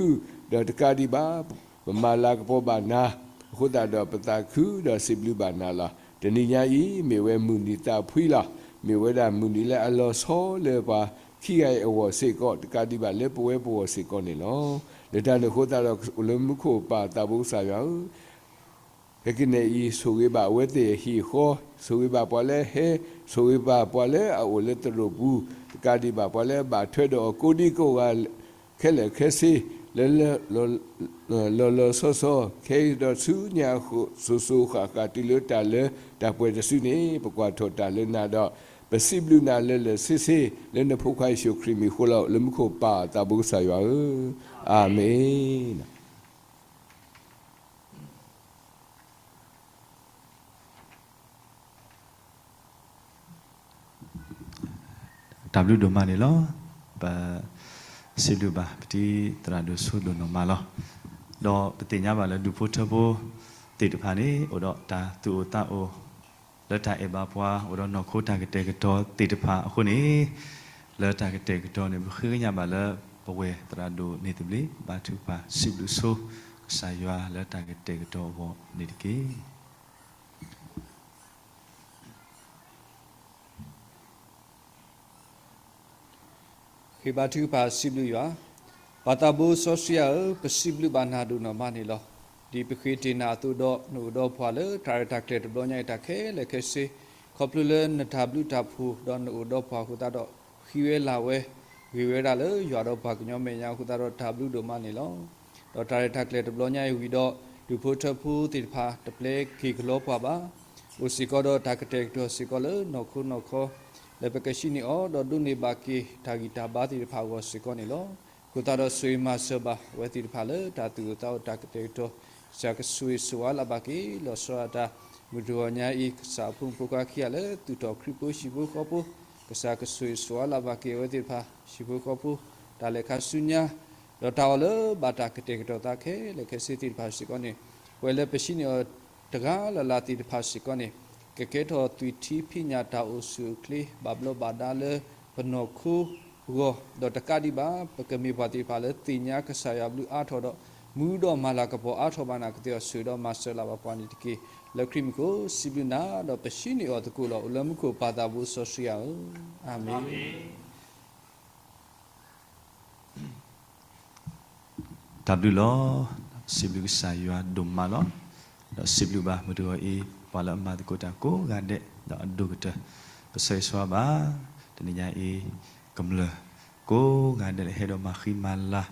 ဒီးတကးဒံးဘၣ် ပမၤလၤကပီၤဘၣ်နၤ, အဃိသတးဒီးပသးခုဒီးစံးဘျုးဘၣ်နၤလီၤ. တနံၤညါအံၤ မ့ၢ်ဝဲမုၢ်နံၤသးဖှံလီၤ. မ့ၢ်ဝဲဒၣ်မုၢ်နံၤလၢအလီၤဆီလၢပှၤခံဂၤအံၤအဂီၢ်စ့ၢ်ကီး, တကးဒံးဘၣ်လၢပဝဲပဂီၢ်စ့ၢ်ကီးန့ၣ်လီၤ. လၢတၢ်န့ၣ်အဃိသတးဒီး အိၣ်လၢမူခိၣ်ပၢ်သးဘိကစၢ်ယွၤဧၢ, ခဲကနံၣ်အံၤ ဆိၣ်ဂ့ၤဘၣ်အဝဲသ့ၣ်အဟံၣ်အဃီ, ဆိၣ်ဂ့ၤဘၣ်ပှၤလၢအဟဲ, ဆိၣ်ဂ့ၤဘၣ်ပှၤလၢအအိၣ်လၢသရိာ်ပူၤ, တကးဒံးဘၣ်ပှၤလၢအဘၣ်ထွဲဒီးအီၤကိးဒံကိးဂၤ ခဲလၢာ်ခဲဆ့, လၢ လၢ လီၤလီၤဆီဆီ, ခဲအံၤဒီးဆူညါအဃိ စိၤစိၤဃၣ်ဃၣ်တုၤလၢတၢ်လၢတၢ်ပှဲၤတစုန့ၣ် ပကွၢ်ထီၣ်တၢ်လၢနၤဒီး ပစံးဘျုးနၤလၢလၢဆ့ဆ့ လၢနဖိခွါယ့ၣ်ၡူးခရံာ်မံၤဃိလီၤ. လၢမူခိၣ်ပၢ်သးဘိကစၢ်ယွၤဧၢ, အၤမ့ၣ်. တၢ်ဘျုးဒိၣ်မးန့ၣ်လီၤ. ပစံးဘျုးဘၣ် ပတံၤသရၣ်ဒိၣ်စိဒိၣ်နီၢ်မးလီၤ. ဒီးပသ့ၣ်ညါဘၣ်လၢဒူၣ်ဖိထၢဖိသ့ၣ်တဖၣ်န့ၣ် အိၣ်ဒီးတၢ်သူၣ်အိၣ်သးအိၣ် လၢတၢ်အဲၣ်ဘၣ်ပှၤ အိၣ်ဒီးနီၢ်ခိတၢ်ကတဲာ်ကတီၤသ့ၣ်တဖၣ်အဃိန့ၣ်, လၢတၢ်ကတဲာ်ကတီၤန့ၣ် ပဃ့ကညးဘၣ်လၢ ပဝဲၢ်သရၣ်ဒိၣ်န့ၣ်သဘျ့ ဘါထုကဖၣ်စံးဘျုးဆိ ကစၢ်ယွၤလၢတၢ်ကတဲာ်ကတီၤအဂီၢ်န့ၣ်တက့ၢ်. ဃ့ဘါထုကဖၣ်စံးဘျုးယွၤ. ပၢ်သးဘိစီဆှံယွၤဧၢ, ပစံးဘျုးဘၣ်နၤဒိၣ်နီၢ်မးန့ၣ်လီၤ. ဒ်ပဃ့တ့ၢ်နၤအသိးဒီး နအိၣ်ဒီးပှၤလၢတၢ်ရဲၣ်တၢ်ကျဲၤတဘျီညါအံၤတၢ်ခဲလၢာ်ခဲဆ့, ခီဖျိလၢနတၢ်ဘျုးတၢ်ဖှိၣ်ဒီးနအိၣ်ဒီးပှၤအဃိသတးဒီး ဃံဝဲလၤဝဲ, ဂ့ၤဝဲဒၣ်လၢယွၤဒီးပှၤကညီမဲာ်ညါအဃိသတးဒီးတၢ်ဘျုးဒိၣ်မးန့ၣ်လီၤ. ဒီးတၢ်ရဲၣ်တၢ်ကျဲၤတဘျီညါအံၤဝံၤဒီး ဒူၣ်ဖိထၢဖိသ့ၣ်တဖၣ် တပျဲက့ၤကလီပှၤဘၣ်. အိၣ်စ့ၢ်ကီးဒီးတၢ်ကတဲာ်ကတီၤစ့ၢ်ကီးလၢနီၢ်ခိနီၢ်ခီ လၢပကဟံးန့ၢ်အီၤ ဒီးဒိးန့ၢ်ဘၣ်က့ၤတၢ်ဂံၢ်တၢ်ဘါသ့ၣ်တဖၣ်အဂီၢ်စ့ၢ်ကီးန့ၣ်လီၤ. အဃိသတးဒီးဆိၣ်ဂ့ၤမၤစၢၤဘၣ်အဝဲသ့ၣ်တဖၣ်လၢ တၢ်သူၣ်အိၣ်သးအိၣ်တၢ်ကတဲာ်ကတီၤ ကစၢ်ကဆိၣ်ဂ့ၤဆိၣ်ဝါလၢ်ဘၣ်က့ၤ လီၤဆီဒၣ်တၢ် မုၢ်တဂီၤညါအံၤ ကစၢ်အဖိမုၣ်ဖိခွါခံဂၤလၢ သူၣ်ထီၣ်ခရံာ်ဖိဟံၣ်ဖိဃီဖိ ကစၢ်ကဆိၣ်ဂ့ၤဆိၣ်ဝါလၢ်ဘၣ်က့ၤအဝဲသ့ၣ်တဖၣ် ဟံၣ်ဖိဃီဖိ တၢ်လဲၤခါဆူညါ ဒီးတၢ်အီၣ်လၢဘၣ်တၢ်ကတဲာ်ကတီၤသးခဲလၢာ်ခဲဆ့သ့ၣ်တဖၣ်စ့ၢ်ကီးန့ၣ် ပဝဲလၢပဟံးန့ၢ်အီၤတဂၤလၢ်လၢ်သ့ၣ်တဖၣ်စ့ၢ်ကီးန့ၣ် ကကဲထီၣ်သွံၣ်ထံဖံးညၣ်တၢ်အိၣ်ဆူၣ်အိၣ်ချ့ ဘၣ်ဘျီးဘၣ်ဒါလၢပနီၢ်ခိအဂီၢ် ဒီးတကးဒံးဘၣ် ပကမ့ၢ်ပှၤသ့ၣ်တဖၣ်လၢသ့ၣ်ညါကစၢ်ယွၤဘျုးအါထီၣ်ဒီး မူဒီးမၤလၤကပီၤအါထီၣ်ဘၣ်နၤကသ့အီၤ ဆိၣ်ဂ့ၤဒီးမၤစၢၤလၢ်ဘၣ်ပှၤန့ၣ်တက့ၢ်. လၢခရံာ်မံၤအဃိ စံးဘျုးနၤ ဒီးပဟံးန့ၢ်အီၤသကိးလီၤ. အိၣ်လၢမူခိၣ်ပၢ်သးဘိစီဆှံယွၤဧၢ, အၤမ့ၣ်. တၢ်ဘျုးလီၤ. စံးဘျုးကစၢ်ယွၤဒိၣ်မးလီၤ. ဒီးစံးဘျုးဘၣ်မုၢ်တဂီၤအံၤ ပှၤလၢအမၤသကိးတၢ်ကိးဂၤဒဲး ဒီးအဒိၣ်ကတၢၢ် ကစၢ်ယွၤဆိၣ်ဂ့ၤဘၣ် တနံၤညါအံၤ ကမျၢၢ်ကိးဂၤဒဲးလၢဟဲဒီးမၤဃံမၤလၤ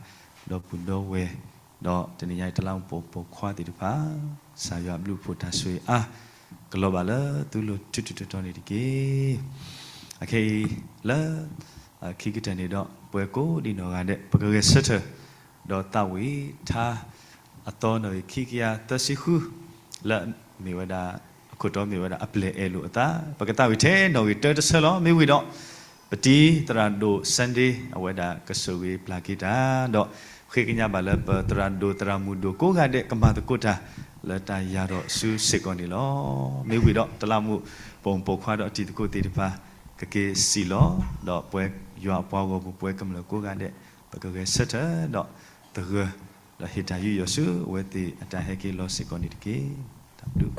ဒီပုၢ်ဒီဝဲၢ် ဒီးတနံၤညါအံၤတလးမူးပိာ်ပိာ်ခွါသ့ၣ်တဖၣ် ကစၢ်ယွၤအဘျုးအဖှိၣ်တၢ်ဆိၣ်ဂ့ၤအါ ကလီၤဘၣ်လၢသုလိၤတုၤတုၤတီၤတီၤန့ၣ်တက့ၢ်. အခဲအံၤလၢ ခံကတၢၢ်န့ၣ်ဒီး ပဝဲကိးဒံနီၢ်ဂၤဒဲး ပကဂဲၤဆၢထၢၣ် ဒီးသးဝံၣ်ထါ အသီနီၣ်ဂံၢ်ခံကယၤသၢဆံဃု လၢမ့ၢ်ဝဲဒၣ် အခိၣ်တီမ့ၢ်ဝဲဒၣ်အပျဲၢ်အဲၣ်လိာ်အသး ပကသးဝံၣ်ထဲနီၣ်ဂံၢ်တၢတဆၢလီၤ. မ့ၢ်ဝံၤဒီး ပတံၤသရၣ်ဒိၣ် Sunday အဝဲဒၣ်ကဆိၣ်ဂ့ၤပျၢ်က့ၤတၢ် ဒီးဃ့ကညးဘၣ်လၢပသရၣ်ဒိၣ်သရၣ်မုၣ်ဒိၣ်ကိးဂၤဒဲး ကမၤသကိးတၢ်လၢတၢ်ယၤဒီးဆူစ့ၢ်ကီးန့ၣ်လီၤ. မ့ၢ်ဝံၤဒီး တလးမူးပိာ်ပိာ်ခွါဒီးအတံၤသကိးသ့ၣ်တဖၣ် ကက့ၤစံၣ်လီၤ. ဒီးပဝဲယွၤအပှၤဂီၢ်မုၢ် ပဝဲကမျၢၢ်ကိးဂၤဒဲး ပကဂဲၤဆၢထၢၣ်ဒီးသဂၢၢ် ဒီးဟ့ၣ်တၢ်ယူးယီၣ်ဆူအဝဲသ့ၣ်အတၢ်ဟဲက့ၤလီၤစ့ၢ်ကီးန့ၣ်တက့ၢ်. တၢ်ဘျုး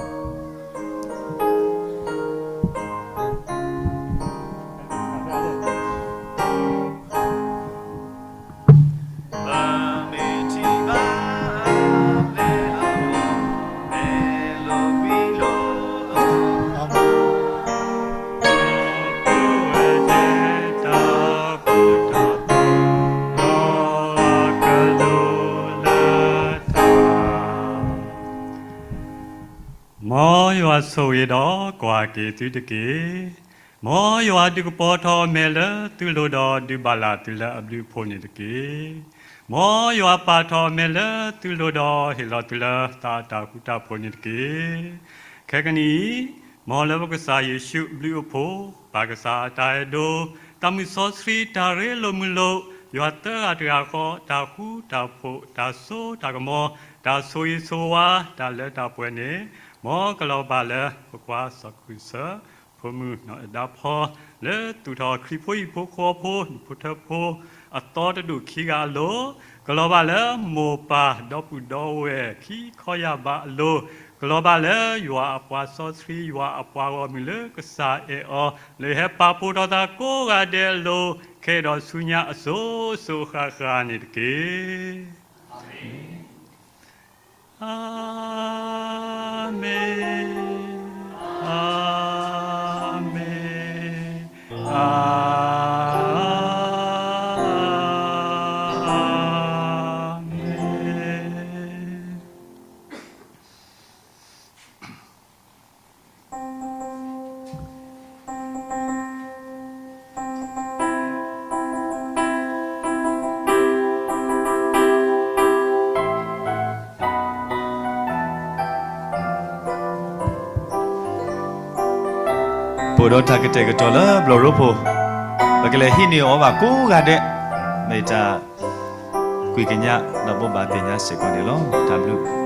မ်ယွၤဆိၣ်ဂ့ၤဒီးကွၢ်က့ၤသုတက့ၢ်. မ်ယွၤဒုးကပီၤထီၣ်အမဲာ်လၢသုလိၤဒီးဒုးဘၣ်လၢ်သုလၢအဘျုးအဖှိၣ်န့ၣ်တက့ၢ်. မ်ယွၤပာ်ထီၣ်အမဲာ်လၢသုလိၤဒီးဟ့ၣ်လီၤသုလၢသးအတၢ်ဃူတၢ်ဖိးန့ၣ်တက့ၢ်. ခဲကနံၣ်အံၤ မ်လၢပကစၢ်ယ့ၣ်ၡူးအဘျုးအဖှိၣ်, ပၢ်ကစၢ်အတၢ်အဲၣ်ဒိး, တၢ်မုၢ်စီဆှံတၢ်ရ့လိာ်မုာ်လိာ်, ယွၤသၢဂၤတဂၤဃီ တၢ်ဃူတၢ်ဖိး, တၢ်စိတၢ်ကမီၤ, တၢ်ဆိၣ်ဂ့ၤဆိၣ်ဝါ, တၢ်လၢတၢ်ပှဲၤန့ၣ်, မ်ကလီၤဘၣ်လၢပကွၢ်စီၣ်ကွံာ်စၢၤ ဖိမုၣ်နီၢ်အဲၣ်ဒါဖီ လၢသူၣ်ထီၣ်ခရံာ်ဖိဟံၣ်ဖိဃီဖိ ဒူၣ်ဖိထၢဖိ အသီတဒူၣ်ခံဂၤအလိၤ, ကလီၤဘၣ်လၢမိၢ်ပၢ်ဒီပုၢ်ဒီဝဲၢ်ခံခီယၢ်ဘးအလိၤ, ကလီၤဘၣ်လၢယွၤအပှၤစီဆှံ ယွၤအပှၤဂီၢ်မုၢ်လၢကစၢ်အဲၣ်အီၤ လၢဟဲပာ်ဖှိၣ်ထီၣ်သးကိးဂၤဒဲးအလိၤ, ခဲဒီးဆူညါအစိၤစိၤဃၣ်ဃၣ်န့ၣ်တက့ၢ်. အၤမ့ၣ်, အၤမ့ၣ်, အၤမ့ၣ်. ပအိၣ်ဒီးတၢ်ကတဲာ်ကတီၤလၢဘျီၣ်ရိဖှိၣ်, ပကလဲၤဟံးန့ၢ်အီၤဘၣ်ကိးဂၤဒဲး, မ့ၢ်တၢ်ကွံာ်ကညးဒီးဘိးဘၣ်သ့ၣ်ညါစ့ၢ်ကီးန့ၣ်လီၤ. တၢ်ဘျုး